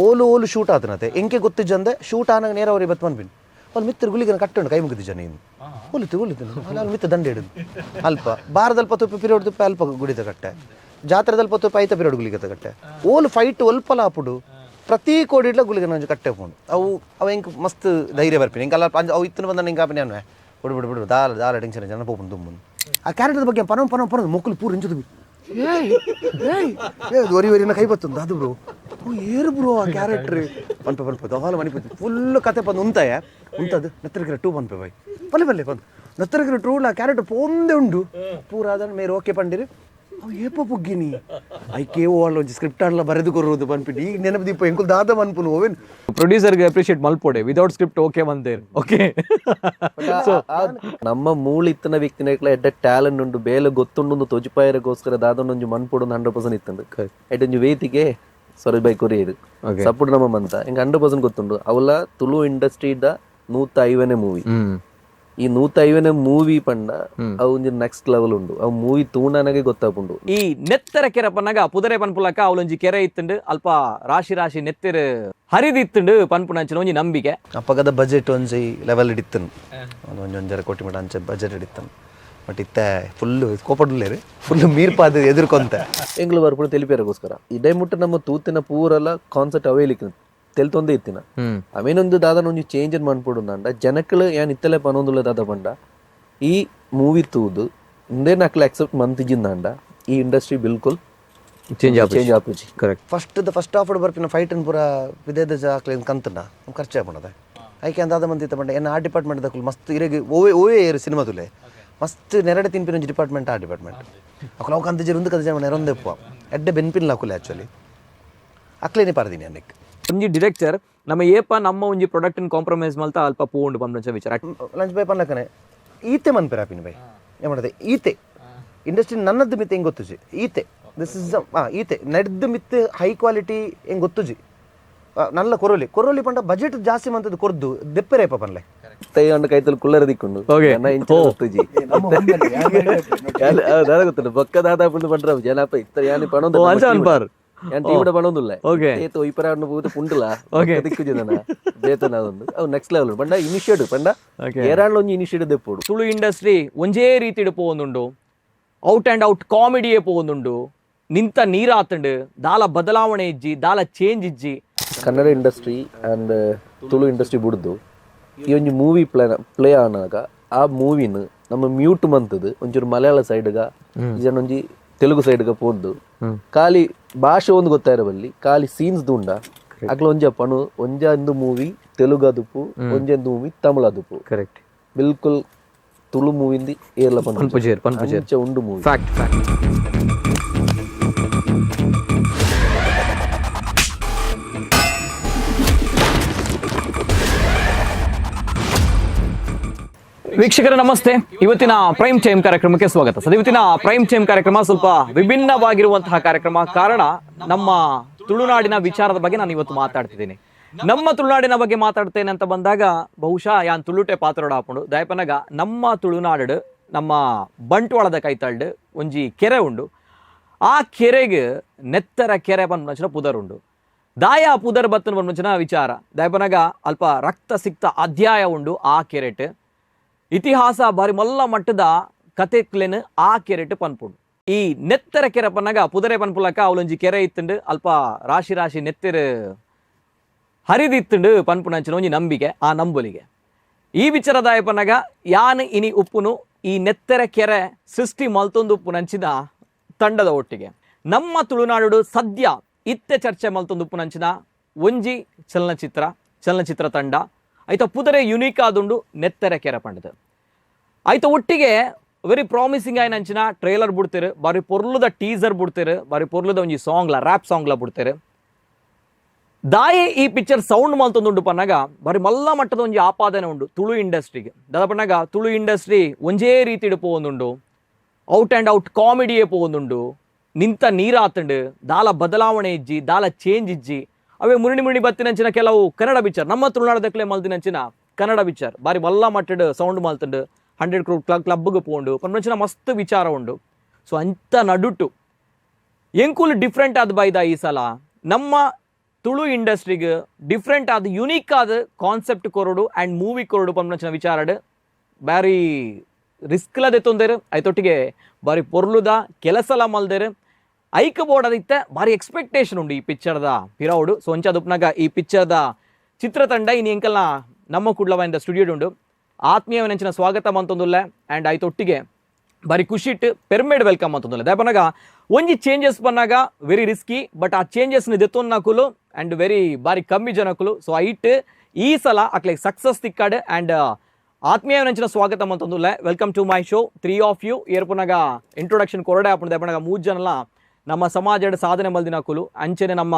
ಓಲು ಓಲು shoot ಆತನತೆ MK ಗೊತ್ತಿಜ್ಜಂದೆ shoot ಆನಾಗ ನೇರ ಅವ್ರಿಗೆ ಬತ್ ಮನ್ಪಿನ್ ಅವ್ರು ಮಿತ್ರ ಗುಳಿಗನ ಕಟ್ಟುಂಡು ಕೈ ಮುಗಿದು ಜನ ಇನ್ನು ಒಲಿತು ಒಲಿತು ಅಲ್ಲಿ ಮಿತ್ತ ದಂಡೆ ಹಿಡಿದು ಅಲ್ಪ ಬಾರದಲ್ಪ ತುಪ್ಪ ಪಿರಿಯಡ್ ತುಪ್ಪ ಅಲ್ಪ ಗುಡಿದ ಕಟ್ಟೆ ಜಾತ್ರೆದಲ್ಪ ತುಪ್ಪ ಐತ ಪಿರಿಯಡ್ ಗುಳಿಗದ ಕಟ್ಟೆ ಓಲು ಫೈಟ್ ಒಲ್ಪಲ ಆಪುಡು ಪ್ರತಿ ಕೋಡಿಡ್ಲ ಗುಳಿಗನ ಒಂಜಿ ಕಟ್ಟೆ ಪೋಂಡು. ಅವು ಅವು ಎಂಕ್ ಮಸ್ತ್ ಧೈರ್ಯ ಬರ್ಪಿನಿ ಎಂಕಲ್ಲ. ಅವು ಇತ್ತನ ಬಂದ ಎಂಕ ಆಪಿನಿ ಅನ್ವೆ ಬಿಡು ಬಿಡು ಬಿಡು, ದಾಲ ದಾಲ ಟೆನ್ಷನ್ ಜನ ಪೋಪುಂಡು ದುಮ್ಮುಂದು. ಆ ಕ್ಯಾರೆಕ್ಟರ್ ಬಗ್ಗೆ ಪನೋ ಪನೋ ಪನೋ ಮೊಕ್ಕಲು ಪೂರ ಇಂಚದು. ಏಯ್ ಏಯ್ ಏ ಒರಿ ಒರಿನ ಕೈ ಬತ್ತುಂದು ಅದು ಬ್ರೋ. ಓ ಏರು ಬ್ರೋ ಆ ಕ್ಯಾರೆಕ್ಟರ್ ಪನ್ಪೆ ಪನ್ಪೆ ದಹಾಲ ಮಣಿಪೆ ಫುಲ್ ಕತೆ ಪಂದು ಉಂತಾಯ ಉಂತದು ನತ್ತರಗಿರ ಟೂ ಪನ್ಪೆ ಬೈ ಪಲ್ಲೆ ಪಲ್ಲೆ ಪಂದು ನತ್ತರಗಿರ ಟೂ ಆ ಕ್ಯಾರೆಕ್ಟರ್ ಪೋಂದೆ ಉಂಡು ಪೂರ ಅದನ್ನು ಮೇರೆ ಓಕೆ ಪಂಡಿರು. ಅವು ಏಪ ಪುಗ್ಗಿನಿ ಐಕೆ ಓ ಅಲ್ಲ ಒಂಜಿ ಸ್ಕ್ರಿಪ್ಟ್ ಆಡ್ಲ ಬರೆದು ಕೊರುವುದು ಪನ್ಪಿಟ್ಟು ಈಗ ನೆನಪು ದೀಪ ಎಂಕುಲ್ ದಾದ ಮನ್ಪುನು ಓವೆನ್. ಪ್ರೊಡ್ಯೂಸರ್ಗೆ ಅಪ್ರಿಷಿಯೇಟ್ ಮಲ್ಪೊಡೆ, without script okay ಬಂದೇರ್ okay. ನಮ್ಮ ಮೂಲ ಇತ್ತನ ವ್ಯಕ್ತಿನ ಎಡ್ಡ ಟ್ಯಾಲೆಂಟ್ ಉಂಡು, ಬೇಲೆ ಗೊತ್ತುಂಡು ತೊಜಿಪಾಯರಗೋಸ್ಕರ ದಾದೊಂದು ಮನ್ಪೊಡು 100% ಇತ್ತುಂಡು. ಐಟೊಂಜಿ ವೇತಿಗೆ ಸರೋಜ್ ಬೈ ಕೊರಿಯರ್ ಸಪೋರ್ಟ್ ನಮ್ಮ ಮಂತ ಎಂಕ್ 100% ಗೊತ್ತುಂಡು. ಅವಲ ತುಳು ಇಂಡಸ್ಟ್ರಿ the 150ನೇ movie. ಈ 150ನೇ ಮೂವಿ ಪಂಡ ಅವು ಒಂಜಿ ನೆಕ್ಸ್ಟ್ ಲೆವೆಲ್ ಉಂಡು. ಅವು ಮೂವಿ ತೂಂಡನಗೆ ಗೊತ್ತಾಪುಂಡು. ಈ ನೆತ್ತರ ಕೆರೆ ಪನ್ನಗ ಪುದರೆ ಪನ್ಪುಲಕ ಅವಲೊಂಜಿ ಕೆರೆ ಇತ್ತುಂಡು, ಅಲ್ಪ ರಾಶಿ ರಾಶಿ ನೆತ್ತೆರ್ ಹರಿದಿತ್ತುಂಡು ಪನ್ಪುನಂಚಿನ ಒಂಜಿ ನಂಬಿಕೆ. ಅಪ್ಪಗದ ಬಜೆಟ್ ಒಂಜಿ ಲೆವೆಲ್ ಹಿಡಿತನು, ಒಂದು ಒಂಜಿ ಒಂಜರ ಕೋಟಿ ಮಟ ಅಂಚೆ ಬಜೆಟ್ ಹಿಡಿತನು. ಬಟ್ ಇತ್ತೆ ಫುಲ್ ಕೋಪಡುಲ್ಲೇರು ಫುಲ್ ಮೀರ್ಪಾದ ಎದುರ್ಕೊಂತೆ. ಎಂಗ್ಲು ಬರ್ಪುಡು ತೆಲಿಪೇರಗೋಸ್ಕರ ಇದೇ ಮುಟ್ಟ ನಮ್ಮ ತೂತಿನ ಪೂರಲ ಕಾನ್ಸೆಪ್ಟ್ ಅವೇಲಿಕ್ ತೆಲ್ತೊಂದೇ ಇತ್ತಿನ. ಅವೇನೊಂದು ದಾದನ ಒಂಜಿ ಚೇಂಜ್ ಮನ್ಪೊಡು ಅಂಡ ಜನಕ್ಳು ಯಾನ್ ಇತ್ತಲೆ ಪನೊಂದುಲ್ಲ ದಾದ ಪಂಡ ಈ ಮೂವಿ ತೂದು ಇಂದೇ ನಕ್ಲು ಅಕ್ಸೆಪ್ಟ್ ಮಂತಿಜಿಂದಾಂಡ ಈ ಇಂಡಸ್ಟ್ರಿ ಬಿಲ್ಕುಲ್ ಚೇಂಜ್ ಚೇಂಜ್ ಆಪುಜಿ. Correct. First the first half ಬರ್ಪಿನ ಫೈಟನ್ ಪೂರ ವಿದೇದ ಜಾಕ್ಲೇನ್ ಕಂತನ ಖರ್ಚು ಆಪುಂಡದ. ಐಕೆ ಅಂದಾದ ಮಂದಿ ಪಂಡ ಎನ್ನ ಆ ಡಿಪಾರ್ಟ್ಮೆಂಟ್ ದಕ್ಕುಲು ಮಸ್ತ್ ಇರೆಗ್ ಓವೇ ಓವೇ ಏರು ಸಿನಿಮಾ ತುಲೆ ಮಸ್ತ್ ನೆರಡೆ ತಿನ್ಪಿನ ಒಂಜಿ ಡಿಪಾರ್ಟ್ಮೆಂಟ್. ಆ ಡಿಪಾರ್ಟ್ಮೆಂಟ್ ಅಕುಲು ಅವು ಕಂತ ಒಂದು ಕಂತ ಜನ ನೆರೊಂದೆಪ್ಪ ಎಡ್ಡೆ ಬೆನ್ಪಿನ ಅಕುಲೆ ಆ್ಯಕ್ಚುಲಿ ಅಕ್ಲೇನೆ ಪಾರ್ದಿನಿ ಅನ್ನಕ್ಕೆ. ಒಂಜಿ ಡಿರೆಕ್ಟರ್ ನಮ್ಮ ಏಪ ನಮ್ಮ ಒಂಜಿ ಪ್ರಾಡಕ್ಟ್ ಕಾಂಪ್ರಮೈಸ್ ಮಲ್ತ ಅಲ್ಪ ಪೂಂಡು ಪನ್ಪುನಂಚ ವಿಚಾರ. ಲಂಚ್ ಬೈ ಪನ್ಲಕ್ಕನೆ ಈತೆ ಮನ್ಪೆರಾಪಿನ ಬೈ ಏ ಈತೆ ಇಂಡಸ್ಟ್ರಿ ನನ್ನದ್ದು ಮಿತ್ತೆ ಹೆಂಗೆ ಗೊತ್ತುಜಿ ಈತೆ this is ಈತೆ ನಡೆದ ಮಿತ್ತೆ ಹೈ ಕ್ವಾಲಿಟಿ ಹೆಂಗೆ ಗೊತ್ತುಜಿ. ನಲ್ಲ ಕೊರೋಲಿ ಕೊರೋಲಿ ಪಂಡ ಬಜೆಟ್ ಜಾಸ್ತಿ ಮಂತದ್ದು ಕೊರ್ದು ದೆಪ್ಪೆರೇಪ ಪನ್ಲೆ. ತೈ ಅಂಡ ಕೈತಲ್ ಕುಲ್ಲರ ದಿಕ್ಕುಂಡು. ನನ್ನ ಇಂಚ ಗೊತ್ತುಜಿ. ದಾದ ಗೊತ್ತುಂಡು ಬೊಕ್ಕ ದಾದ ಪುಂಡು ಪಂಡ್ರ ಜನಪ ಇತ್ತ ಯಾನಿ ಪಣೊಂದು ಓ, ಅಂಚ ಅನ್ಪಾರ್. ಯಾನ್ ಟೀಮ್ ಪಣೊಂದುಲ್ಲ. ಏತು ಒಯ್ಪರ ಅಣ್ಣ ಪೂತ ಪುಂಡುಲ ದಿಕ್ಕುಜಿ ನನ್ನ ಬೇತನ ಒಂದು ಅವು ನೆಕ್ಸ್ಟ್ ಲೆವೆಲ್ ಪಂಡ ಇನಿಷಿಯೇಟಿವ್ ಪಂಡ ಏರಾಂಡ್ಲ ಒಂಜಿ ಇನಿಷಿಯೇಟಿವ್ ದೆಪ್ಪೊಡು. ತುಳು ಇಂಡಸ್ಟ್ರಿ ಒಂಜೇ ರೀತಿಡ್ ಪೋವೊಂದುಂಡು, out and out ಕಾಮಿಡಿಯೇ ಪೋವೊಂದುಂಡು, ನಿಂತ ನೀರಾತುಂಡು, ದಾಲ ಬದಲಾವಣೆ ಇಜ್ಜಿ, ದಾಲ ಚೇಂಜ್ ಇಜ್ಜಿ. Kannada industry and Tulu industry ಬುಡ್ದು ಈ ಒಂಜಿ movie play play ಆನಾಗ ಆ ಮೂವಿನ ನಮ್ಮ ಮ್ಯೂಟ್ ಮಂತದ್ದು ಒಂಚೂರು ಮಲಯಾಳ ಸೈಡ್ಗ ಒಂಜಿ ತೆಲುಗು ಸೈಡ್ಗ ಪೋದ್ದು ಖಾಲಿ ಭಾಷೆ ಒಂದು ಗೊತ್ತಾಯಿರಬಲ್ಲಿ ಖಾಲಿ ಸೀನ್ಸ್ ದುಂಡ ಅಕ್ಲ ಒಂಜ ಪಣು ಒಂಜ ಒಂದು ಮೂವಿ ತೆಲುಗು ಅದುಪು, ಒಂಜೊಂದು ಮೂವಿ ತಮಿಳು ಅದುಪು. ಕರೆಕ್ಟ್. ಬಿಲ್ಕುಲ್ ತುಳು ಮೂವಿಂದಿ ಏರ್ಲ ಪನ್ಪುಜೆರ್. ಪನ್ಪುಜೆರ್, ಪನ್ಪುಜೆರ್. ಅಂಚ ಉಂಡು movie. Fact fact. ವೀಕ್ಷಕರೇ ನಮಸ್ತೆ, ಇವತ್ತಿನ ಪ್ರೈಮ್ ಟೈಮ್ ಕಾರ್ಯಕ್ರಮಕ್ಕೆ ಸ್ವಾಗತ. ಸರ್, ಇವತ್ತಿನ ಪ್ರೈಮ್ ಟೈಮ್ ಕಾರ್ಯಕ್ರಮ ಸ್ವಲ್ಪ ವಿಭಿನ್ನವಾಗಿರುವಂತಹ ಕಾರ್ಯಕ್ರಮ. ಕಾರಣ, ನಮ್ಮ ತುಳುನಾಡಿನ ವಿಚಾರದ ಬಗ್ಗೆ ನಾನು ಇವತ್ತು ಮಾತಾಡ್ತಿದ್ದೀನಿ. ನಮ್ಮ ತುಳುನಾಡಿನ ಬಗ್ಗೆ ಮಾತಾಡ್ತೇನೆ ಅಂತ ಬಂದಾಗ ಬಹುಶಃ ಯಾನ್ ತುಳುಟೆ ಪಾತ್ರಡ ಹಾಕೊಂಡು ದಯಪನಗ ನಮ್ಮ ತುಳುನಾಡು ನಮ್ಮ ಬಂಟ್ವಾಳದ ಕೈತಲ್ಡು ಒಂಜಿ ಕೆರೆ ಉಂಡು. ಆ ಕೆರೆಗೆ ನೆತ್ತರ ಕೆರೆ ಪನ್ಪುನಂಚಿನ ಪುದರ್ ಉಂಡು. ದಾಯ ಆ ಪುದರ್ ಬತ್ತನ ಪನ್ಪುನಂಚಿನ ವಿಚಾರ ದಯಪನಗ ಅಲ್ಪ ರಕ್ತ ಸಿಕ್ತ ಅಧ್ಯಾಯ ಉಂಡು ಆ ಕೆರೆಟ್. ಇತಿಹಾಸ ಬಾರಿ ಮಲ್ಲ ಮಟ್ಟದ ಕತೆಕ್ಲೆನ್ ಆ ಕೆರೆಟ್ ಪನ್ಪುಂಡು. ಈ ನೆತ್ತರ ಕೆರೆ ಪನ್ನಗ ಪುದರೆ ಪನ್ಪುಲಕ ಅವಲೊಂಜಿ ಕೆರೆ ಇತ್ತುಂಡು, ಅಲ್ಪ ರಾಶಿ ರಾಶಿ ನೆತ್ತೆರ್ ಹರಿದಿತ್ತುಂಡು ಪನ್ಪುನಂಚಿನ ಒಂಜಿ ನಂಬಿಕೆ ಆ ನಂಬೊಲಿಗೆ. ಈ ವಿಚಾರದಾಯ ಪನ್ನಗ ಯಾನ್ ಇನಿ ಉಪ್ಪುನು ಈ ನೆತ್ತರ ಕೆರೆ ಸೃಷ್ಟಿ ಮಲ್ತೊಂದು ಉಪ್ಪುನಂಚಿನ ತಂಡದ ಒಟ್ಟಿಗೆ. ನಮ್ಮ ತುಳುನಾಡು ಸದ್ಯ ಇತ್ತೆ ಚರ್ಚೆ ಮಲ್ತೊಂದು ಉಪ್ಪುನಂಚಿನ ಒಂಜಿ ಚಲನಚಿತ್ರ ಚಲನಚಿತ್ರ ತಂಡ ಆಯ್ತ ಪುದರೆ ಯುನೀಕ್ ಆದುಂಡು ನೆತ್ತರ ಕೆರೆ ಪಂಡದು. ಆಯ್ತ ಒಟ್ಟಿಗೆ ವೆರಿ ಪ್ರಾಮಿಸಿಂಗ್ ಆಯ್ನಂಚಿನ ಟ್ರೇಲರ್ ಬಿಡ್ತೇರು, ಬಾರಿ ಪೊರ್ಲುದ ಟೀಸರ್ ಬಿಡ್ತೇರು, ಬಾರಿ ಪೊರ್ಲುದ ಒಂಜಿ ಸಾಂಗ್ಲ ರ್ಯಾಪ್ ಸಾಂಗ್ಲ ಬಿಡ್ತೇರು. ದಾಯೆ ಈ ಪಿಕ್ಚರ್ ಸೌಂಡ್ ಮಲ್ತೊಂದುಂಡು ಪನ್ನಗ ಬಾರಿ ಮಲ್ಲ ಮಟ್ಟದ ಒಂಜಿ ಆಪಾದನೆ ಉಂಡು ತುಳು ಇಂಡಸ್ಟ್ರಿಗೆ. ದಾದ ಪನ್ನಗ ತುಳು ಇಂಡಸ್ಟ್ರಿ ಒಂಜೇ ರೀತಿಡ್ ಪೋವೊಂದುಂಡು, out and out ಕಾಮಿಡಿಯೇ ಪೋವೊಂದುಂಡು, ನಿಂತ ನೀರಾತುಂಡು, ದಾಲ ಬದಲಾವಣೆ ಇಜ್ಜಿ, ದಾಲ ಚೇಂಜ್ ಇಜ್ಜಿ. ಅವೇ ಮುರಣಿ ಮುರಣಿ ಬತ್ತಿನಂಚಿನ ಕೆಲವು ಕನ್ನಡ ಪಿಕ್ಚರ್, ನಮ್ಮ ತುಳುನಾಡದಕ್ಲೆ ಮಲ್ದಿನಂಚಿನ ಕನ್ನಡ ಪಿಕ್ಚರ್ ಬಾರಿ ಮಲ್ಲ ಮಟ್ಟಡ್ ಸೌಂಡ್ ಮಲ್ತುಂಡು, 100 ಕ್ರೋರ್ ಕ್ಲಬ್ಗೆ ಪೋಂಡು ಪನ್ಪಂಚಿನ ಮಸ್ತ್ ವಿಚಾರ ಉಂಡು. ಸೊ ಅಂತ ನಡುಟು ಎಂಕುಲು ಡಿಫ್ರೆಂಟ್ ಆದ್ ಬೈದ ಈ ಸಲ ನಮ್ಮ Tulu ಇಂಡಸ್ಟ್ರಿಗೆ ಡಿಫ್ರೆಂಟ್ ಆದ, ಯುನೀಕ್ ಆದ ಕಾನ್ಸೆಪ್ಟ್ ಕೊರಡು ಆ್ಯಂಡ್ ಮೂವಿ ಕೊರಡು ಪಂಪನಂಚಿನ ವಿಚಾರಡ್ ಬಾರಿ ರಿಸ್ಕ್ಲ ದೆತ್ತೊಂದೇರು. ಐತೊಟ್ಟಿಗೆ ಬಾರಿ ಪೊರ್ಲುದ ಕೆಲಸಲ ಮಲ್ದೇರು. ಐಕ್ ಬೋರ್ಡ್ ಇತ್ತೆ ಬಾರಿ ಎಕ್ಸ್ಪೆಕ್ಟೇಷನ್ ಉಂಡು ಈ ಪಿಕ್ಚರ್ದ ಪಿರವುಡು. ಸೊ ಅಂಚಾದುಪ್ನಾಗ ಈ ಪಿಕ್ಚರ್ದ ಚಿತ್ರತಂಡ ಇನಿ ಎಂಕಲ್ನ ನಮ್ಮ ಕುಡ್ಲವಾಯಿಂದ ಸ್ಟುಡಿಯೋ ಉಂಡು. ಆತ್ಮೀಯವನಂಚಿನ ಸ್ವಾಗತ ಮಂತೊಂದುಲ್ಲೆ ಆ್ಯಂಡ್ ಐತೊಟ್ಟಿಗೆ ಬಾರಿ ಖುಷಿಟ್ ಪೆರ್ಮೇಡ್ welcome ಅಂತಂದಿಲ್ಲ. ದಾಯಪನಗ ಒಂಜಿ ಚೇಂಜಸ್ ಬಂದಾಗ very risky, but ಆ ಚೇಂಜಸ್ ದೆತ್ತೊನ್ನಕುಲು ಆ್ಯಂಡ್ ವೆರಿ ಬಾರಿ ಕಮ್ಮಿ ಜನಕುಲು. ಸೊ ಐಟ್ ಈ ಸಲ ಅಕ್ಲೆ ಸಕ್ಸಸ್ ತಿಕ್ಕಾಡ್ ಆ್ಯಂಡ್ ಆತ್ಮೀಯವನಂಚಿನ ಸ್ವಾಗತ ಮಂತೊಂದುಲ್ಲೆ. Welcome to my show, three of you. ಏರ್ಪುನಗ introduction ಕೊರಡೆ ಆಪುಂಡು. ದಾಯಪನಗ ಮೂರು ಜನಲ ನಮ್ಮ ಸಮಾಜದ ಸಾಧನೆ ಮಲ್ದಿನಕುಲು. ಅಂಚನೆ ನಮ್ಮ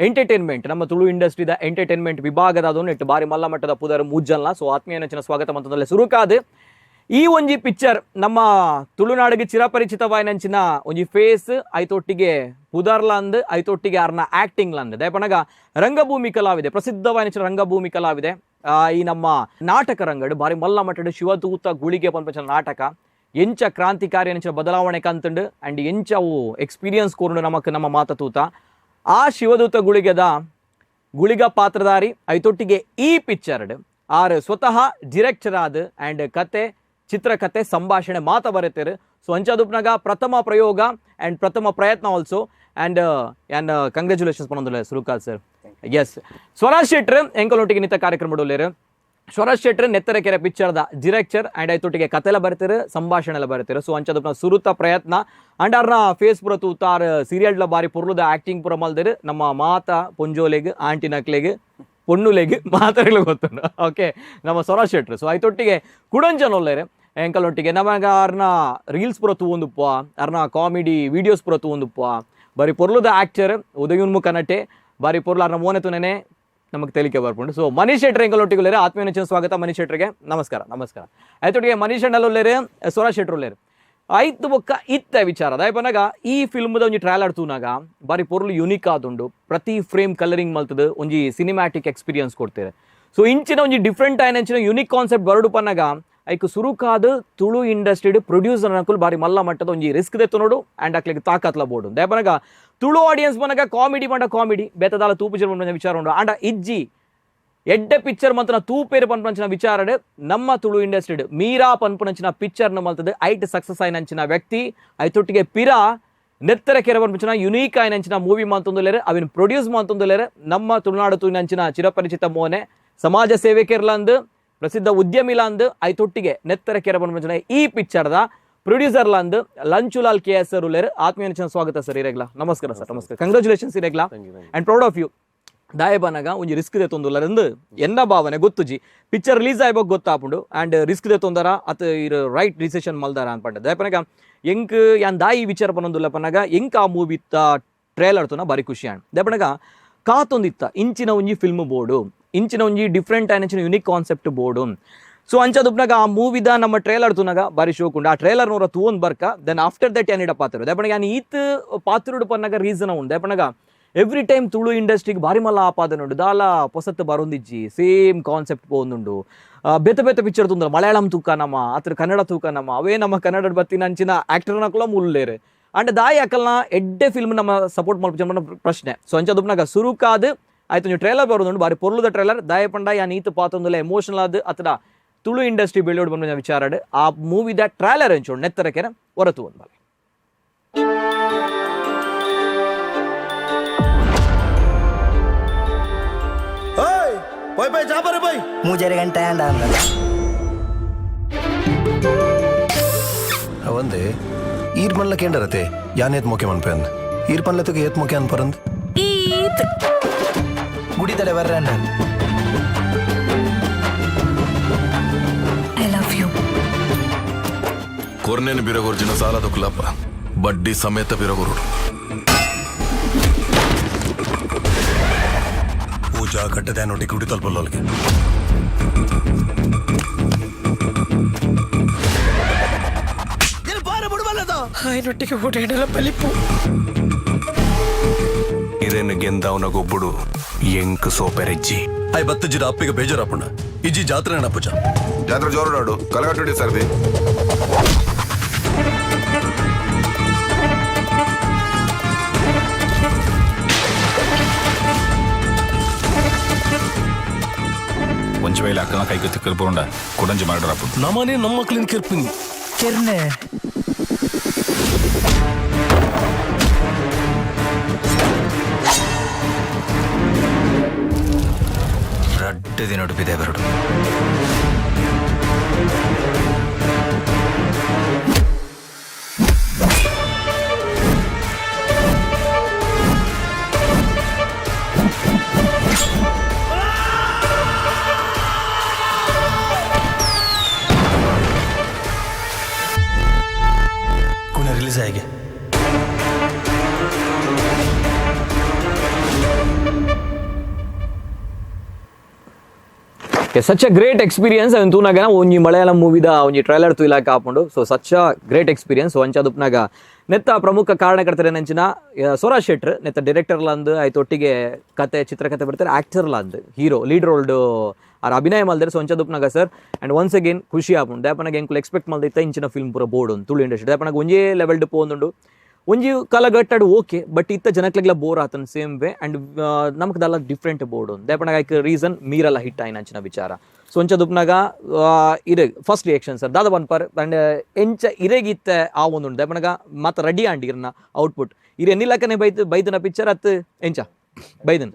ಎಂಟರ್ಟೈನ್ಮೆಂಟ್, ನಮ್ಮ ತುಳು ಇಂಡಸ್ಟ್ರಿದ ಎಂಟರ್ಟೈನ್ಮೆಂಟ್ ವಿಭಾಗದ ಅದನ್ನು ಇಟ್ಟು ಬಾರಿ ಮಲ್ಲ ಮಟ್ಟದ ಪುದರ್ ಮೂರು ಜನಲ. ಸೊ ಆತ್ಮೀಯನಂಚಿನ ಸ್ವಾಗತ ಮಂತೊಂದುಲ್ಲೆ. ಸುರುಕಾದ್ ಈ ಒಂಜಿ ಪಿಕ್ಚರ್ ನಮ್ಮ ತುಳುನಾಡಿಗೆ ಚಿರಪರಿಚಿತವಾಯಿನಂಚಿನ ಒಂಜಿ ಫೇಸ್, ಐತೊಟ್ಟಿಗೆ ಪುದರ್ಲಂದ್, ಐತೊಟ್ಟಿಗೆ ಅರ್ನ ಆಕ್ಟಿಂಗ್ ಲಂದ್. ದಯಪನಗ ರಂಗಭೂಮಿ ಕಲಾವಿದೆ, ಪ್ರಸಿದ್ಧವಾಯಿನಂಚಿನ ರಂಗಭೂಮಿ ಕಲಾವಿದೆ. ಈ ನಮ್ಮ ನಾಟಕ ರಂಗಡು ಬಾರಿ ಮಲ್ಲ ಮಟ್ಟಡು ಶಿವದೂತ ಗುಳಿಗೆ ಪನ್ಪಂಚಿನ ನಾಟಕ ಎಂಚ ಕ್ರಾಂತಿಕಾರಿ ಅಂಚಿನ ಬದಲಾವಣೆ ಕಂತುಂಡು ಅಂಡ್ ಎಂಚ ಅವು ಎಕ್ಸ್ಪೀರಿಯನ್ಸ್ ಕೋರುಂಡು ನಮಕ್ ನಮ್ಮ ಮಾತ ತೂತ. ಆ ಶಿವದೂತ ಗುಳಿಗೆದ ಗುಳಿಗ ಪಾತ್ರಧಾರಿ, ಐತೊಟ್ಟಿಗೆ ಈ ಪಿಕ್ಚರ್ ಆರ್ ಸ್ವತಃ ಡಿರೆಕ್ಟರ್ ಆದ್ ಅಂಡ್ ಕತೆ, ಚಿತ್ರಕಥೆ, ಸಂಭಾಷಣೆ ಮಾತ ಬರೆತೇರು. ಸೊ ಅಂಚಾದುಪ್ನಾಗ ಪ್ರಥಮ ಪ್ರಯೋಗ ಅಂಡ್ ಪ್ರಥಮ ಪ್ರಯತ್ನ also. And and congratulations ಪನೊಂದುಲ್ಲೆ ಸುರುಕಾದ್ sir. S, Swaraj ಶೆಟ್ರ್ ಎಂಕಲೊಟ್ಟಿಗೆ ನಿತ್ತ ಕಾರ್ಯಕ್ರಮ ಉಲ್ಲೇರು. ಸ್ವರಾಜ್ ಶೆಟ್ರ್ ನೆತ್ತರಕೆರೆ ಪಿಕ್ಚರ್ದ ಡಿರೆಕ್ಟರ್ ಅಂಡ್ ಐತೊಟ್ಟಿಗೆ ಕತೆಲ ಬರೀತಾರೆ, ಸಂಭಾಷಣೆ ಎಲ್ಲ ಬರೀತಾರೆ. ಸೊ ಅಂಚದ ಸುರುತ ಪ್ರಯತ್ನ ಅಂಡ್ ಅರ್ನ ಫೇಸ್ ಪುರ ತೂತಾರ್, ಸೀರಿಯಲ್ ಬಾರಿ ಪೊರ್ಲುದ ಆಕ್ಟಿಂಗ್ ಪುರ ಮಲ್ದೇರು. ನಮ್ಮ ಮಾತ ಪೊಂಜೋಲೆಗ್, ಆಂಟಿ ನಕ್ಲೆಗ್, ಪೊಣ್ಣುಲೆಗ್ ಮಾತಾಡಲು ಗೊತ್ತುಂಡು. ಓಕೆ, ನಮ್ಮ ಸ್ವರಾಜ್ ಶೆಟ್ರು. ಸೊ ಐತೊಟ್ಟಿಗೆ ಕುಡಂಜನ ಉಲ್ಲೇರು ಎಂಕಲೊಟ್ಟಿಗೆ. ನಮಗ ಅರ್ನ ರೀಲ್ಸ್ ಪುರ ತೂವೊಂದುಪ್ಪ, ಅರ್ನ ಕಾಮಿಡಿ ವೀಡಿಯೋಸ್ ಪುರ ತೂವೊಂದುಪ್ಪ. ಬಾರಿ ಪೊರ್ಲುದ ಆಕ್ಟರ್, ಉದಯೋನ್ಮುಖ ನಟೆ. ಬಾರಿ ಪೊರ್ಲು ಅರ್ನ ಮೋನೆ ತುನೇನೆ ನಮಗೆ ತೆಲಿಕೆ ಬರ್ಪುಂಡು. ಸೊ ಮನೀಶ್ ಶೆಟ್ರ್ ಎಂಕಲೊಟ್ಟಿಗೆ ಉಲ್ಲೇರು. ಆತ್ಮೀಯ ನೆಚ್ಚಿನ ಸ್ವಾಗತ ಮನೀಶ್ ಶೆಟ್ರಿಗೆ. ನಮಸ್ಕಾರ, ನಮಸ್ಕಾರ. ಆಯ್ತೊಟ್ಟಿಗೆ ಮನೀಶ್ ಅಣ್ಣಲ್ ಉಲ್ಲೇರು, ಸ್ವರಾಜ್ ಶೆಟ್ರು ಉಲ್ಲೇರು. ಆಯ್ತು, ಬೊಕ್ಕ ಇತ್ತ ವಿಚಾರ ದಾಯಪನಾಗ ಈ ಫಿಲ್ಮ್ದ ಒಂಜಿ ಟ್ರೈಲರ್ ತೂನಾಗ ಬಾರಿ ಪೊರ್ಲು ಯುನಿಕ್ ಆದುಂಡು. ಪ್ರತಿ ಫ್ರೇಮ್ ಕಲರಿಂಗ್ ಮಲ್ತದ ಒಂಜಿ ಸಿನಿಮ್ಯಾಟಿಕ್ ಎಕ್ಸ್ಪೀರಿಯನ್ಸ್ ಕೊಡ್ತೇವೆ. ಸೊ ಇಂಚಿನ ಒಂಜಿ ಡಿಫ್ರೆಂಟ್ ಆಯ್ನಂಚಿನ ಯುನಿಕ್ ಕಾನ್ಸೆಪ್ಟ್ ಬರಡು ಪನ್ನಗ ಐಕ್ ಸುರುಕಾದ ತುಳು ಇಂಡಸ್ಟ್ರಿಡ್ ಪ್ರೊಡ್ಯೂಸರ್ ನಕುಲು ಬಾರಿ ಮಲ್ಲ ಮಟ್ಟದ ಒಂಜಿ ರಿಸ್ಕ್ ದೆತ್ತು ನೋಡು ಅಂಡ್ ಅಕ್ಲಿಗೆ ತಾಕತ್ಲ ಬೋಡು. ದಾಯಪನಗ ತುಳು ಆಡಿಯನ್ಸ್ ಬನಗ ಕಾಮಿಡಿ ಪಂಡ ಕಾಮಿಡಿ, ಬೇತದಾಲ ತೂಪು ಜನ ವಿಚಾರ ಉಂಡು. ಅಂಡ ಇಜ್ಜಿ, ಎಡ್ಡೆ ಪಿಕ್ಚರ್ ಮಂತನ ತೂಪೇರು ಪನ್ಪಂಚಿನ ವಿಚಾರಡ್ ನಮ್ಮ ತುಳು ಇಂಡಸ್ಟ್ರಿಡ್ ಮೀರಾ ಪನ್ಪುನಂಚಿನ ಪಿಕ್ಚರ್ ಮಲ್ತದ ಐಟ್ ಸಕ್ಸಸ್ ಆಯ್ನಂಚಿನ ವ್ಯಕ್ತಿ. ಐತೊಟ್ಟಿಗೆ ಪಿರ ನೆತ್ತರ ಕೆರೆ ಪನ್ಪಂಚಿನ ಯುನೀಕ್ ಆಯ್ನಂಚಿನ ಮೂವಿ ಮಂತೊಂದುಲ್ಲೇರು, ಅವಿನ ಪ್ರೊಡ್ಯೂಸ್ ಮಂತೊಂದುಲ್ಲೇರು. ನಮ್ಮ ತುಳುನಾಡು ತೂಯಿನಂಚಿನ ಚಿರಪರಿಚಿತ ಮೋನೆ, ಸಮಾಜ ಸೇವಕಿರ್ಲಂದು, ಪ್ರಸಿದ್ಧ ಉದ್ಯಮಿಲಂದು, ಐತೊಟ್ಟಿಗೆ ನೆತ್ತರ ಕೆರೆ ಪನ್ಪಂಚಿನ ಈ ಪಿಕ್ಚರ್ದ ಪ್ರೊಡ್ಯೂಸರ್ ಲಂದು ಲಂಚುಲಾಲ್ K S sir ಉಲ್ಲೇರು. ಆತ್ಮೀಯ ನೆಚ್ಚಿನ ಸ್ವಾಗತ ಸರ್ ಇರೆಗ್ಲ. ನಮಸ್ಕಾರ ಸರ್, ನಮಸ್ಕಾರ. ಕಂಗ್ರಾಚುಲೇಷನ್ಸ್ ಇರೆಗ್ಲ and proud of you. ದಾಯ ಬನಗ ಒಂಜಿ ರಿಸ್ಕ್ ದೆತ್ತೊಂದುಲ್ಲರಂದು ಎನ್ನ ಭಾವನೆ. ಗೊತ್ತುಜಿ, ಪಿಕ್ಚರ್ ರಿಲೀಸ್ ಆಯ್ಬೋಗ್ ಗೊತ್ತಾಪುಂಡು ಅಂಡ್ ರಿಸ್ಕ್ ದೆತ್ತೊಂದರ ಅತ್ ಇರ್ ರೈಟ್ ಡಿಸಿಷನ್ ಮಲ್ದಾರ ಅನ್ಪಂಡ. ದಾಯಪನಗ ಎಂಕ್ ಯಾನ್ ದಾಯಿ ವಿಚಾರ ಪನೊಂದುಲ್ಲ ಪನ್ನಗ ಎಂಕ್ ಆ ಮೂವಿ ಟ್ರೇಲರ್ ತುನ ಬಾರಿ ಖುಷಿ ಆಂಡ್. ದಾಯಪನಗ ಕಾತೊಂದಿತ್ತ ಇಂಚಿನ ಒಂಜಿ ಫಿಲ್ಮ್ ಬೋರ್ಡು, ಇಂಚಿನ ಒಂಜಿ ಡಿಫ್ರೆಂಟ್ ಆಯ್ನಂಚಿನ unique concept board. So ಅಂಚದುಪ್ನಾಗ ಆ ಮೂವಿದ ನಮ್ಮ ಟ್ರೇಲರ್ ತುನಾಗ ಬಾರಿ ಶೋಕ್ ಉಂಡು. ಆ ಟ್ರೇಲರ್ ನೂರ ತೂವೊಂದು ಬರ್ಕ, then after that ಯಾನ್ ಇಡ ಪಾತ್ರ. ದಾಯಪನಗ ಯಾನ್ ಈತ್ ಪಾತ್ರುಡು ಪನ್ನಗ ರೀಸನ್ ಉಂಡು. ದಾಯಪನಗ ಎವ್ರಿ ಟೈಮ್ ತುಳು ಇಂಡಸ್ಟ್ರಿಗೆ ಬಾರಿ ಮಲ್ಲ ಆಪಾದನೆ ಉಂಡು. ದಾಲ ಪೊಸತ್ತು ಬರೊಂದಿಜ್ಜಿ, ಸೇಮ್ ಕಾನ್ಸೆಪ್ಟ್ ಪೋಂದುಂಡು. ಬೇತೆ ಬೇತೆ ಪಿಕ್ಚರ್ ತುಂದ್ರ ಮಲಯಾಳಂ ತೂಕ ನಮ್ಮ ಅತ್ರ ಕನ್ನಡ ತೂಕ ನಮ್ಮ ಅವೇ ನಮ್ಮ ಕನ್ನಡ ಬತ್ತಿನ ಅಂಚಿನ ಆಕ್ಟರ್ನ ಕುಲ ಮುಲ್ಲೇರು. ಅಂಡ್ ದಾಯಿ ಅಕಲ್ನ ಎಡ್ಡೆ ಫಿಲ್ಮ್ ನಮ್ಮ ಸಪೋರ್ಟ್ ಮಲ್ಪುಜ ಪ್ರಶ್ನೆ. ಸೊ ಅಂಚದುಪ್ನಾಗ ಸುರುಕಾದ್ ಆಯ್ತು ಒಂಜಿ ಟ್ರೇಲರ್ ಬರೋದುಂಡು, ಬಾರಿ ಪೊರ್ಲುದ ಟ್ರೇಲರ್. ದಾಯ ಪಂಡ ಯಾನ್ ಈತ್ ಪಾತೊಂದುಲ್ಲ ಎಮೋಷನಲ್ ಆದ್ ಅತಡ ತುಳು ಇಂಡಸ್ಟ್ರಿ ಬೆಳೆಯೋಡು ಬಂದ ವಿಚಾರಡ್ ಆ ಮೂವಿದ ಟ್ರೈಲರ್ ಎಂಚೋಡು ನೆತ್ತರ ಕೆರೆ ಹೊರತು ಒಂದು ಬಲೆ. ಪೋಯ್ ಪೋಯ್ ಚಾಪರೆ ಪೋಯ್. ಮೂಜರೆ ಗಂಟೆ ಆಂಡ ಅಂದ. ಅವಂದೆ ಈರ್ ಮನ್ಲ ಕೇಂಡರತೆ ಯಾನ್ ಏತ್ ಮೋಕೆ ಮನ್ಪೆ ಅಂದ್. ಈರ್ ಪನ್ಲತಕ್ಕೆ ಏತ್ ಮೋಕೆ ಅನ್ಪರಂದ್. ಈತ್ ಗುಡಿತಡೆ ಬರ್ರಣ್ಣ. I love you. ಕೊರ್ನೇನು ಬಿರಗೊರ್ಜಿನ ಸಾಲದ ಕುಲಪ್ಪ ಬಡ್ಡಿ ಸಮೇತ ಬಿರಗೊರುಡು. ಪೂಜಾ ಕಟ್ಟದೆ ನೋಡಿ ಗುಡಿ ತಲುಪಲ್ಲೊಳಗೆ. ఆయనొట్టికి ఓటేడల బలిపు. ಇರೇನು ಗೆಂದವನಗೊಬ್ಬುಡು ಎಂಕ್ ಸೋಪೆರೆಜ್ಜಿ. I ಬತ್ತಜಿರ ಅಪ್ಪಿಗೆ ಬೇಜಾರಪ್ಪಣ್ಣ ಇಜ್ಜಿ ಜಾತ್ರೆ ಪೂಜಾ. ಜಾತ್ರೆ ಜೋರುಡಾಡು ಕಲಗಟ್ಟುಡಿ ಸರ್ದಿ. ಇಂಚ ವೇಳೆ ಅಕ್ಕನ ಕೈಗೆ ತಿಕ್ಕರ್ ಕುಡಂಜಿ ಮಾಡ್ರಪ್ಪ. ನಮ್ಮನೆ ನಮ್ಮ ಮಕ್ಳಿನ ಕೆರ್ಪಿನಿ. ಕೆರ್ನೆ. ರಡ್ಡು ದಿನ ಉಡುಪಿದೆ ಬರಡು. ಕುನ ರಿಲೀಸ್ ಆಗಿ. Such a great experience. ಅವನ್ ತೂನಾಗ ಒಂಜಿ ಮಲಯಾಳಂ ಮೂವಿದ ಒಂಜಿ ಟ್ರೈಲರ್ ತೂಯಿಲಾಕ ಆಪುಂಡು. So such a great experience. ಅಂಚ ದುಪ್ನಾಗ ನೆತ್ತ ಪ್ರಮುಖ ಕಾರಣಕರ್ತರೆ ನಂಚಿನ ಸ್ವರಾಜ್ ಶೆಟ್ರ್, ನೆತ್ತ ಡೈರೆಕ್ಟರ್ ಲಾಂದ್ ಆಯ್ತು, ಒಟ್ಟಿಗೆ ಕತೆ ಚಿತ್ರಕಥೆ ಬರ್ತಾರೆ, ಆಕ್ಟರ್ ಲಾಂದ್ ಹೀರೋ ಲೀಡ್ ರೋಲ್ಡ್ ಆರ್ ಅಭಿನಯ ಮಲ್ದರೆ. ಸೊ ಅಂಚ ದುಪ್ನಾಗ sir, and once again ಖುಷಿ ಆಪುಂಡು. ದಾಪನಾಗ ಎಂಕುಲು ಎಕ್ಸ್ಪೆಕ್ಟ್ ಮಲ್ದಿತ್ತ ಇಂಚಿನ ಫಿಲ್ಮ್ ಪೂರ ಬೋರ್ಡ್ ಒಂದು ತುಳು ಇಂಡಸ್ಟ್ರಿ. ದಾಪನಾಗ ಒಂಜೇ ಲೆವೆಲ್ ಪೋಂದುಂಡು ಒಂಜಿ ಕಾಲಘಟ್ಟಡ್, ಓಕೆ. ಬಟ್ ಇತ್ತ ಜನಕ್ಲೆಗ್ಲ ಬೋರ್ ಆತನ್ same way. And ನಮಕ್ ದಲ್ಲ ಡಿಫ್ರೆಂಟ್ ಬೋರ್ಡ್ ದೇಪನಾಗ ಐಕ್ ರೀಸನ್ ಮೀರಲ್ಲ ಹಿಟ್ ಆಯ್ನ ಅಂಚಿನ ವಿಚಾರ. ಸೊ ಒಂಚ ದುಪ್ನಾಗ ಇರೆ first reaction sir ದಾದ one per and ಎಂಚ ಇರೆಗಿತ್ತ ಆ ಒಂದುಂಡು? ದೇಪನಾಗ ಮಾತ ರೆಡಿ ಆಂಡ್ ಇರ್ನ ಔಟ್ಪುಟ್ ಇರೆ ಎನ್ನಿಲಕ್ಕನೆ ಬೈತ್ ಬೈದನ ಪಿಕ್ಚರ್ ಅತ್ ಎಂಚ ಬೈದನ್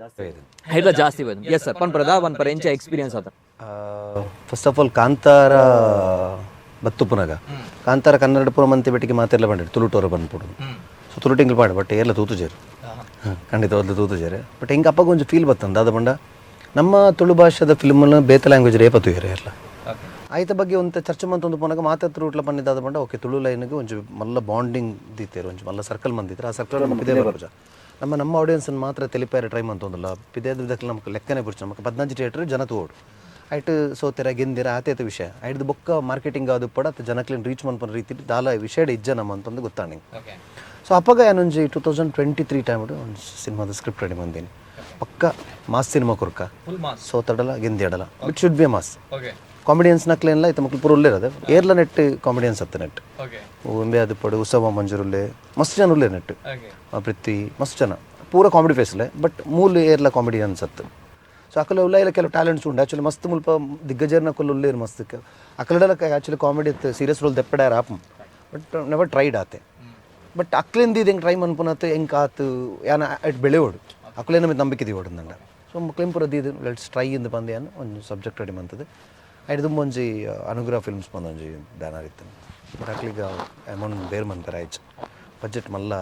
ಇಲ್ಲ ಜಾಸ್ತಿ ಬೈದನ್? ಎಸ್ ಸರ್, ಪನ್ಪರ ದಾ ಒನ್ ಪರ್ ಎಂಚ ಎಕ್ಸ್ಪೀರಿಯನ್ಸ್ ಆತ? First of all Kantara ಬತ್ತುಪುನಗ ಕಾಂತಾರ ಕನ್ನಡ ಪೂರ ಮಂತಿ ಬೆಟ್ಟಿಗೆ ಮಾತೆಲ್ಲ ಬಂದಿಟ್ಟು ತುಳುಟೋರ ಬಂದ್ಬಿಡು. ಸೊ ತುಳು ಟಿಂಗ್ಲು ಪಾಡ, ಬಟ್ ಎಲ್ಲ ತೂತುಜೇರು, ಖಂಡಿತ ಒದ್ಲು ತೂತುಜೇರು. ಬಟ್ ಹಿಂಗೆ ಅಪ್ಪಗೆ ಒಂಜಿ ಫೀಲ್ ಬತ್ತಂದ ದಾದ ಬಂಡ, ನಮ್ಮ ತುಳು ಭಾಷೆದ ಫಿಲ್ಮನ್ನು ಬೇತ ಲ್ಯಾಂಗ್ವೇಜ್ ರೇಪತ್ತು ಎಲ್ಲ ಆಯ್ತ ಬಗ್ಗೆ ಒಂದು ಚರ್ಚೆ ಮಂತೊಂದು ಪೋನಾಗ ಮಾತಾತ್ರ ಉಟ್ಲ ಬಂದಿದ್ದಾದ ಬಂಡ, ಓಕೆ, ತುಳು ಲೈನ್ಗೆ ಒಂಜಿ ಮಲ್ಲ ಬಾಂಡಿಂಗ್ ದೀತೇರು, ಒಂಜಿ ಮಲ್ಲ ಸರ್ಕಲ್ ಮಂದಿದ್ರು. ಆ ಸರ್ಕಲ್ ನಮ್ಮ ಪಿದೇ ಬರ್ಪುಜ, ನಮ್ಮ ನಮ್ಮ ಆಡಿಯನ್ಸ್ ಮಾತ್ರ ತೆಲಿಪಾರೆ ಟ್ರೈ ಮಂತೊಂದಿಲ್ಲ. ಪಿದೇದ ವಿಧಕ್ಕೆ ನಮ್ಗೆ ಲೆಕ್ಕನೆ ಬುರ್ಚು. ನಮಗೆ 15 ಥಿಯೇಟ್ರ್ ಜನ ತೋಡು ಐಟ್ ಸೋತೆರ ಗೆಂದಿರ ಆತೇತ ವಿಷಯ. ಐಡ್ದು ಬೊಕ್ಕ ಮಾರ್ಕೆಟಿಂಗ್ ಅದು ಪಡ ಅತ್ತ ಜನಕ್ಲೇನ್ ರೀಚ್ ಮನ್ಪನ ರೀತಿ ದಾಲ ವಿಷಯ ಇಜ್ಜ ನಮ್ಮ ಅಂತಂದು ಗೊತ್ತಾಣಿ. ಸೊ ಅಪ್ಪಗ ಏನೊಂಜಿ 2023 ಟೈಮ್ ಒಂದು ಸಿನಿಮಾದ ಸ್ಕ್ರಿಪ್ಟ್ ರೆಡಿ ಬಂದೀನಿ. ಪಕ್ಕ ಮಾಸ್ ಸಿನಿಮಾ ಕೊರ್ಕ, ಸೋತಡಲ ಗೆಂದಿಡಲ, it should be a mass. Comedians ನಕ್ಲೇನ್ಲ ಇತ್ತ ಮಕ್ಳು ಪೂರ ಉಲ್ಲೇರದು ಏರ್ಲ ನೆಟ್ ಕಾಮಿಡಿಯನ್ಸ್ ಅತ್ತ ನೆಟ್ ಒಂಬೆ ಅದು ಪಡು ಉತ್ಸವ ಮಂಜೂರುಲ್ಲೆ ಮಸ್ತ್ ಜನ ಉಲ್ಲೆ ನೆಟ್ ಪೃಥ್ವಿ ಮಸ್ತ್ ಜನ ಪೂರ ಕಾಮಿಡಿ ಫೇಸ್ಲೆ, ಬಟ್ ಮೂಲ ಏರ್ಲ ಕಾಮಿಡಿಯನ್ಸ್ ಅತ್ತು. ಸೊ ಅಕಲ ಉಲ್ಲ ಇಲ್ಲ ಕೆಲವು ಟ್ಯಾಲೆಂಟ್ಸ್ ಉಂಟು ಆ್ಯಕ್ಚುಲಿ. ಮಸ್ತ್ ಮುಲ್ಪ ದಿಗ್ಗಜರ್ನ ಕೊಲ್ಲ ಉಲ್ಲೇರು ಮಸ್ತ್ ಅಕಲಡಲ. ಆ್ಯಕ್ಚುಲಿ ಕಾಮಿಡಿ ಇತ್ತು, ಸೀರಿಯಸ್ ರೋಲ್ ದೆಪ್ಪಡ್ಯಾರ ಆಪಂ, but never tried ಆತೆ. ಬಟ್ ಅಕ್ಲಿಂದ ಇದು ಹೆಂಗೆ ಟ್ರೈ ಮನ್ಪುನತ್ತು ಹೆಂಗೆ ಆತು ಯಾನ ಅಟ್ ಬೆಳೆಯೋಡು ಅಕ್ಲೇ ನಮಗೆ ನಂಬಿಕೆ ಓಡು ನಂಡ. ಸೊ ಮಕ್ಳಿಂಪುರ ಇದು let's try ಇಂದ ಬಂದು ಯಾನ್ ಒಂದು ಸಬ್ಜೆಕ್ಟ್ ರೆಡಿ ಮಂತದ್ದು. ಐದು ತುಂಬ ಒಂಜಿ ಅನುಗ್ರಹ ಫಿಲ್ಮ್ಸ್ ಬಂದು ಒಂಜಿ ಬ್ಯಾನರ್ ಇತ್ತು. ಬಟ್ ಅಕ್ಲಿಗೆ ಅಮೌಂಟ್ ಬೇರೆ ಮಂತಾರೆ ಆಯ್ತು, ಬಜೆಟ್ ಮಲ್ಲ.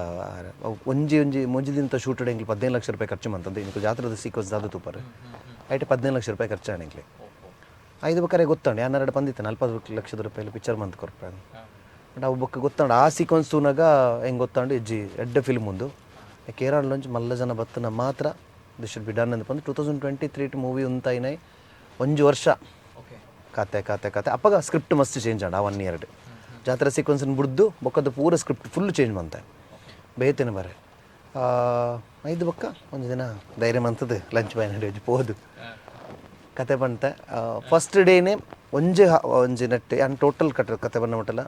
ಅವು ಒಂಜಿ ಒಂಜಿ ಒಂಜಿ ದಿನದ ಶೂಟ್ ಎಂಗ್ಲಿ 15 ಲಕ್ಷ ರೂಪಾಯಿ ಖರ್ಚು ಮಂತಂದು. ಇನ್ನು ಜಾತ್ರದ ಸೀಕ್ವೆನ್ಸ್ ದಾದ ತೂಪಾರೆ ಐಟ್ 15 ಲಕ್ಷ ರೂಪಾಯಿ ಖರ್ಚು ಎಂಗ್ಲಿ. ಐದು ಬೇಕಾರೆ ಗೊತ್ತಂಡು ಯಾರು ಬಂದಿತ್ತು 40 ಲಕ್ಷದ ರೂಪಾಯಿ ಪಿಕ್ಚರ್ ಮಂತ್ ಕೊರ್ಪೆ. ಬಟ್ ಅವು ಬೊಕ್ಕ ಗೊತ್ತಂಡು ಆ ಸೀಕ್ವೆನ್ಸ್ ತೂನಾಗ ಹೆಂಗೆ ಗೊತ್ತಂಡು ಇಜ್ಜಿ ಎಡ್ಡೆ ಫಿಲ್ಮ್ ಉಂದು ಕೇರಳ ಮಲ್ಲ ಜನ ಬತ್ತನ ಮಾತ್ರ this should be done ಅಂತ ಬಂದು 2023 ಮೂವಿ ಉಂತಾಯಿನೈ. ಒಂಜಿ ವರ್ಷ ಕಾತೆ ಕಾತೆ ಕಾತೆ ಅಪ್ಪಗ ಸ್ಕ್ರಿಪ್ಟ್ ಮಸ್ತ್ ಚೇಂಜ್ ಆಂಡ್. ಆ ಒನ್ ಇಯರ್ ಜಾತ್ರೆ ಸೀಕ್ವೆನ್ಸ್ ಬುಡ್ದು ಬೊಕ್ಕದ ಪೂರ script full change ಬಂತೆ ಬೇತೇನೆ ಬರೆ. ಐದು ಬೊಕ್ಕ ಒಂದು ದಿನ ಧೈರ್ಯ ಮಂತದ್ದು ಲಂಚ್ ಬಾಯ್ ನಡಿ ಪೋದು ಕತೆ ಬಂತೆ. ಫಸ್ಟ್ ಡೇನೆ ಒಂಜಿ ಒಂಜಿ ನೆಟ್ ಯಾನ್ ಟೋಟಲ್ ಕಟ್ ಕತೆ ಬಣ್ಣ ಮಟ್ಟಲ್ಲ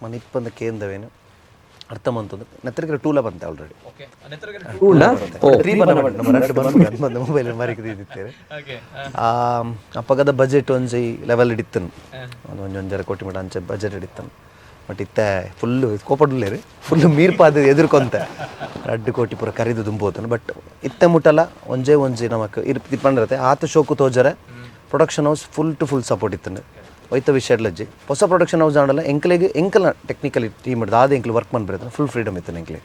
ಮನಿಪ್ಪಂದ ಕೇಂದವೇನು ಅರ್ಥ ಮಂತಂದು ನೆತ್ತರಿಗೆ ಟೂಲ ಬಂತೆ ಆಲ್ರೆಡಿ. ಮೊಬೈಲ್ ಮರಿಕ್ ದೀದಿತ್ತೇವೆ. ಅಪ್ಪಗದ ಬಜೆಟ್ ಒಂಜಿ ಲೆವೆಲ್ ಹಿಡಿತನು, ಒಂದು ಒಂಜಿ 1.5 ಕೋಟಿ ಮಟ ಅಂಚೆ ಬಜೆಟ್ ಹಿಡಿತನು. ಬಟ್ ಇತ್ತೆ ಫುಲ್ಲು ಕೋಪಡುಲ್ಲೇರು, ಫುಲ್ ಮೀರ್ಪಾದ ಎದುರ್ಕೊಂತ 2 ಕೋಟಿ ಪೂರ ಕರಿದು ದುಂಬೋತನು. ಬಟ್ ಇತ್ತೆ ಮುಟ್ಟಲ್ಲ ಒಂಜೇ ಒಂಜಿ ನಮಕ್ ಇರ್ ತಿಪ್ಪಂಡಿರತ್ತೆ ಆತ ಶೋಕು ತೋಜರೆ. Production house full to full support ಇತ್ತಂಡು ಒಯ್ತ ವಿಷಯಡ್ಲಜ್ಜಿ. ಹೊಸ ಪ್ರೊಡಕ್ಷನ್ ಹೌಸ್ ಆಂಡಲ ಎಂಕ್ಲೆಗ್ ಎಂಕಲ್ನ ಟೆಕ್ನಿಕಲಿ ಟೀಮ್ ದಾದ ಎಂಕ್ಲು ವರ್ಕ್ ಮನ್ಬಿರುತ್ತೆ ಫುಲ್ ಫ್ರೀಡಮ್ ಇತ್ತು. ಎಂಕ್ಲೆ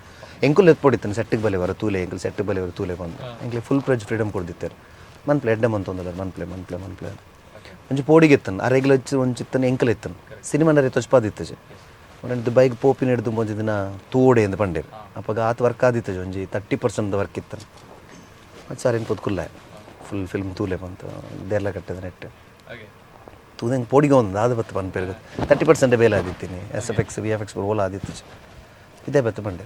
ಎಂಕುಲ್ ಎತ್ಪೊಡಿತ್ತಾನೆ ಸೆಟ್ಟಿಗೆ ಬಲೆ ಬರ ತೂಲೆ, ಎಂಕಲ್ ಸೆಟ್ಟಿಗೆ ಬಲೆ ಬರ ತೂಲೆ ಬಂದು ಎಂಕ್ಲೆ ಫುಲ್ ಪ್ರೆಜ್ ಫ್ರೀಡಮ್ ಕೊಡ್ದಿತ್ತಾರೆ. ಮನ್ಪ್ಲೆ ಎಡ್ಡೆ ಮಂತೊಂದಲ್ಲ ಮನ್ಪ್ಲೆ ಮನ್ಪ್ಲೆ ಮನ್ಪ್ಲೆ ಒಂಜಿ ಪೋಡಿಗೆ ಇತ್ತನು ಆ ರೆಗ್ಯುಲರ್ ಒಂಜಿ ಇತ್ತನು ಎಂಕಲ್ ಇತ್ತನು ಸಿನಿಮಾನರೆ ತೊಚ್ಪಾದಿತ್ತಜೆ. ದುಬೈಗೆ ಪೋಪಿನ ಹಿಡ್ದು ಒಂಜಿ ದಿನ ತೋಡೆ ಎಂದು ಪಂಡೇರು. ಅಪ್ಪಗ ಆತ ವರ್ಕ್ ಆದಿತ್ತಜೆ, ಒಂಜಿ 30% ವರ್ಕ್ ಇತ್ತನು. ಮತ್ತು ಸರ್ ಏನು ಪೊತ್ಕುಲ್ಲ ಫುಲ್ ಫಿಲ್ಮ್ ತೂಲೆ ಬಂತು ದೇರ್ಲ ಕಟ್ಟದ ನೆಟ್ ತೂದಂಗೆ ಪೋಡಿಗೆ ಒಂದು ಆದ ಬತ್ತು ಪನ್ಪೇರು 30% ಬೇಲೆ ಆದಿತ್ತೀನಿ. SFX VFX roll ಆದಿತ್ತು ಇದೇ ಬತ್ತು ಬಂಡೆ.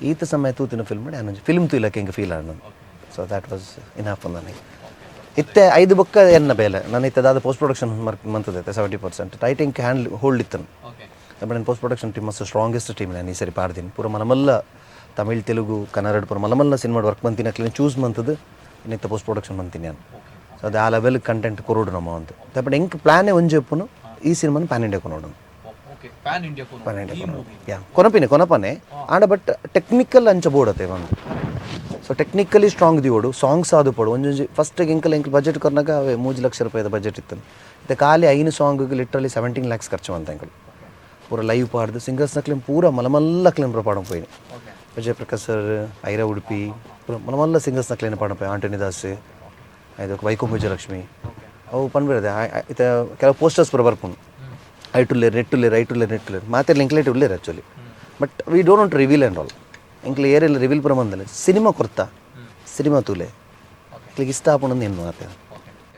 ಈತ ಸಮಯ ತೂತಿನ ಫಿಲ್ಮ್ ಮಾಡಿ ಅನ್ನೊಂಜಿ ಫಿಲ್ಮ್ ತೂಯ್ಲಕ್ಕೆ ಹಿಂಗೆ ಫೀಲ್ ಆಣ. So that was enough ನನಗೆ. ಇತ್ತೆ ಐದು ಬೊಕ್ಕ ಎನ್ನ ಬೇಲೆ ನಾನು ಇತ್ತೆ ದಾದ post production work ಮಂತದೈತೆ. 70% writing hand hold ಇತ್ತನು. ನಮ್ಮ post production team ಮಸ್ತ್ ಸ್ಟ್ರಾಂಗೆಸ್ಟ್ ಟೀಮ್. ನಾನು ಈ ಸರಿ ಪಾಡ್ತೀನಿ ಪೂರ ಮಲಮಲ್ಲ ತಮಿಳ್, ತೆಲುಗು, ಕನ್ನಡ ಪೂರ ಮಲಮಲ್ಲ ಸಿನಿಮಾ ವರ್ಕ್ ಮಂತಿನ ಅಕ್ಲಿನ ಚೂಸ್ ಮಂತದ್ದು ಇನ್ನಿತ್ತ ಪೋಸ್ಟ್ ಪ್ರೊಡಕ್ಷನ್ ಮಂತೀನಿ ನಾನು. So ಅದು ಆ ಲೆವೆಲ್ ಕಂಟೆಂಟ್ ಕೊರೋಡು ನಮ್ಮ ಅಂತ. ಬಟ್ ಎಂಕ್ ಪ್ಲಾನೇ ಒಂಜಿ ಉಪ್ಪುನು, ಈ ಸಿನಿಮಾನ ಪ್ಯಾನ್ ಇಂಡಿಯಾ ಕೊನೋಡು. Pan India. PAN India ಯಾ ಕೊನಪಿನೆ ಕೊನಪನೆ ಆಂಡ, ಬಟ್ ಟೆಕ್ನಿಕಲ್ ಅಂಚ ಬೋಡತೆ ಒಂದು. So technically strong ದಿವೋಡು, songs ಆದು ಪೋಡು. ಒಂಜೊಂಜಿ ಫಸ್ಟ್ ಎಂಕಲ್ ಎಂಕಲ್ ಬಜೆಟ್ ಕೊರ್ನಾಗ ಅವೇ 3 ಲಕ್ಷ ರೂಪಾಯಿದ ಬಜೆಟ್ ಇತ್ತು. ಇತ್ತೆ ಖಾಲಿ ಐನು ಸಾಂಗ್ ಲಿಟ್ರಲಿ 17 ಲ್ಯಾಕ್ಸ್ ಖರ್ಚು ಅಂತ. ಎಂಕಲ್ ಪೂರ ಲೈವ್ ಪಾಡ್ದು, ಸಿಂಗರ್ಸ್ ನಕ್ಲಿನ್ ಪೂರ ಮಲಮಲ್ಲ ಕ್ಲೇಮ್ ಪೂರ ಪಾಡಂ ಪೋಯಿನಿ. ವಿಜಯ್ ಪ್ರಕಾಶ್ ಸರ್, ಐರಾ ಉಡುಪಿ, ಪೂರ ಮಲಮಲ್ಲ ಸಿಂಗರ್ಸ್ ನಕ್ಲೇನ ಪಾಡಂ ಪೋಯಿ. ಆಂಟನಿ ದಾಸ್, ಇದು ವೈಕುಂಠ ವಿಜಯಲಕ್ಷ್ಮಿ, ಅವು ಪನ್ಬಿಡದೆ. ಇತ್ತೆ ಕೆಲವು ಪೋಸ್ಟರ್ಸ್ ಪೂರ ಬರ್ಪುಂಡು. ಐಟುಲ್ಲೇರ್, ನೆಟ್ಟುಲ್ಲೇರ್, ಐಟುಲ್ಲೇರ್, ನೆಟ್ಟುಲ್ಲೇರ್, ಮಾತೆರ್ಲ ಎಂಕ್ಲೇಟ್ ಉಲ್ಲೇರ್ actually, but we don't want reveal and all. ಎಂಕ್ಲೆ ಏರೆಲ್ಲ reveal ಪೂರ ಬಂದಲ್ಲ. ಸಿನಿಮಾ ಕೊರ್ತಾ, ಸಿನಿಮಾ ತೂಲೆ, ಎಂಕ್ಲಿಗೆ ಇಷ್ಟ ಆಪುಂಡು ಎನ್ನು ಆತೆ.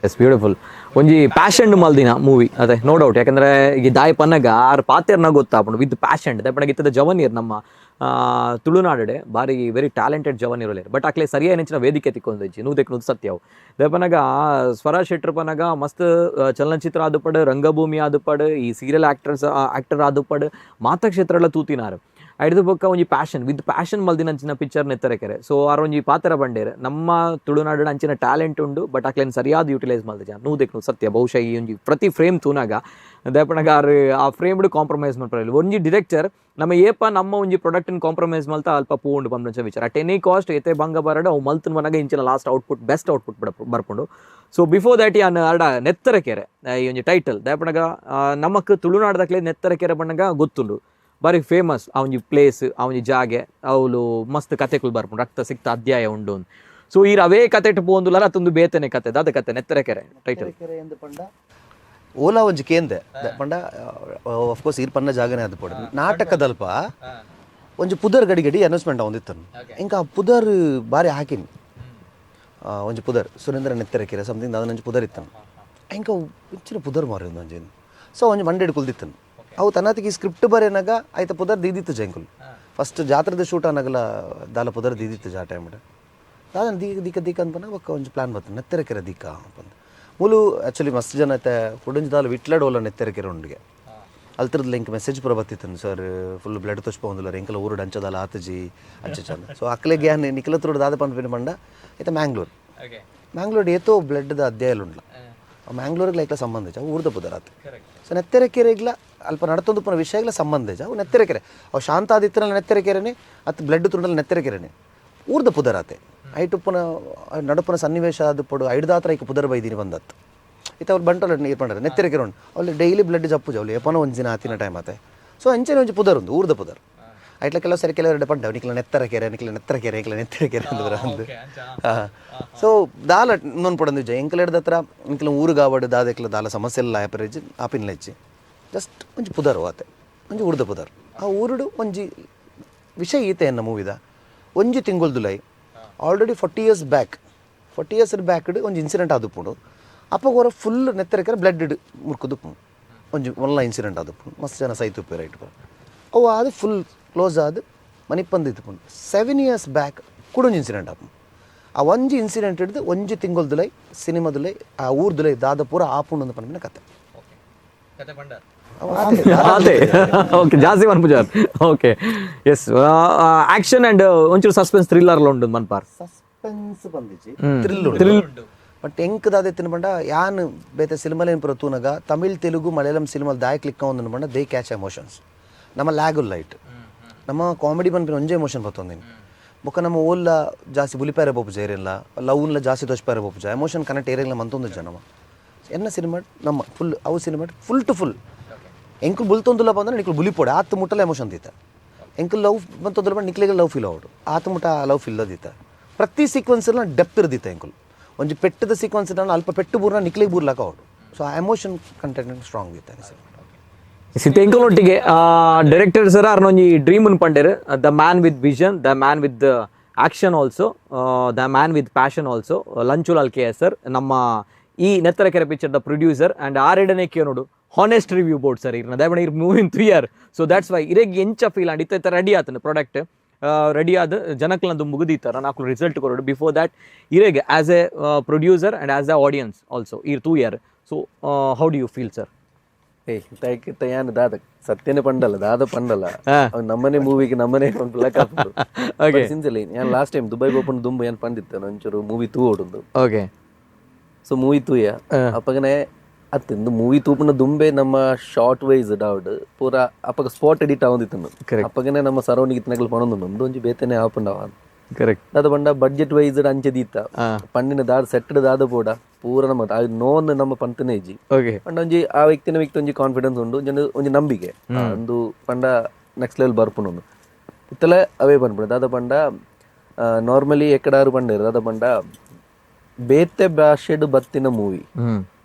Yes, beautiful. ಒಂಜಿ ಪ್ಯಾಷನ್ ಮಲ್ದಿನ ಮೂವಿ ಅದೇ, ನೋ ಡೌಟ್. ಯಾಕಂದ್ರೆ ಈಗ ದಾಯ ಪನ್ನಗ ಆರ್ ಪಾತೆರ್ನ ಗೊತ್ತಾಪುಂಡು ವಿತ್ ಪ್ಯಾಷನ್. ದಯಪನಗ ಇತ್ತದ ಜವನೀರ್ ನಮ್ಮ ತುಳುನಾಡುಡೆ ಬಾರಿ ವೆರಿ ಟ್ಯಾಲೆಂಟೆಡ್ ಜವನೀರ್ ಉಲ್ಲೇರ್. ಬಟ್ ಅಕ್ಲೆ ಸರಿಯಾದ ನೆಂಚಿನ ವೇದಿಕೆ ತಿಕ್ಕೊಂದಿಜ್ಜಿ, ನೂದೆಕ್ ನೂದು ಸತ್ಯವು. ದಯಪನಗ ಸ್ವರಾಜ್ ಶೆಟ್ಟರ್ ಪನಗ ಮಸ್ತ್ ಚಲನಚಿತ್ರ ಆದುಪಡು, ರಂಗಭೂಮಿ ಆದುಪಡು, ಈ serial actors actor ಆದುಪಡು, ಮಾತ ಕ್ಷೇತ್ರ ತೂತಿನಾರು. ಐಡ್ದು ಬೊಕ್ಕ ಒಂಜಿ passion, with passion ಮಲ್ದಿನ ಅಂಚಿನ ಪಿಕ್ಚರ್ ನೆತ್ತರೆಕೆರೆ. ಸೊ ಆರ್ ಒಂಜಿ ಪಾತ್ರ ಬಂಡೇರ್, ನಮ್ಮ ತುಳುನಾಡು ಅಂಚಿನ ಟ್ಯಾಲೆಂಟ್ ಉಂಡು, ಬಟ್ ಅಕ್ಲೇನ್ ಸರಿಯಾದ ಯೂಟಿಲೈಸ್ ಮಲ್ದಿಜ, ನೂದೆಕ್ ನೂದು ಸತ್ಯ. ಬಹುಶಃ ಈ ಒಂಜಿ ಪ್ರತಿ ಫ್ರೇಮ್ ತೂನಾಗ ದಯಪನಗ ಆರ್ ಆ ಫ್ರೇಮ್ಡ್ ಕಾಂಪ್ರಮೈಸ್ ಮಲ್ಪರೆ. ಒಂಜಿ ಡಿರೆಕ್ಟರ್ ನಮ್ಮ ಏಪ ನಮ್ಮ ಒಂಜಿ ಪ್ರಾಡಕ್ಟ್ ಕಾಂಪ್ರಮೈಸ್ ಮಲ್ತ ಅಲ್ಪ ಪೂಂಡು ಪಂಪಂಚ ವಿಚಾರ. At any cost ಏತೆ ಭಂಗ ಬರಡು, ಅವು ಮಲ್ತನ್ ಮನಗ ಇಂಚಿನ last output best output ಬರ್ಪುಂಡು. So before that ಯಾನ್ ಅರ್ಡ ನೆತ್ತರಕೆರೆ ಈ ಒಂಜಿ ಟೈಟಲ್ ದಯಪನಗ ನಮಕ್ ತುಳುನಾಡ್ದಕ್ಲೆ ನೆತ್ತರಕೆರೆ ಬಣ್ಣಗ ಗೊತ್ತುಂಡು. ಬಾರಿ ಫೇಮಸ್ ಆ ಒಂಜಿ ಪ್ಲೇಸ್, ಆ ಒಂಜಿ ಜಾಗೆ. ಅವ್ಲು ಮಸ್ತ್ ಕತೆಕುಲು ಬರ್ಪುಂಡು, ರಕ್ತ ಸಿಕ್ತ ಅಧ್ಯಾಯ ಉಂಡು. ಸೊ ಈ ಅವೇ ಕತೆ ಪೋಂದುಲ ಅತ್ತೊಂದು ಬೇತನೆ ಕತೆ, ದಾದ ಕತೆ ನೆತ್ತರಕೆರೆ ಟೈಟಲ್? ಕೆರೆ ಎಂದು ಪಂಡ ಓಲಾ ಒಂಜಿ ಕೇಂದೆ ಪಂಡ, ಆಫ್ ಕೋರ್ಸ್ ಈರ್ ಪನ್ನ ಜಾಗನೇ ಅದು ಪೋಡು. ನಾಟಕದಲ್ಪ ಒಂಜಿ ಪುದರ್ ಗಡಿ ಗಡಿ ಅನೌನ್ಸ್ಮೆಂಟ್ ಒಂದಿತ್ತನು. ಇಂಕ ಆ ಪುದರ್ ಬಾರಿ ಹಾಕಿನಿ. ಒಂಜಿ ಪುದರ್ ಸುರೇಂದ್ರ ನೆತ್ತರಕೆರೆ ಸಮಥಿಂಗ್ ದಾದ ಒಂಜಿ ಪುದರ್ ಇತ್ತನು. ಇಂಕ ಇಂಚಿನ ಪುದರ್ ಮಾರಿ ಒಂಜಿ. ಸೊ ಒಂಜಿ ಮಂಡೆಡ್ ಕುಲ್ದಿತ್ತನು. ಅವು ತನ್ನತಿಗೆ ಸ್ಕ್ರಿಪ್ಟ್ ಬರೇನಾಗ ಆಯ್ತ ಪುದರ್ ದೀದಿತ್ತು ಜಂಕುಲ್. ಫಸ್ಟ್ ಜಾತ್ರೆದ ಶೂಟ್ ಅನಾಗಲ ದಾಲ ಪುದರ್ ದೀದಿತ್ತು ಜಾ ಟೈಮ್. ದಾದ ದೀಕ ದೀಕ ದೀಕ ಅನ್ಪನ ಬೊಕ್ಕ ಒಂಜಿ ಪ್ಲಾನ್ ಬರ್ತದೆ, ನೆತ್ತೆರಕೆರೆ ದೀಕ ಪಂದ್. ಮೂಲು ಆ್ಯಕ್ಚುಲಿ ಮಸ್ತ್ ಜನ ಐತೆ ಕುಡಂಜಿ ದಾಲ ವಿಟ್ಲಡ್ ಓಲ ನೆತ್ತೆರಕೆರೆ ಉಂಡಿಗೆ. ಅಲ್ತ್ರದ್ ಲಿಂಕ್ ಮೆಸೇಜ್ ಪೂರ ಬತ್ತಿತ್ತು, sir full blood ತೊಚ್ಪೊಂದುಲ್ಲ, ಎಂಕಲ ಊರು ಅಂಚದಾಲ ಆತಜಿ ಅಂಚ ಚಂದ. ಸೊ ಅಕ್ಲೆಗೆ ಯಾನ್ ನಿಖಲ ತ್ರೋಡ್ ದಾದ ಪನ್ಪಿನ ಪಂಡ, ಐತೆ ಮ್ಯಾಂಗ್ಳೂರ್, ಮ್ಯಾಂಗ್ಳೂರ್ ಏತೋ ಬ್ಲಡ್ದ ಅಧ್ಯಾಯಲು ಉಂಡ್ಲ. ಆ ಮ್ಯಾಂಗ್ಳೂರ್ಗೆ ಲೈಕ್ಲ ಸಂಬಂಧ ಇಜ್ಜಿ, ಅವು ಊರ್ದ ಪುದರ್ ಆತು. ಸೊ ನೆತ್ತೆರಕೆರೆಗ್ಲ ಅಲ್ಪ ನಡತೊಂದು ಪುನ ವಿಷಯಗಳ ಸಂಬಂಧ ಇಜ್ಜಿ. ಅವು ನೆತ್ತೆರಕೆರೆ, ಅವು ಶಾಂತ ಆದಿತ್ತನ ನೆತ್ತೆರಕೆರೆನೆ, ಅತ್ತು ಬ್ಲಡ್ ತುಂಡಲ ನೆತ್ತೆರಕೆರೆನೆ, ಊರ್ದ ಪುದರ್ ಆತೆ. ಐಟು ಪುನ ನಡುಪುನ ಸನ್ನಿವೇಶ ಅದು ಪೊಡು ಐಡ್ದಾತ್ರ ಐಕ್ ಪುದರ್ ಬೈದಿನಿ ಬಂದತ್ತು. ಇತ್ತ ಅವ್ರು ಬಂಟೋಲ ನೀರು ಪಂಡರೆ ನೆತ್ತೆರಕೆರೆ ಉಂಡು. ಅಲ್ಲಿ ಡೈಲಿ ಬ್ಲಡ್ ಜಪ್ಪುಜ, ಅವ್ಲು ಏಪನೋ ಒಂಜಿ ದಿನ ಆತಿನ ಟೈಮ್ ಆತೆ. ಸೊ ಅಂಚನೆ ಒಂಜಿ ಪುದರ್ ಉಂದು, ಊರ್ದ ಪುದರ್. ಐಟ್ಲ ಕೆಲವು ಸರಿ ಕೆಲವರು ಪಂಡ, ನಿಕ್ಲ ನೆತ್ತರ ಕೆರೆ, ನಿಕ್ಲ ನೆತ್ತರ ಕೆರೆ, ನಿಕ್ಲ ನೆತ್ತರ ಕೆರೆ ಅಂದ್ರೆ ಅಂದು. ಸೊ ದಾಲ ಇನ್ನೊಂದು ಪಡೊಂದು ಇಜ್ಜ. ಎಂಕಲೆಡ್ದ ಹತ್ರ ಎಂಕಲ ಊರುಗಾವಡು ದಾದೆಕ್ಲ ದಾಲ ಸಮಸ್ಯೆ ಎಲ್ಲ ಆಪರೇಜ್ ಆಪಿನ್ಲ ಇಜ್ಜಿ. ಜಸ್ಟ್ ಒಂಜಿ ಪುದರ್ ಆತೆ, ಒಂಜಿ ಊರ್ದ ಪುದರ್. ಆ ಊರುಡು ಒಂಜಿ ವಿಷಯ ಈತೆ ಎನ್ನ ಮೂವಿದ. ಒಂಜಿ ತಿಂಗೊಳ್ದುಲೈ already 40 years back, 40 years backed ಒಂಜಿ ಇನ್ಸಿಡೆಂಟ್ ಆದುಪ್ಪುಂಡು. ಅಪ್ಪಗ ಹೊರ ಫುಲ್ ನೆತ್ತರಕರೆ ಬ್ಲಡ್ ಮುರ್ಕುದುಪ್ಪುಂಡು. ಒಂಜಿ ಒಲ್ಲ ಇನ್ಸಿಡೆಂಟ್ ಆದುಪ್ಪುಂಡು, ಮಸ್ತ್ ಜನ ಸೈತುಪ್ಪು ರೈಟ್. ಅವು ಅದು ಫುಲ್ ಕ್ಲೋಸ್ ಆದ್ ಮನಿಪಂದು ಇತ್ತುಪುಂಡು. 7 ಇಯರ್ಸ್ ಬ್ಯಾಕ್ ಕೂಡ ಒಂಜಿ ಇನ್ಸಿಡೆಂಟ್ ಆಪುಂಡು. ಆ ಒಂಜಿ ಇನ್ಸಿಡೆಂಟ್ ಹಿಡ್ದು ಒಂಜಿ ತಿಂಗೊಳ್ದುಲೈ ಸಿನಿಮಾದುಲೈ ಆ ಊರ್ದುಲೈ ದಾದ ಪೂರ ಆಪುಂಡು ಅಂತ ಪನ್ಪಿನ ಕತೆ. ಅವು ಆತೆ. ಅದೇ, ಓಕೆ, ಜಾಸ್ತಿ ಮನ್ಪುಜಾರ್. Okay, S, action and ಒಂಚೂರು ಸಸ್ಪೆನ್ಸ್ ಥ್ರಿಲ್ಲರ್ ಉಂಡು ಮನ್ಪಾರ್. ಸಸ್ಪೆನ್ಸ್ ಬಂದಿಜ್ಜಿ, ಥ್ರಿಲ್ ಉಂಡು. ಬಟ್ ಎಂಕ್ ದಾದ ಎತ್ತಿನ ಪಂಡ, ಯಾನ್ ಬೇತೆ ಸಿನಿಮಾಲೇನ್ ಪೂರ ತೂನಗ, ತಮಿಳ್, ತೆಲುಗು, ಮಲಯಾಳಂ ಸಿನಿಮಾ ದಾಯ ಕ್ಲಿಕ್ ಆವೊಂದು ಪಂಡ, they catch emotions. ನಮ್ಮ ಲ್ಯಾಗ್ ಲೈಟ್, ನಮ್ಮ ಕಾಮಿಡಿ ಪನ್ಪಿನ ಒಂಜೇ ಎಮೋಷನ್ ಬತ್ತೊಂದಿನಿ. ಬೊಕ್ಕ ನಮ್ಮ ಓಲ್ಲ ಜಾಸ್ತಿ ಬುಲಿಪಾರೆ ಪೋಪುಜ, ಏರಿಲ್ಲ ಲವ್ನ್ಲ ಜಾಸ್ತಿ ತೋಚ್ಪಾರೆ ಪೋಪುಜ, ಎಮೋಷನ್ ಕನೆಕ್ಟ್ ಏರಿಲ್ಲ ಮಂತೊಂದು ನಮ್ಮ ಎನ್ನ ಸಿನಿಮಾ. ನಮ್ಮ ಫುಲ್ ಅವು cinema full to full ಎಂಕುಲು ಬುಲ್ತೊಂದುಲ್ಲ ಬಂದ್ರೆ ನಿಕ್ಲು ಬುಲಿಪೋಡೆ ಆತು ಮುಟ್ಟಲ ಎಮೋಷನ್ ದೀತ. ಎಂಕುಲು ಲವ್ ಬಂತೊಂದುಲ್ಲ ಬಂದು ನಿಕ್ಲೆಗೆ ಲವ್ ಫೀಲ್ ಆವಡು, ಆತು ಮುಟ್ಟ ಲವ್ ಫೀಲ್ ದೀತ. ಪ್ರತಿ ಸೀಕ್ವೆನ್ಸ್ ಡೆಪ್ತ್ ಇರ್ದಿತ್ತ. ಎಂಕುಲು ಒಂಜಿ ಪೆಟ್ಟದ ಸೀಕ್ವೆನ್ಸ್ ಅಲ್ಪ ಪೆಟ್ಟು ಬೂರ್ನ ನಿಕ್ಲೆಗೆ ಬೂರ್ಲಾಕ ಆವಡು. ಸೊ ಆ emotion content strong ಇತ್ತ ಸಿನಿಮಾ. ಎಂಕಲೊಟ್ಟಿಗೆ ಡೈರೆಕ್ಟರ್ ಸರ್ ಅರ್ನೊಂಜಿ ಡ್ರೀಮ್ ಪಂಡೇರ್, the man with vision, the man with action also, the man with passion also, Lanchulal K S sir, ನಮ್ಮ ಈ ನೆತ್ತರಕೆರೆ ಪಿಕ್ಚರ್ದ ಪ್ರೊಡ್ಯೂಸರ್. ಆ್ಯಂಡ್ ಆರೆಡನೇ ನೋಡು honest review board sir ಇರ್ನ ದಯಮಾಡಿ ಇರ್ ಮೂವಿನ್ ತುಯರ್. So that's why ಇರೆಗ್ ಎಂಚ ಫೀಲ್ ಆಂಡ್? ಇತ್ತ ರೆಡಿ ಆತನ ಪ್ರಾಡಕ್ಟ್ ರೆಡಿ ಆದ ಜನಕ್ಲಂದು ಮುಗುದಿತ್ತಾರ ನಾಲ್ಕು ರಿಸಲ್ಟ್ ಕೊರಡು. ಬಿಫೋರ್ that ಇರೆಗ್ as a producer and as a audience also ಇರ್ ತೂಯರ್, so how do you feel, sir? ಏಯ್, ತಯಾನ್ ದಾದ ಸತ್ಯನೇ ಪಂಡಲ್ಲ, ದಾದ ಪಂಡಲ್ಲ. ಅವ್ನು ನಮ್ಮನೆ ಮೂವಿಗೆ ನಮ್ಮನೆ ಪನ್ಪುಲಕ. ಸಿನ್ಸಿಯರ್ಲಿ ಯಾನ್ last time Dubai open ದುಂಬು ಏನ್ ಪಂದಿತ್ತು, ಒಂಚೂರು ಮೂವಿ ತೂ ಓಡುಂದು. So movie ತೂಯ ಅಪ್ಪಗನೆ ಅತ್ತು ಇಂದು ಮೂವಿ ತೂಪುನ ದುಂಬೆ ನಮ್ಮ ಶಾರ್ಟ್ ವೈಸ್ ಡಾವ್ಡ್ ಪೂರ ಅಪ್ಪಗ ಸ್ಪಾಟ್ ಎಡಿಟ್ ಆವೊಂದಿತ್ತು. ಅಪ್ಪಗನೆ ನಮ್ಮ ಸರೌಂಡಿಂಗ್ ಇತ್ತನಕಲ್ ಪಣೊಂದು ಉಂಡು ಒಂಜಿ ಬೇತೆನೆ ಆಪುಂಡವ. ಕರೆಕ್ಟ್. ದಾದ ಪಂಡ ಬಡ್ಜೆಟ್ ವೈಸ್ ಅಂಚೆ ದೀತ ಪಂಡಿನ ದಾದ ಸೆಟ್ ದಾದ ಪೋಡ ಪೂರ ನಮ್ಮ ನೋನ್ ನಮ್ಮ ಪಂತನೇ ಇಜ್ಜಿ. ಪಂಡ ಒಂಜಿ ಆ ವ್ಯಕ್ತಿನ ವ್ಯಕ್ತಿ ಒಂಜಿ ಕಾನ್ಫಿಡೆನ್ಸ್ ಉಂಡು, ಒಂಜಿ ಒಂಜಿ ನಂಬಿಕೆ ಒಂದು ಪಂಡ ನೆಕ್ಸ್ಟ್ ಲೆವೆಲ್ ಬರ್ಪುನ ಇತ್ತಲೆ ಅವೇ ಪನ್ಪುಂಡು. ದಾದ ಪಂಡ ನಾರ್ಮಲಿ ಎಕ್ಕಡಾರು ಪಂಡೇರು ದಾದ ಪಂಡ ಬೇತೆ ಭಾಷೆಡ್ ಬತ್ತಿನ ಮೂವಿ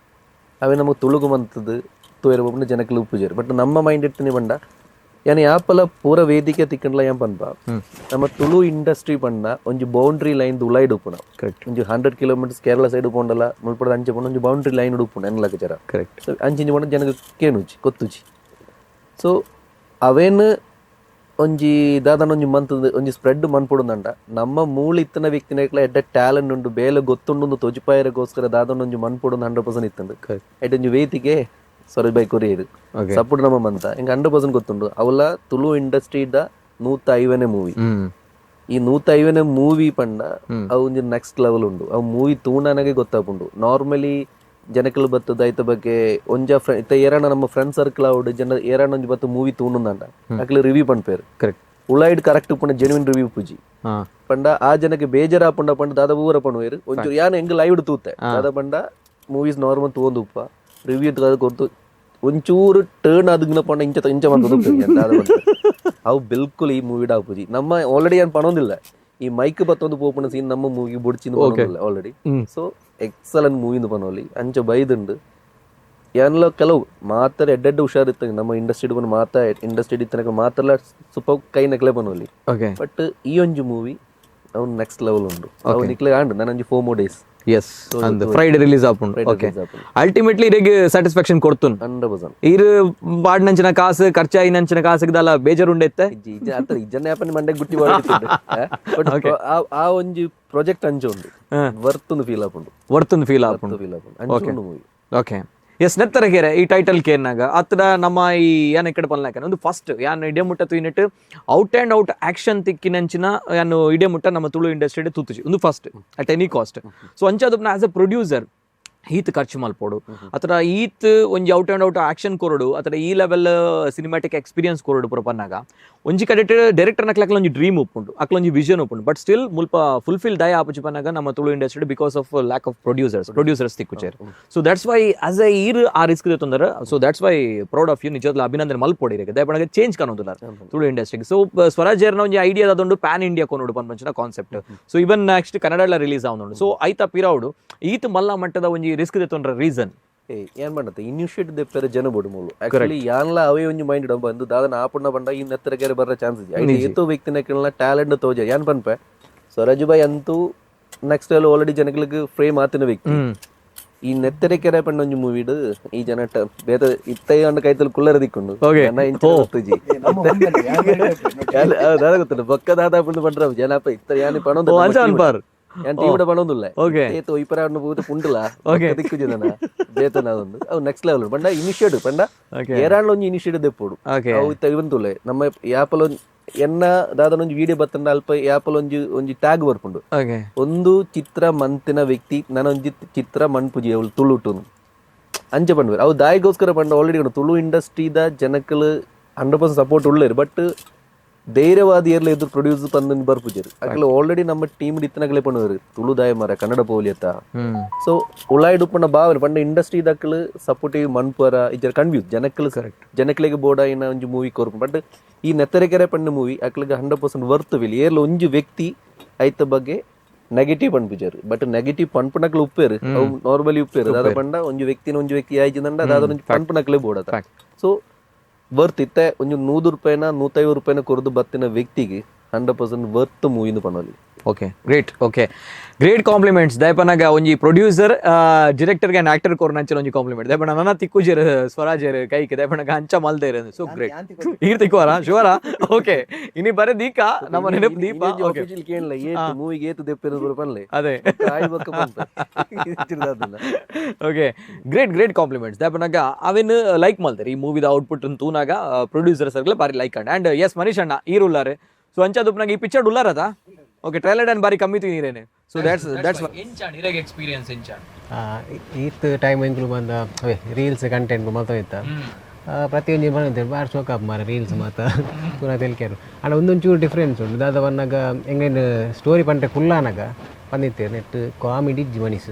ಅವೇ ನಮಗೆ ತುಳುಗು ಮಂತದ್ದು ತೋಯರ ಪಂಡ ಜನಕ್ಕೆ ಉಪ್ಪುಜೇರು. ಬಟ್ ನಮ್ಮ ಮೈಂಡ್ ಇಟ್ಟಿನಿ ಪಂಡ ಯಾನ್ ಯಾಪಲ ಪೂರ ವೇದಿಕೆ ತಿಕ್ಕಂಡ್ಲ ಏನ್ ಪನ್ಪ ನಮ್ಮ ತುಳು ಇಂಡಸ್ಟ್ರಿ ಪಂಡ ಒಂಜಿ ಬೌಂಡ್ರಿ ಲೈನ್ ಉಲಾಯ್ಡ್ ಉಪ್ಪುನ. ಒಂಜಿ 100 ಕಿಲೋಮೀಟರ್ಸ್ ಕೇರಳ ಸೈಡ್ ಪೋಂಡಲ ಮುಲ್ಪದ ಅಂಚೆ ಪೋಂಡ ಒಂಜಿ ಬೌಂಡ್ರಿ ಲೈನ್ ಉಪ್ಪುನ ಎನ್ಲಕ ಜರ. ಸೊ ಅಂಚಿಂಚಿ ಪಂಡ ಜನಕ್ಕೆ ಕೇನುಜಿ ಗೊತ್ತುಜಿ. ಸೊ ಅವೇನು ಒಂಜಿ ದಾದನ ಒಂಜಿ ಮಂತ್ ಒಂಜಿ ಸ್ಪ್ರೆಡ್ ಮನ್ಪುಡುಂದಂಡ ನಮ್ಮ ಮೂಲ ಇತ್ತನ ವ್ಯಕ್ತಿನಕ್ಲ ಎಡ್ಡೆ ಟ್ಯಾಲೆಂಟ್ ಉಂಡು ಬೇಲೆ ಗೊತ್ತುಂಡು ತೊಜಿಪಾಯರಗೋಸ್ಕರ ದಾದನ ಒಂಜಿ ಮನ್ಪುಡುಂದು 100% ಇತ್ತಂಡು. ಎಡ್ಡೆ ಒಂಜಿ ವೇದಿಕೆ ಸರೋಜ್ ಬೈ ಕೊರಿಯರ್ ಸಪೋರ್ಟ್ ನಮ್ಮ ಮಂತ ಹಿಂಗೆ 100% ಗೊತ್ತುಂಡು. ಅವಲ ತುಳು ಇಂಡಸ್ಟ್ರಿದ 150ನೇ ಮೂವಿ. ಈ 150ನೇ ಮೂವಿ ಪಂಡ ಅವು ಒಂಜಿ ನೆಕ್ಸ್ಟ್ ಲೆವೆಲ್ ಉಂಡು. ಅವು ಮೂವಿ ತೂಣನಾಗೆ ಗೊತ್ತಾಪುಂಡು. ನಾರ್ಮಲಿ ಜನಕಲು ಬತ್ತದ ಐತ ಬಗ್ಗೆ ಒಂಜ ಇತ್ತ ಏರಣ ನಮ್ಮ ಫ್ರೆಂಡ್ ಸರ್ಕಲ್ ಅವಡು ಜನ ಏರಣ ಒಂಜಿ ಬತ್ತು ಮೂವಿ ತೂಣುಂದಂಡ ಅಕ್ಲೆ ರಿವ್ಯೂ ಪನ್ಪೇರು. ಉಳೈಡ್ ಕರೆಕ್ಟ್ ಪಂಡ ಜೆನ್ಯೂನ್ ರಿವ್ಯೂ ಪೂಜಿ ಪಂಡ ಆ ಜನಕ್ಕೆ ಬೇಜಾರಾಪುಂಡ ಪಂಡ ದಾದ ಊರ ಪಣುವೇರು ಒಂಚೂರು ಯಾನ್ ಎಂಗ್ ಲೈವ್ ತೂತೆ ದಾದ ಪಂಡ ಮೂವೀಸ್ ನಾರ್ಮಲ್ ತೂವೊಂದು ಉಪ್ಪ ರಿವ್ಯೂ ಕೊರ್ತು ಒಂಚೂರು ಟರ್ನ್ ಅದುಗ್ನ ಪಂಡ ಇಂಚ ಇಂಚ ಮಂತದ ದಾದ ಪಂಡ ಅವು ಬಿಲ್ಕುಲ್ ಈ ಮೂವಿ ಡಾಪುಜಿ. ನಮ್ಮ ಆಲ್ರೆಡಿ ಏನ್ ಪಣೊಂದಿಲ್ಲ ಈ ಮೈಕ್ ಬತ್ತೊಂದು ಪೋಪುನ ಸೀನ್ ನಮ್ಮ ಮೂವಿ ಬುಡ್ಚಿನ ಪಣೊಂದಿಲ್ಲ already. So excellent movie ಪನೋಲಿ ಅಂಚ ಬೈದುಂಡು. ಯಾನ್ಲ ಕೆಲವು ಮಾತ್ರ ಎಡ್ಡೆಡ್ಡೆ ಹುಷಾರ್ ಇತ್ತ ನಮ್ಮ ಇಂಡಸ್ಟ್ರಿ ಬಂದು ಮಾತಾ ಇಂಡಸ್ಟ್ರಿ ಇತ್ತನಕ ಮಾತ್ರ ಸೂಪರ್ ಕೈ ನಕಲೆ ಪನೋಲಿ. ಬಟ್ ಈ ಒಂಜಿ ಮೂವಿ ಅವ್ನು ನೆಕ್ಸ್ಟ್ ಲೆವೆಲ್ ಉಂಡು. ಅವು ನಿಕ್ಲೆ ಆಂಡ್ ನಾನು ಒಂಜಿ 4 more days. S, ಅಂದ್ ಫ್ರೈಡೆ ರಿಲೀಸ್ ಆಪುಂಡು. ಅಲ್ಟಿಮೇಟ್ಲಿ ಇರೆಗ್ ಸ್ಯಾಟಿಸ್ಫ್ಯಾಕ್ಷನ್ ಕೊಡ್ತುನ್ 100%. ಇರು ಬಾಡ್ನಂಚಿನ ಕಾಸು ಖರ್ಚಾಯಿನಂಚಿನ ಕಾಸುಗದಲ್ಲ ಬೇಜಾರು ಉಂಡೆತ್ತೆ. ಇಜ್ಜನೆ ಯಾಪನಿ ಮಂಡೆ ಗುಟ್ಟಿ ಬಟ್ ಆ ಒಂಜಿ ಪ್ರಾಜೆಕ್ಟ್ ಅಂಚ ಉಂಡು ವರ್ತ್ ಫೀಲ್ ಆಪುಂಡು. ವರ್ತ್ ಫೀಲ್ ಆಪುಂಡು. ಫೀಲ್ ಆಪುಂಡು ಅಂಚ ಉಂಡು movie. Okay yes ನೆತ್ತರಗೆರೆ ಈ ಟೈಟಲ್ ಕೇರ್ನಾಗ ಅತ್ತಡ ನಮ್ಮ ಈ ಯಾನ್ ಇಕ್ಕಡೆ ಪನ್ಲಾಕ ಒಂದು ಫಸ್ಟ್ ಯಾನ್ ಇಡೇ ಮುಟ್ಟ ತೂಯಿನಿಟ್ out and out action ತಿಕ್ಕಿನಂಚಿನ ಯಾನ್ ಇಡೇ ಮುಟ್ಟ ನಮ್ಮ ತುಳು ಇಂಡಸ್ಟ್ರಿ ತೂತುಜಿ ಒಂದು first at any cost. So ಅಂಚಾದಪ್ನ as a producer ಈತ್ ಖರ್ಚು ಮಲ್ಪೋಡು ಅಥವಾ ಈತ್ ಒಂಜಿ out and out action ಕೊರಡು ಅಥವಾ ಈ level cinematic experience ಕೊರಡು ಪೂರ ಪನ್ನಾಗ ಒಂಜಿ ಕಡೆ ಡೈರೆಕ್ಟರ್ ನಕ್ಲಕ್ಲ ಒಂಜಿ ಡ್ರೀಮ್ ಉಪ್ಪುಂಡು, ಅಕ್ಲ ಒಂಜಿ ವಿಷನ್ ಉಪ್ಪುಂಡು. ಬಟ್ ಸ್ಟಿಲ್ ಮುಲ್ಪ ಫುಲ್ಫಿಲ್ ದಯ ಆಪುಜಿ ಪನ್ನಾಗ ನಮ್ಮ Tulu industry because of lack of producers ತಿಕ್ಕುಚೇರ್. So that's why as a ಈರ್ ಆ ರಿಸ್ಕ್ ತೊಂದರೆ. So that's why proud of you, ನಿಜವಾಗ್ಲೂ ಅಭಿನಂದನೆ ಮಲ್ಪೊಡಿ ದಯಪಣಗ ಚೇಂಜ್ ಕಾಣೋದಿಲ್ಲ ತುಳು ಇಂಡಸ್ಟ್ರಿಗೆ. ಸೊ ಸ್ವರಾಜ್ ಒಂಜಿ ಐಡಿಯಾ ಅದೊಂದು ಪ್ಯಾನ್ ಇಂಡಿಯಾ ಕೊನೋಡು ಪನ್ಪಂಚಿನ concept. So even next Kannada release ಆವೊಂದುಂಡು. So ಐತ ಪಿರಾವುಡು ಈತ್ ಮಲ್ಲ ಮಟ್ಟದ ಒಂಜಿ ರಿಸ್ಕ್ ದೆತ್ತೊಂಡ್ರ ರೀಸನ್ ಏನ್ ಮಾಡತ್ತೆ ಇನಿಷಿಯೇಟ್ ದೆಪ್ಪರೆ ಜನ ಬೋಡು ಮೂಲು ಆಕ್ಚುಲಿ ಯಾನ್ಲ ಅವೇ ಒಂಜಿ ಮೈಂಡ್ ಬಂದು ದಾದನ ಆಪುಂಡ ಪಂಡ ಈ ನೆತ್ತರಗೆರೆ ಬರ್ರ ಚಾನ್ಸ್ ಇದೆ. ಐಟ್ ಏತೋ ವ್ಯಕ್ತಿನ ಕೇಳಲ ಟ್ಯಾಲೆಂಟ್ ತೋಜ ಯಾನ್ ಪನ್ಪೆ ಸ್ವರಾಜ್ ಬಾಯ್ ಅಂತೂ next level already ಜನಗಳಿಗೆ ಫ್ರೇಮ್ ಆತಿನ ವ್ಯಕ್ತಿ. ಈ ನೆತ್ತರೆಕೆರೆ ಪಂಡ ಒಂಜಿ ಮೂವಿಡ್ ಈ ಜನ ಬೇತೆ ಇತ್ತೈ ಅಂಡ ಕೈತಲ್ ಕುಲ್ಲರ ದಿಕ್ಕೊಂಡು ಜನ ಇಂಚ ಗೊತ್ತುಜಿ. ದಾದ ಗೊತ್ತುಂಡು ಬೊಕ್ಕ ದಾದ ಪಂಡ ಪಂಡ್ರ ಜನಪ ಇತ್ತ ಯಾನಿ ಪಣೊಂದು ಅಂಚ ಅನ್ಪಾರ್. ಯಾನ್ ಟೀಮ್ ಪಣೊಂದುಲ್ಲ ಏತೋ ಇಪರ ಅಣ್ಣ ಪೂತ ಪುಂಡುಲ ದಿಕ್ಕು ಜನ ಬೇತನ ಒಂದು ಅವು ನೆಕ್ಸ್ಟ್ ಲೆವೆಲ್ ಪಂಡ ಇನಿಷಿಯೇಟ್ ಪಂಡ ಏರಾಂಡ್ಲ ಒಂಜಿ ಇನಿಷಿಯೇಟ್ ದೆಪ್ಪೊಡು. ಅವು ಇತ್ತ ಇವಂತುಲೆ ನಮ್ಮ ಯಾಪಲ ಎನ್ನ ದಾದನ ಒಂಜಿ ವಿಡಿಯೋ ಬತ್ತಂಡ ಅಲ್ಪ ಯಾಪಲ ಒಂಜಿ ಒಂಜಿ ಟ್ಯಾಗ್ ಬರ್ಪುಂಡು. ಒಂದು ಚಿತ್ರ ಮಂತಿನ ವ್ಯಕ್ತಿ ನನೊಂಜಿ ಚಿತ್ರ ಮಣ್ಪುಜಿ ಅವಳು ತುಳುಟುನು ಅಂಚೆ ಪಂಡ್ವೇರು ಅವು ದಾಯಿಗೋಸ್ಕರ ಪಂಡ ಆಲ್ರೆಡಿ ತುಳು ಇಂಡಸ್ಟ್ರಿದ ಜನಕ್ಕಲು 100% ಸಪೋರ್ಟ್ ಉಳ್ಳೇರು. ಬಟ್ ಧೈರ್ಯವಾದ ಏರ್ಲ ಎದುರು ಪ್ರೊಡ್ಯೂಸ್ ಪಂದ್ ಬರ್ಪುಜೇರು ಅಕಲ ಆಲ್ರೆಡಿ ನಮ್ಮ ಟೀಮ್ ಇತ್ತನಗಲೇ ಪಣ್ಣುವೇರು ತುಳು ದಾಯ ಮಾರ ಕನ್ನಡ ಪೋಲಿಯತ್ತ. ಸೊ ಉಳಾಯ್ಡು ಪಂಡ ಭಾವನೆ ಪಂಡ ಇಂಡಸ್ಟ್ರಿ ದಕ್ಕಲು ಸಪೋರ್ಟಿವ್ ಮನ್ಪರ ಇಜ್ಜರ ಕನ್ಫ್ಯೂಸ್ ಜನಕ್ಕಲು ಜನಕ್ಲೆಗ್ ಬೋಡಾಯಿನ ಒಂಜಿ ಮೂವಿ ಕೊರ್ಪು. ಬಟ್ ಈ ನೆತ್ತರೆಕೆರೆ ಪಂಡ ಮೂವಿ ಅಕ್ಲಿಗೆ 100% ವರ್ತ್ will. ಏರ್ಲ ಒಂಜಿ ವ್ಯಕ್ತಿ ಐತ ಬಗ್ಗೆ ನೆಗೆಟಿವ್ ಪನ್ಪುಜಾರು. ಬಟ್ ನೆಗೆಟಿವ್ ಪನ್ಪುನಕ್ಲು ಉಪ್ಪೇರು ಅವು ನಾರ್ಮಲಿ ಉಪ್ಪೇರು ದಾದ ಪಂಡ ಒಂಜಿ ವ್ಯಕ್ತಿನ ಒಂಜಿ ವ್ಯಕ್ತಿ ಆಯ್ಚಿದಂಡ ದಾದ ಒಂಜಿ ಪನ್ಪುನಕ್ಲೆ ಬೋಡತ. ಸೊ ವರ್ತ್ ಇತ್ತೆ ಒಂಜಿ 100 ರೂಪಾಯಿನ 150 ರೂಪಾಯಿನ ಕೊರದು ಬತ್ತಿನ ವ್ಯಕ್ತಿಗೆ 100% ವರ್ತ್ ಮೂವಿನ ಪನೋಲಿ. Okay great, okay great compliments ದಯಪನಾಗ ಒಂಜಿ producer director and actor ಕೊರ್ನಂಚಿನ ಒಂಜಿ ಕಾಂಪ್ಲಿಮೆಂಟ್ ದಯಪಣ ನನ್ನ ತಿಕ್ಕುಜೇರು ಸ್ವರಾಜೇರು ಕೈಕ್ ದಯಪನಾಗ ಅಂಚ ಮಲ್ದೇರು. ಸೊ ಗ್ರೇಟ್ ಈರ್ ತಿಕ್ಕುವಾರ ಶುವರ. ಓಕೆ ಇನಿ ಬರೆ ದೀಕ ನಮ್ಮ ನೆನಪು ದೀಪ. ಓಕೆ ಅಫಿಷಿಯಲ್ ಕೇಳಲ್ಲ ಏತು ಮೂವಿಗೆ ಏತು ದೆಪ್ಪೇರು ಪನ್ಲೆ ಅದೇ ಆಯ್ ಬೊಕ್ಕ ಪನ್ಪ. Okay great great compliments ದಯಪನಾಗ ಅವೇನು ಲೈಕ್ ಮಲ್ತಾರೆ ಈ ಮೂವಿದ ಔಟ್ಪುಟ್ ತೂನಾಗ ಪ್ರೊಡ್ಯೂಸರ್ ಸರ್ಗಳ ಬಾರಿ like and S Manish ಅಣ್ಣ ಈರ್ ಉಲ್ಲಾರೆ. ಸೊ ಅಂಚ ದುಪ್ಪನಾಗ ಈ ಪಿಕ್ಚರ್ ಉಲ್ಲಾರದಾ? Okay, trailer and ಬಾರಿ ಕಮ್ಮಿ ತೂಯಿನೇನೆ. So that's that's ಎಂಚಾಣ್ ಇರೆಗ್ experience ಎಂಚಾಣ್? ಈತ್ time ಎಂಕುಲು ಬಂದ ಅವೇ ರೀಲ್ಸ್ ಕಂಟೆಂಟ್ ಮಾತ ಇತ್ತ. ಪ್ರತಿಯೊಂಜಿ ಬಂದಿದ್ದಾರೆ ಬಾರ್ ಶೋಕ್ ಮಾರ ರೀಲ್ಸ್ ಮಾತ ಪೂರ ತೆಲ್ಕೆರು. ಆಂಡ ಒಂದೊಂಚೂರು ಡಿಫ್ರೆನ್ಸ್ ಉಂಡು. ದಾದ ಬನ್ನಗ ಎಂಗ್ಲೇನ್ ಸ್ಟೋರಿ ಪಂಡ್ರೆ ಕುಲ್ಲಾನಗ ಬಂದಿತ್ತೆ ನೆಟ್ ಕಾಮಿಡಿ ಇಜ್ಜಿ. ಮನೀಸ್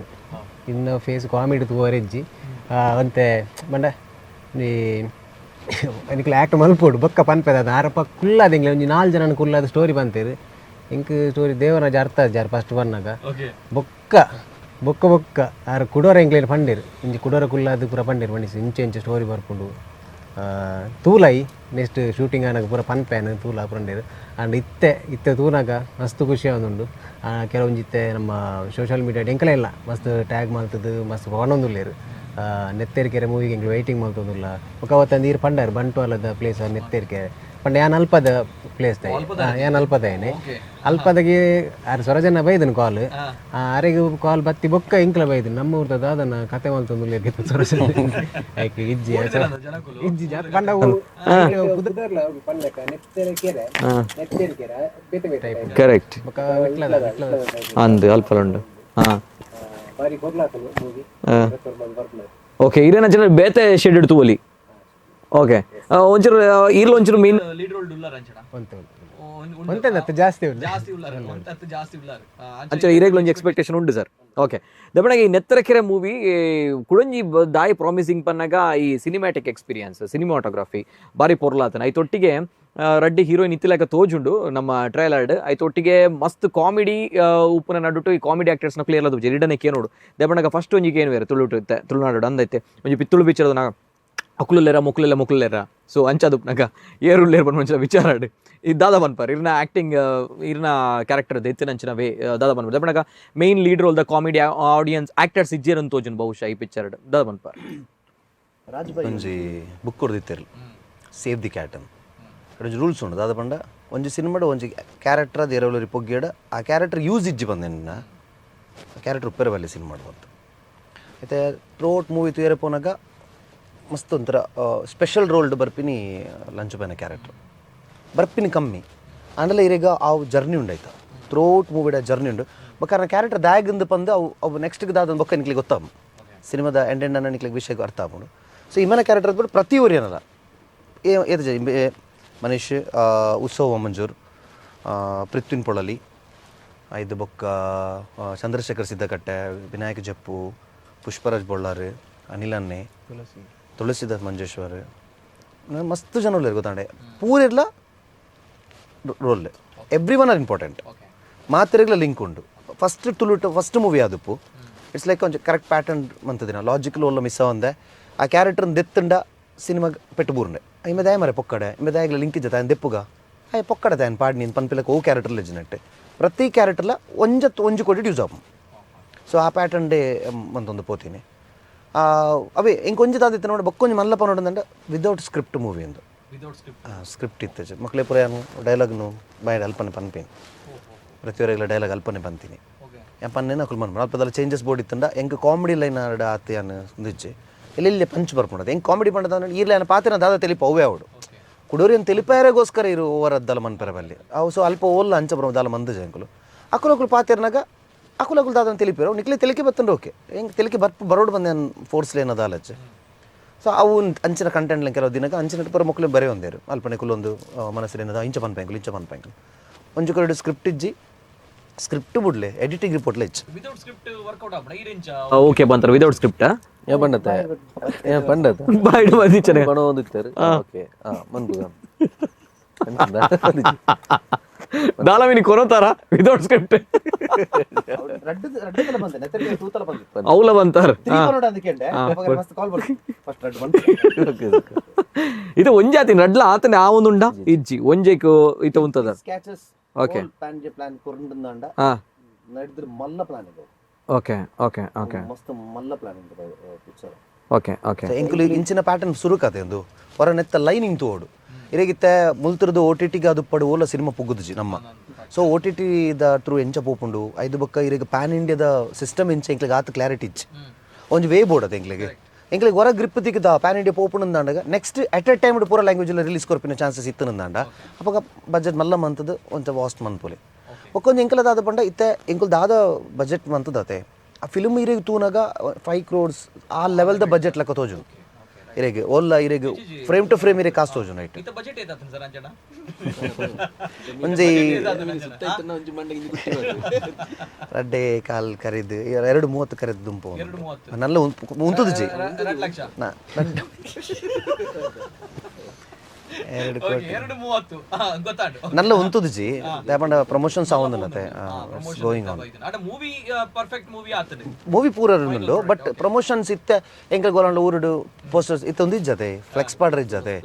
ಇನ್ನ ಫೇಸ್ ಕಾಮಿಡಿ ತೂವರೆ ಇಜ್ಜಿ. ಒಂತೆ ಪಂಡ ಈ ನಿಕ್ಲೆ ಆ್ಯಕ್ಟ್ ಮಲ್ಪೊಡು ಬೊಕ್ಕ ಪನ್ಪೆದ ಅದು ಆರಪ್ಪ ಕುಲ್ಲಾದ ಎಂಗ್ಲೆ ಒಂಜಿ ನಾಲ್ ಜನನ ಕುಲ್ಲಾದ ಸ್ಟೋರಿ ಪಂತೇರು. ಎಂಕ್ ಸ್ಟೋರಿ ದೇವರಾಜ ಅರ್ಥ ಜಾರ್ ಫಸ್ಟ್ ಬನ್ನಗ. ಬೊಕ್ಕ ಬೊಕ್ಕ ಬೊಕ್ಕ ಆರು ಕುಡೋರ ಎಂಕ್ಲೇನ್ ಪಂಡೇರು, ಇಂಚಿ ಕುಡೋರ ಕುಲ್ಲಾದ ಪೂರ ಪಂಡೇರು. ಮನೀಸ್ ಇಂಚೆ ಇಂಚೆ ಸ್ಟೋರಿ ಬರ್ಪುಂಡು, ತೂಲೈ, ನೆಕ್ಸ್ಟ್ ಶೂಟಿಂಗ್ ಆನಗ ಪೂರ ಪನ್ಪೇನು ತೂಲ ಪಂಡೇರು. ಆ್ಯಂಡ್ ಇತ್ತೆ ಇತ್ತೆ ತೂನಾಗ ಮಸ್ತ್ ಖುಷಿ ಆವೊಂದುಂಡು. ಕೆಲವೊಂಜಿ ಇತ್ತೆ ನಮ್ಮ ಸೋಷಿಯಲ್ ಮೀಡಿಯಾ ಎಂಕಲೆ ಇಲ್ಲ ಮಸ್ತ್ ಟ್ಯಾಗ್ ಮಲ್ತದು ಮಸ್ತ್ ಪನೊಂದುಲ್ಲೆರ್. ನೆತ್ತೇರ್ಕೆರೆ ಮೂವಿಗೆ ಎಂಕ್ಲು ವೈಟಿಂಗ್ ಮಲ್ತೊಂದುಲ್ಲ. ಬೊಕ ಅವತ್ತೊಂದು ಈರ್ ಪಂಡರ್ ಬಂಟ್ವಾಳದ ಪ್ಲೇಸ್ ನೆತ್ತೇರ್ಕೆರೆ ಪಂಡ ಯಾನ್ ಅಲ್ಪದ ಪ್ಲೇಸ್, ಯಾನ್ ಅಲ್ಪದಾಯನೆ. ಅಲ್ಪದಗೆ ಆರ್ ಸೊರಜನ ಬೈದನ್ ಕಾಲ್, ಅರೆಗ್ ಕಾಲ್ ಬತ್ತಿ ಬೊಕ್ಕ ಎಂಕ್ಲ ಬೈದನ್. ನಮ್ಮ ಊರ್ದ ದಾದನ ಕತೆ ಮಲ್ತೊಂದುಲ್ಲೆರ್ ಸೊರಜನ, ಐಕ್ ಇಜ್ಜಿ ಇಜ್ಜಿ ಪಂಡ ಅವು ಪುದರ್ಲ ಪಂಡಕ ನೆತ್ತೇರ್ಕೆರೆ ನೆತ್ತೇರ್ಕೆರೆ ಬೇತೆ ಬೇತೆ type. Correct. ಬೊಕ್ಕ ವಿಟ್ಲದ ವಿಟ್ಲದ ಅಂದ್ ಅಲ್ಪಲ ಉಂಡು, ಹಾಂ. ಬಾರಿ ಪೊರ್ಲಾತುಂಡು ಮೂವಿ ಬರ್ಪುನ. ಓಕೆ, ಇರೇನ ಜನ ಬೇತೆ ಶೆಡ್ ತೂವಲಿ. ಓಕೆ, ಒಂಚೂರು ಈರ್ಲ ಒಂಚೂರು main lead roll ಡುಲ್ಲರ್ ಅಂಚಡ? ಒಂತೆ ಒಂತೆ ಒಂತೆ ಜಾಸ್ತಿ ಉಂಟು. ಜಾಸ್ತಿ ಉಲ್ಲಾರ್, ಒಂತೆ ಜಾಸ್ತಿ ಉಲ್ಲಾರ್. ಅಂಚ ಇರೇಗ್ಲ ಒಂಜಿ ಎಕ್ಸ್ಪೆಕ್ಟೇಷನ್ ಉಂಡು ಸರ್. ಓಕೆ, ದಬಣಗೆ ಈ ನೆತ್ತರಕೆರೆ ಮೂವಿ ಕುಡೊಂಜಿ ದಾಯಿ ಪ್ರಾಮಿಸಿಂಗ್ ಪನ್ನಗ ಈ cinematic experience, cinematography ಬಾರಿ ಪೊರ್ಲಾತನ. ಐತೊಟ್ಟಿಗೆ ರಡ್ಡಿ ಹೀರೋಯಿನ್ ಇತ್ತಿಲಕ ತೋಜುಂಡು ನಮ್ಮ ಟ್ರೈಲರ್ಡ್. ಐತೊಟ್ಟಿಗೆ ಮಸ್ತ್ ಕಾಮಿಡಿ ಉಪ್ಪುನ ನಡುಟು ಈ ಕಾಮಿಡಿ ಆಕ್ಟರ್ಸ್ನ ಕ್ಲಿಯರ್ ಅದು ರಿಡನೆ ಕೇನೋಡು. ದಬಣಗ ಫಸ್ಟ್ ಒಂಜಿ ಕೇನುವೇರು ತುಳುಟು ಇತ್ತೆ ತುಳುನಾಡು ಅಂದೈತೆ ಒಂಜಿ ಪಿತ್ತುಳು ಪಿಕ್ಚರ್ ನಾ ಅಕುಲುಲ್ಲೇರ ಮೊಕುಲೆಲ್ಲ ಮೊಕುಲ್ಲೇರ. ಸೊ ಅಂಚಾದುಪ್ನಾಗ ಏರುಲ್ಲೇರ್ ಪನ್ಪುನ ಅಂಚಿನ ವಿಚಾರ ಈ ದಾದಾ ಪನ್ಪರ್? ಇರ್ನ ಆಕ್ಟಿಂಗ್, ಇರ್ನ ಕ್ಯಾರೆಕ್ಟರ್ ಇತ್ತಿನ ವೇ ದಾದಾ ಪನ್ಪರ್? ದಪನಗ main lead roll the comedy audience actors ಇಜ್ಜೇರ್ ಅಂತ ತೋಜುನ್ ಬಹುಶಃ ಈ ಪಿಕ್ಚರ್. ದಾದಾ ಪನ್ಪರ್? ಒಂಜಿ ಬುಕ್ ಕೊರ್ದಿತ್ತೆರ್ಲು, save the cat ಅಂತ. ಒಂಜಿ ರೂಲ್ಸ್ ಉಂಡು. ದಾದ ಪಂಡ ಒಂಜಿ ಸಿನಿಮಾಡ್ ಒಂಜಿ ಕ್ಯಾರೆಕ್ಟರ್ ಅದು ಎರವಲರಿ ಪೊಗ್ಗೇಡ ಆ ಕ್ಯಾರೆಕ್ಟರ್ ಯೂಸ್ ಇಜ್ಜಿ ಬಂದೆ ಆ ಕ್ಯಾರೆಕ್ಟರ್ ಉಪ್ಪೆರೆ ಬಲ್ಲಿ ಸಿನಿಮಾಡ್ ಬಂತು. అయితే ತ್ರೋಟ್ ಮೂವಿ ತೂಯರೆ ಪೋನಾಗ ಮಸ್ತ್ ಒಂಥರ ಸ್ಪೆಷಲ್ ರೋಲ್ಡ್ ಬರ್ಪಿನಿ. ಲಂಚ್ ಪೈನ ಕ್ಯಾರೆಕ್ಟರ್ ಬರ್ಪಿನಿ ಕಮ್ಮಿ ಆಂಡಲ ಇರೆಗ ಆ ಜರ್ನಿ ಉಂಡಾಯ್ತ, ಥ್ರೋಟ್ ಮೂವಿಡ ಜರ್ನಿ ಉಂಡು. ಬೊಕ್ಕ ಕ್ಯಾರೆಕ್ಟರ್ ದಾಯಗಂದು ಪಂದು ಅವು ಅವು ನೆಕ್ಸ್ಟ್ ದಾದ ಬೊಕ್ಕ ನಿಕ್ಲಿಗೆ ಗೊತ್ತಾಗ ಸಿನಿಮಾದ ಎಂಡ್ ಎಂಡ್ ಅನ್ನ ನಿಕ್ಲಿಗೆ ವಿಷಯ ಅರ್ಥ ಆಪುಂಡು. ಸೊ ಇಮ್ಮನ ಕ್ಯಾರೆಕ್ಟರ್ ಬಿಟ್ಟು ಪ್ರತಿ ಊರು ಏನಲ್ಲ ಏ ಏತ್ ಮನೀಶ್, ಉತ್ಸವ ವಾಮಂಜೂರ್, ಪೃಥ್ವಿನ್ ಪೊಳಲಿ, ಇದು ಬೊಕ್ಕ ಚಂದ್ರಶೇಖರ್ ಸಿದ್ದಕಟ್ಟೆ, ವಿನಾಯಕ ಜಪ್ಪು, ಪುಷ್ಪರಾಜ್ ಬೊಳ್ಳಾರು, ಅನಿಲ್ ಅನ್ನೆ, ತುಳಸಿದಾಸ್ ಮಂಜೇಶ್ವರ್, ಮಸ್ತ್ ಜನ ಉಲ್ಲೆರ್ ಗೊತ್ತಾಂಡೆ. ಪೂರೆರ್ಲ roll every one are important, ಮಾತೆರೆಗ್ಲ link ಉಂಡು. ಫಸ್ಟ್ ತುಳುಟ್ ಫಸ್ಟ್ ಮೂವಿ ಆದುಪ್ಪು. It's like ಒಂಜಿ ಕರೆಕ್ಟ್ ಪ್ಯಾಟರ್ನ್ ಮಂತದಿನ ಲಾಜಿಕಲ್ ಒಲ್ಲ ಮಿಸ್ ಆವಂದೆ ಆ ಕ್ಯಾರೆಕ್ಟರ್ ದೆತ್ತುಂಡ ಸಿನಿಮಾ ಪೆಟ್ಟು ಬೂರ್ಂಡೆ. ಇಮೆ ದಾಯ ಮರೆ ಪೊಕ್ಕಡೆ ಇಮೆ ದಾಯಗ್ಲ ಲಿಂಕ್ ಇಜ್ಜ ತಾಯನ್ ದೆಪ್ಪುಗ ಆಯ್ ಪೊಕ್ಕಡೆ ತಾಯನ್ ಪಾಡ್ ನೀನು ಪನ್ಪಿಲಕ ಓ ಕ್ಯಾರೆಕ್ಟರ್ ಲೆಜ್ಜಿನಟ್ಟೆ ಪ್ರತಿ ಕ್ಯಾರೆಕ್ಟರ್ಲ ಒಂಜತ್ತು ಒಂಜಿ ಕೋಟಿ ಯೂಸ್ ಆಪು. ಸೊ ಆ ಪ್ಯಾಟರ್ನ್ ಡೇ ಮಂತೊಂದು ಪೋತೀನಿ. ಅವೇ ಇಂಕ ಒಂಜಿ ದಾದಿತ್ತು ನೋಡಿ ಬೊಕ್ಕೊಂಜಿ ಮಲ್ಲಪ್ಪ ನೋಡಂದಂಡ without script movie ಎಂದು. Without script? Script ಇತ್ತು. ಮಕ್ಕಳೇ ಪೂರ ಯಾನು ಡೈಲಾಗ್ನು ಬಾಯ್ ಅಲ್ಪನೆ ಪನ್ಪೇನು. ಪ್ರತಿಯೊರಿಗಳ ಡೈಲಾಗ್ ಅಲ್ಪನೆ ಪಂತೀನಿ. ಯಾ ಪನ್ನೇನ ಅಕುಲು ಮನ್ಪುಂಡು. ಅಲ್ಪದಲ್ಲ ಚೇಂಜಸ್ ಬೋರ್ಡ್ ಇತ್ತಂಡ ಎಂಕ್ ಕಾಮಿಡಿ ಲೈನ್ ಆಡ ಆತೆ ಯಾನ್ ಒಂದಿಜ್ಜಿ ಎಲ್ಲೆಲ್ಲಿ ಪಂಚ್ ಬರ್ಪುಂಡು. ಎಂಕ್ ಕಾಮಿಡಿ ಪಂಡದ ಈರ್ಲೆ ಯಾನ್ ಪಾತಿನ ದಾದ ತೆಲಿಪ ಅವೇ ಅವಡು ಕುಡೋರಿ ಅಂತ ತಿಳಿಪಾಯರೆಗೋಸ್ಕರ ಇರು ಓವರ್ ಅದ್ದಲ ಮನ್ಪೆರ ಬಲ್ಲಿ ಅವು. ಸೊ ಅಲ್ಪ ಓಲ್ಲ ಅಂಚ ಬರೋ ದಾಲ ಮಂದ ಜಂಕುಲು ಅಕುಲು ಅಕುಲು ಪಾತಿರ್ನಾಗ ಅಕುಲು ಅಕುಲು ದಾದನ್ ತಿಳಿಪಿರು. ನಿಕ್ಲೆ ತೆಲಿಕೆ ಬತ್ತಂಡ ಓಕೆ, ಹೆಂಗೆ ತೆಲಿಕೆ ಬರ್ಪ ಬರೋಡು ಬಂದೆ ಫೋರ್ಸ್ಲಿ ಏನದ ಆಲಚ್ಚೆ. ಸೊ ಅವು ಅಂಚಿನ ಕಂಟೆಂಟ್ ಕೆಲವು ದಿನಕ ಅಂಚಿನ ಪೂರ ಮಕ್ಕಳು ಬರೆ ಒಂದೇರು ಅಲ್ಪನೆ ಕುಲ್ಲೊಂದು ಮನಸ್ಸಿನ ಇಂಚ ಪನ್ಪೆಂಕುಲು ಇಂಚ ಪನ್ಪೆಂಕುಲು. ಒಂಜಿ ಕಡೆ ಸ್ಕ್ರಿಪ್ಟ್ ಇಜ್ಜಿ, ಸ್ಕ್ರಿಪ್ಟ್ ಬುಡ್ಲೆ ಎಡಿಟಿಂಗ್ ರಿಪೋರ್ಟ್ ಇಜ್ಜಿ. Without script workout ಆಪಡ ಈ ಓಕೆ ಬಂತಾರೆ ವಿದೌಟ್ ಸ್ಕ್ರಿಪ್ಟ್? ಏ ಪಂಡತೆ, ಏ ಪಂಡತೆ. ಬಾಯ್ಡ್ ಬಂದಿಚ್ಚನೆ. ಬಣ ಒಂದಿತ್ತಾರೆ. ಓಕೆ, ಹಾ ಮನ್ಪುಗ. ದಾಲಮಿನಿ ಕೊರತಾರ ವಿದೌಟ್ ಸ್ಕ್ರಿಪ್ಟ್? ಅವಲ ಬಂತಾರ. ಇದು ಒಂಜಾತಿ ರಡ್ಲ ಆತನೆ ಆ ಒಂದುಂಡ ಇಜ್ಜಿ ಒಂಜೆಕ್ ಇತ ಉಂತದ. Okay. Plan plan ಕೊರಂಡ ನಡೆದ್ರ ಮಲ್ಲ ಪ್ಲಾನ್ ಇದು. Okay okay okay. ಮಸ್ತ್ ಮಲ್ಲ ಪ್ಲಾನ್ ಉಂಟು picture. Okay okay. ಎಂಕುಲು ಇಂಚಿನ ಪ್ಯಾಟರ್ನ್ ಸುರುಕತೆ ಒಂದು ಹೊರ ನೆತ್ತ ಲೈನಿಂಗ್ ತೋಡು ಇರೆಗಿತ್ತೆ ಮುಲ್ತರದು ಓ ಟಿ ಟಿಗೆ ಅದು ಪಡು ಓಲ ಸಿನಿಮಾ ಪುಗ್ಗುದುಜಿ ನಮ್ಮ. So O T T the through ಎಂಚ ಪೋಪುಂಡು ಐದು ಬೊಕ್ಕ ಇರೆಗ್ ಪ್ಯಾನ್ ಇಂಡಿಯಾದ ಸಿಸ್ಟಮ್ ಎಂಚ ಎಂಕ್ಲೆಗ್ ಆತ್ ಕ್ಲಾರಿಟಿ ಇಚ್ಚಿ ಒಂಜಿ ವೇ ಬೋರ್ಡ್ ಅದು ಎಂಕ್ಲೆಗ್ ಎಂಕ್ಲೆಗ್ ಹೊರ ಗ್ರಿಪ್ ತಿಕ್ಕದ ಪ್ಯಾನ್ ಇಂಡಿಯಾ ಪೋಪುಂಡು ಅಂದಾಗ next at A time ಪೂರ ಲ್ಯಾಂಗ್ವೇಜ್ ರಿಲೀಸ್ ಕೊರ್ಪಿನ ಚಾನ್ಸಸ್ ಇತ್ತು ಅಂದಾಂಡ ಅಪಗ ಬಜೆಟ್ ಮಲ್ಲ ಮಂತದ್ದು ಒಂಚ ವಾಸ್ಟ್ ಮನ್ಪುಲೆ. ಒಕ್ಕೊಂದು ಎಂಕಲ ದಾದ ಪಂಡ ಇತ್ತೆ ಎಂಕುಲು ದಾದ ಬಜೆಟ್ ಮಂತದತೆ ಆ ಫಿಲ್ಮ್ ಇರೆಗ್ ತೂನಾಗ 5 ಕ್ರೋರ್ಸ್ ಆ ಲೆವೆಲ್ದ ಬಜೆಟ್ ಲೆಕ್ಕ ತೋಜು ಇರೆಗ್. ಓಲ್ಲ ಇರೆಗ್ frame to frame ಇರೆ ಕಾಸು ತೋಜು ನೈಟ್. ಇತ್ತ ಬಜೆಟ್ ಏತಾತನ್ ಸರ್ ಅಂಚನ? ಒಂಜಿ ರಡ್ಡೆ ಕಾಲ್ ಕರಿದು, 2.30 ಕರಿದು ದುಂಪು. 2.30. ನಲ್ಲ ಉಂತುದು ಜಿ. 2 ಲಕ್ಷ. ನಾ 2 ಕೋಟಿ. 2.30, ಗೊತ್ತಾಂಡು. ನಲ್ಲ ಉಂತುದು ಜಿ ದಾಪಂಡ ಪ್ರಮೋಷನ್ಸ್ ಆವೊಂದುಲ್ಲತೆ, ಗೋಯಿಂಗ್ ಆನ್. ಆಂಡ movie perfect movie ಆತಂಡು. ಮೂವಿ ಪೂರ ಉಂಡು, ಬಟ್ ಪ್ರಮೋಷನ್ಸ್ ಇತ್ತೆ ಎಂಕಲ್ ಗೋಲಾಂಡ ಊರುಡು ಪೋಸ್ಟರ್ಸ್ ಇತ್ತೆ ಒಂದು ಇಜ್ಜತೆ, ಫ್ಲೆಕ್ಸ್ ಪಾಡ್ರ ಇಜ್ಜತೆ,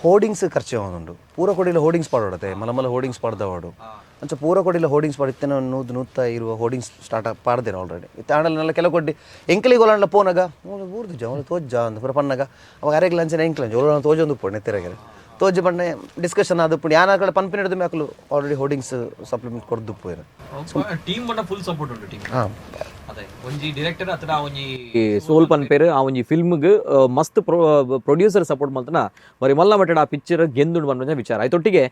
ಹೋರ್ಡಿಂಗ್ಸ್ ಖರ್ಚು ಆವೊಂದುಂಡು. ಪೂರ ಕೊಡಿಲ ಹೋರ್ಡಿಂಗ್ಸ್ ಪಾಡೋಡತೆ, ಮಲ ಮಲ ಹೋರ್ಡಿಂಗ್ಸ್ ಪಾಡ್ದವಾಡು. ಅಂಚ ಪೂರ ಕೊಡಿಲ ಹೋರ್ಡಿಂಗ್ಸ್ ಪಾಡ್ ಇತ್ತೆ ನೂದು ನೂತ್ತ ಇರುವ ಹೋರ್ಡಿಂಗ್ಸ್ ಸ್ಟಾರ್ಟ್ ಪಾಡ್ದೇನೆ ಆಲ್ರೆಡಿ. ಇತ್ತೆ ಆಂಡಲ ನಲ್ಲ ಕೆಲವು ಕೊಡ್ಡಿ ಎಂಕಲಿ ಗೋಲಾಂಡ ಪೋನಾಗ ಮೂಲು ಊರ್ದು ಜ ತೋಜ್ಜ ಅಂದ್ ಪೂರ ಪನ್ನಾಗ ಅವಾಗ ಅರೆಗ್ಲ ಅಂಚನೆ ಎಂಕ್ಲಂಚ ಓಲ ತೋಜೊಂದು ಪೋಣೆ ನೆತ್ತಿರಗೆರೆ ತೋಜಿ ಬಣ್ಣೆ ಡಿಸ್ಕಷನ್ ಅದು ಪುಣಿ ಯಾನ ಕಡೆ ಪನ್ಪಿನ ಹಿಡಿದು ಮ್ಯಾಕಲು already hoardings supplement ಕೊಡ್ದು ಪೋಯಿರ. ಟೀಮ್ ಬಣ್ಣ ಫುಲ್ ಸಪೋರ್ಟ್ ಉಂಟು ಟೀಮ್. ಅದೇ ಒಂಜಿ ಡೈರೆಕ್ಟರ್ ಅಥವಾ ಒಂಜಿ ಸೋಲ್ ಪನ್ಪೇರು ಆ ಒಂಜಿ ಫಿಲ್ಮ್ಗ್ ಮಸ್ತ್ ಪ್ರೊಡ್ಯೂಸರ್ ಸಪೋರ್ಟ್ ಮಲ್ತನ ಬರಿ ಮಲ್ಲ ಮಟ್ಟಡ ಆ ಪಿಕ್ಚರ್ ಗೆಂದುಂಡು ಪನ್ಪುನ ವಿಚಾರ. ಐತೊಟ್ಟಿಗೆ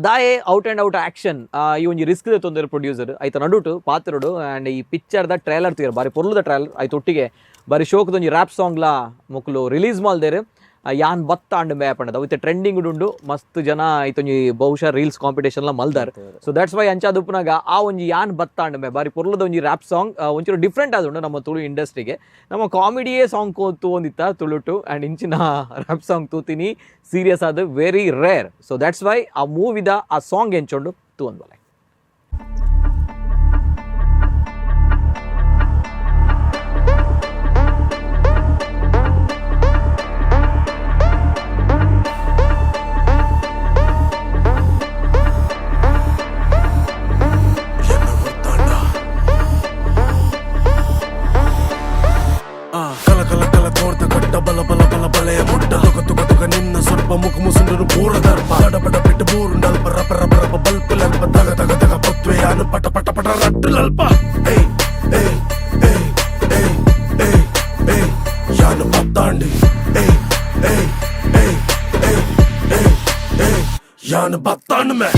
ದಾಯೆ out and out action ಈ ಒಂಜಿ ರಿಸ್ಕ್ ತೊಂದರೆ ಪ್ರೊಡ್ಯೂಸರ್ ಐತ ನಡುಟು ಪಾತ್ರಡು. ಆ್ಯಂಡ್ ಈ ಪಿಕ್ಚರ್ದ ಟ್ರೈಲರ್ ತೂಯರ್, ಬಾರಿ ಪೊರ್ಲುದ ಟ್ರೈಲರ್. ಐತೊಟ್ಟಿಗೆ ಬಾರಿ ಶೋಕದ ಒಂಜಿ ರ್ಯಾಪ್ ಸಾಂಗ್ಲಾ ಮೊಕುಲು ರಿಲೀಸ್ ಮಲ್ದೇರು, ಯಾನ್ ಬತ್ತ ಅಂಡ್ ಮೇ ಪಂಡದ. ಅವಿತ್ತೆ ಟ್ರೆಂಡಿಂಗ್ ಉಂಡು. ಮಸ್ತ್ ಜನ ಐತೊಂಜಿ ಬಹುಶಃ ರೀಲ್ಸ್ ಕಾಂಪಿಟೇಷನ್ ಲ ಮಲ್ದಾರ್. So that's why ಅಂಚಾದ ಉಪ್ಪುನಾಗ ಆ ಒಂಜಿ ಯಾನ್ ಬತ್ತ ಅಂಡ್ ಮೇ ಬಾರಿ ಪೊರ್ಲದ ಒಂಜಿ ರ್ಯಾಪ್ ಸಾಂಗ್ ಒಂಚೂರು ಡಿಫ್ರೆಂಟ್ ಆದುಂಡು ನಮ್ಮ ತುಳು ಇಂಡಸ್ಟ್ರಿಗೆ. ನಮ್ಮ ಕಾಮಿಡಿಯೇ ಸಾಂಗ್ ತೂವೊಂದಿತ್ತ ತುಳುಟು ಆ್ಯಂಡ್ ಇಂಚಿನ ರ್ಯಾಪ್ ಸಾಂಗ್ ತೂತೀನಿ ಸೀರಿಯಸ್ ಆದ very rare. So that's why ಆ ಮೂವಿದ ಆ ಸಾಂಗ್ ಎಂಚೊಂಡು ತೂವೊಂದು ಬಲೆ. ಕಲ ಕಲ ಕಲ ತೋರ್ದ ಕಟ್ಟ ಬಲ ಬಲ ಬಲ ಬಲೆಯ ಮುಟ್ಟ ತುಗ ತುಗ ತುಗ ನಿನ್ನ ಸ್ವಲ್ಪ ಮುಖ ಮುಸುಂಡನು ಪೂರ ದರ್ಪ ಬಡ ಬಡ ಬಿಟ್ಟು ಬೂರುಂಡಲ್ಪ ರಪ ರಪ ರಪ ಬಲ್ಪುಲಲ್ಪ ತಗ ತಗ ತಗ ಪತ್ವೆಯಾನು ಪಟ ಪಟ ಪಟ ರಟ್ಟುಲಲ್ಪ. ಏಯ್ ಏಯ್ ಏಯ್ ಏಯ್ ಏಯ್ ಏಯ್ ಯಾನು ಪತ್ತಾಂಡಿ. ಏಯ್ ಏಯ್ ಏಯ್ ಏಯ್ ಏಯ್ ಏಯ್ ಯಾನು ಬತ್ತಾಂಡು ಮೇ.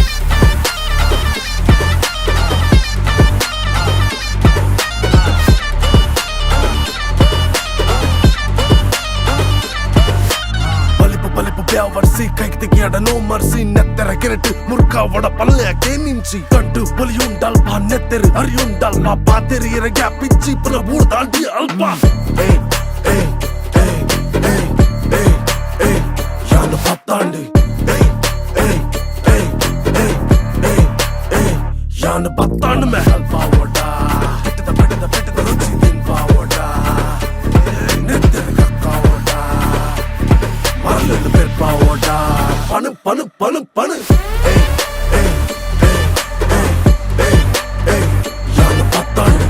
ಬಲಿಪು ಬಲಿಪು ಬ್ಯಾವರ್ಸಿ ಕೈಗೆ ತೆಗಿಯಡ ನೋ ಮರ್ಸಿ ನೆತ್ತೆರ ಕೆರೆಟ್ ಮುರ್ಕಾವಡ ಪಲ್ಲೆ ಕೇನಿಂಚಿ ಕಂಟು ಪೊಲಿಯುಂಡಲ್ಪ ನೆತ್ತೆರು ಅರಿಯುಂಡಲ್ಪ ಪಾತೆರಿ ಇರಗ್ಯಾ ಪಿಚ್ಚಿ ಪುನ ಊರ್ದಾಂಡಿ ಅಲ್ಪ. ಏಯ್ ಏಯ್ ಏಯ್ ಏಯ್ ಏಯ್ ಏಯ್ ಯಾನು ಪತ್ತಾಂಡಿ. ಏಯ್ ಏಯ್ ಏಯ್ ಏಯ್ ಏಯ್ ಏಯ್ ಯಾನು ಬತ್ತಾಂಡು ಮೇ ಅಲ್ಪ ಓಡ ಪೆಟ್ಟದ ಪೆಟ್ಟದ ಪೆಟ್ಟದ ರುಚಿ ತಿನ್ಪಾ ಓಡ ನೆತ್ತೆರ ಕಕ್ಕ ಓಡ மரலில் பெருப்பாவோடா பணு பணு பணு பணு. ஏய் ஏய் ஏய் ஏய் ஏய் ஏய் யானு பத்தாண்டு.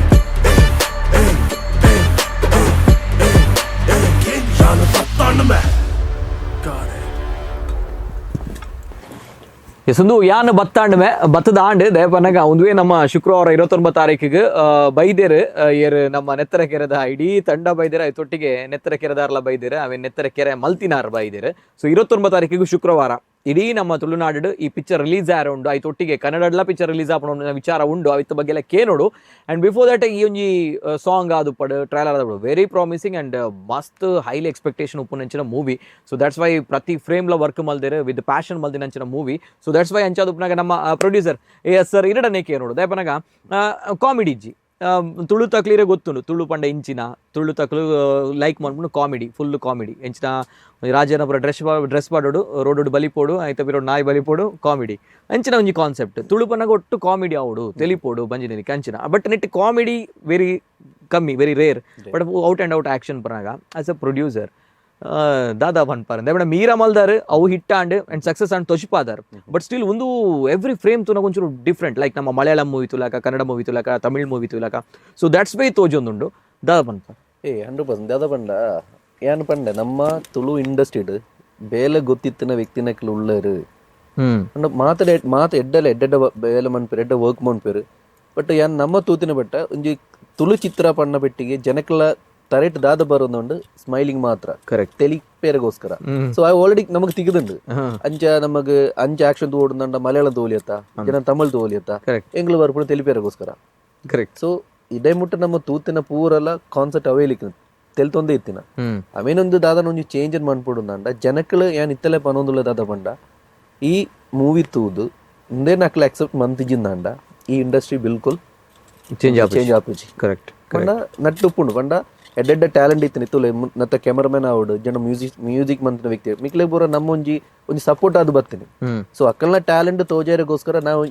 ஏய் ஏய் ஏய் ஏய் ஏய் ஏய் யானு பத்தாண்டு மே. Got it. ಸುಂದು ಯಾನ್ ಬತ್ತಾಂಡ್ಮೆ ಬತ್ತದ ಆಂಡ್ ದಯಪನ್ನಗ ಒಂದುವೇ ನಮ್ಮ ಶುಕ್ರವಾರ 29 ತಾರೀಕಿಗೆ ಬೈದೇರು ಏರು ನಮ್ಮ ನೆತ್ತರ ಕೆರೆದ ಇಡೀ ತಂಡ ಬೈದೇರು. ಐತೊಟ್ಟಿಗೆ ನೆತ್ತರ ಕೆರೆದಾರ್ಲ ಬೈದೇರು, ಅವೆ ನೆತ್ತರ ಕೆರೆ ಮಲ್ತಿನಾರ್ ಬೈದೇರು. ಸೊ 29 ತಾರೀಕಿಗೆ ಶುಕ್ರವಾರ ಇಡೀ ನಮ್ಮ ತುಳುನಾಡು ಈ ಪಿಕ್ಚರ್ ರಿಲೀಸ್ ಆರ ಉಂಡು. ಐತೊಟ್ಟಿಗೆ ಕನ್ನಡಡ್ಲ ಪಿಕ್ಚರ್ ರಿಲೀಸ್ ಆಪಣ ವಿಚಾರ ಉಂಡು, ಅವಿತ್ತ ಬಗ್ಗೆ ಎಲ್ಲ ಕೇನೋಡು. And before that ಈ ಒಂಜಿ ಸಾಂಗ್ ಆದು ಪಡು ಟ್ರೈಲರ್ ಆದ very promising and ಮಸ್ತ್ ಹೈಲಿ ಎಕ್ಸ್ಪೆಕ್ಟೇಷನ್ ಉಪ್ಪುನಂಚಿನ movie. So that's why ಪ್ರತಿ ಫ್ರೇಮ್ಲ ವರ್ಕ್ ಮಲ್ದೇರು, ವಿತ್ ಪ್ಯಾಷನ್ ಮಲ್ದಿನಂಚಿನ movie. So that's why ಅಂಚಾದ ಉಪ್ಪುನಾಗ ನಮ್ಮ producer yes sir ಇರಡನೆ ಕೇನೋಡು. ದಯಪನಗ ಕಾಮಿಡಿ ಇಜ್ಜಿ. ತುಳು ತಕ್ಲಿರೆ ಗೊತ್ತುಂಡು ತುಳು ಪಂಡ ಇಂಚಿನ ತುಳು ತಕ್ಲು ಲೈಕ್ ಮನ್ಪುಂಡು comedy, full comedy. ಎಂಚಿನ ರಾಜನಪುರ ಡ್ರೆಸ್ ಡ್ರೆಸ್ ಪಾಡೋಡು, ರೋಡ್ ಬಲಿಪೋಡು, ಐತ ಬಿರೋಡು ನಾಯಿ ಬಲಿಪೋಡು, ಕಾಮಿಡಿ ಅಂಚಿನ ಒಂಜಿ ಕಾನ್ಸೆಪ್ಟ್. ತುಳು ಪನ್ನಗ ಒಟ್ಟು ಕಾಮಿಡಿ ಆವಡು ತೆಲಿಪೋಡು ಬಂಜಿನಕ್ಕೆ ಅಂಚಿನ. ಬಟ್ ನೆಟ್ ಕಾಮಿಡಿ ವೆರಿ ಕಮ್ಮಿ, very rare, but out and out action ಪನಾಗ as a producer ದಾದಾ ಪನ್ಪಾರ ದೇವಡ ಮೀರಾ ಮಲ್ದಾರ್ ಅವು hit and and success and ತೊಶಿಪಾದಾರ್. But still ಒಂದು ಎವ್ರಿ ಫ್ರೇಮ್ ತುನಗ ಒಂಚೂರು ಡಿಫ್ರೆಂಟ್, ಲೈಕ್ ನಮ್ಮ ಮಲಯಾಳಂ ಮೂವಿ ತುಲಕ, ಕನ್ನಡ ಮೂವಿ ತುಲಕ, ತಮಿಳ್ ಮೂವಿ ತುಲಕ. So that's why ತೋಜೊಂದುಂಡು. ದಾದಾ ಪನ್ಪಾರ್? ಏ 100% ದಾದ ಪಂಡ ಯಾನ್ ಪಂಡೆ ನಮ್ಮ ತುಳು ಇಂಡಸ್ಟ್ರಿಡ್ ಬೇಲೆ ಗೊತ್ತಿತ್ತಿನ ವ್ಯಕ್ತಿನಕ್ಲು ಉಳ್ಳರು. ಪಂಡ ಮಾತಡೆ ಮಾತ ಎಡ್ಡಲ ಎಡ್ಡೆಡ್ಡ ಬೇಲೆ ಮನ್ಪೇರು, ಎಡ್ಡ ವರ್ಕ್ ಮನ್ಪೇರು. ಬಟ್ ಯಾನ್ ನಮ್ಮ ತೂತಿನ ಬಟ್ಟ ಒಂಜಿ ತುಳು ಚಿತ್ರ ಪಣ್ಣ ಪೆಟ್ಟಿಗೆ ಜನಕ್ಲ ತರೆಟ್ ದಾದ ಬರೋದುಂಡು ಸ್ಮೈಲಿಂಗ್ ಮಾತ್ರ. ಕರೆಕ್ಟ್. ತೆಲಿಪೇರೆಗೋಸ್ಕರ. ಸೊ ಆಲ್ರೆಡಿ ನಮಗೆ ತಿಗದುಂಡು. ಅಂಚ ನಮಗ್ ಅಂಚ ಆಕ್ಷನ್ ತೋಡುಂಡ ಮಲಯಾಳಂ ತೋಲಿಯತ್ತ, ಜನ ತಮಿಳ್ ತೋಲಿಯತ್ತ. ಎಂಗ್ಲು ಬರ್ಪುಡು ತೆಲಿಪೇರೆಗೋಸ್ಕರ. ಸೊ ಇಡೇ ಮುಟ್ಟ ನಮ್ಮ ತೂತಿನ ಪೂರಲ ಕಾನ್ಸೆಪ್ಟ್ ಅವೇಲಿಕ್ ತೆಲ್ತೊಂದೇ ಇತ್ತಿನ. ಅವೇನೊಂದು ದಾದನ ಒಂಜಿ ಚೇಂಜ್ ಮನ್ಪುಡುಂಡ ಜನಕ್ಳು ಯಾನ್ ಇತ್ತಲೆ ಪನೊಂದುಲ್ಲ ದಾದ ಪಂಡ ಈ ಮೂವಿ ತೂದು ಇಂದೇನ ಅಕ್ಲ ಅಕ್ಸೆಪ್ಟ್ ಮಂತಿಜಿಂದಾಂಡ ಈ ಇಂಡಸ್ಟ್ರಿ ಬಿಲ್ಕುಲ್ ಚೇಂಜ್ ಚೇಂಜ್ ಆಪುಜಿ. ಕರೆಕ್ಟ್. ಪಂಡ ನಟ್ಟುಪ್ಪುಂಡು ಪಂಡ ಎಡ್ಡೆಡ್ಡ ಟ್ಯಾಲೆಂಟ್ ಇತ್ತು ತುಲೆ ನತ್ತ ಕ್ಯಾಮರಾಮನ್ ಆವಡು ಜನ ಮ್ಯೂಸಿಕ್ ಮ್ಯೂಸಿಕ್ ಮಂತಿನ ವ್ಯಕ್ತಿ ಮಿಕ್ಲೆ ಪೂರ ನಮ್ಮ ಒಂಜಿ ಒಂಜಿ ಸಪೋರ್ಟ್ ಆದ್ ಬತ್ತೀನಿ. ಸೊ ಅಕ್ಕಲ್ನ ಟ್ಯಾಲೆಂಟ್ ತೋಜಾರಿಗೋಸ್ಕರ ನಾವು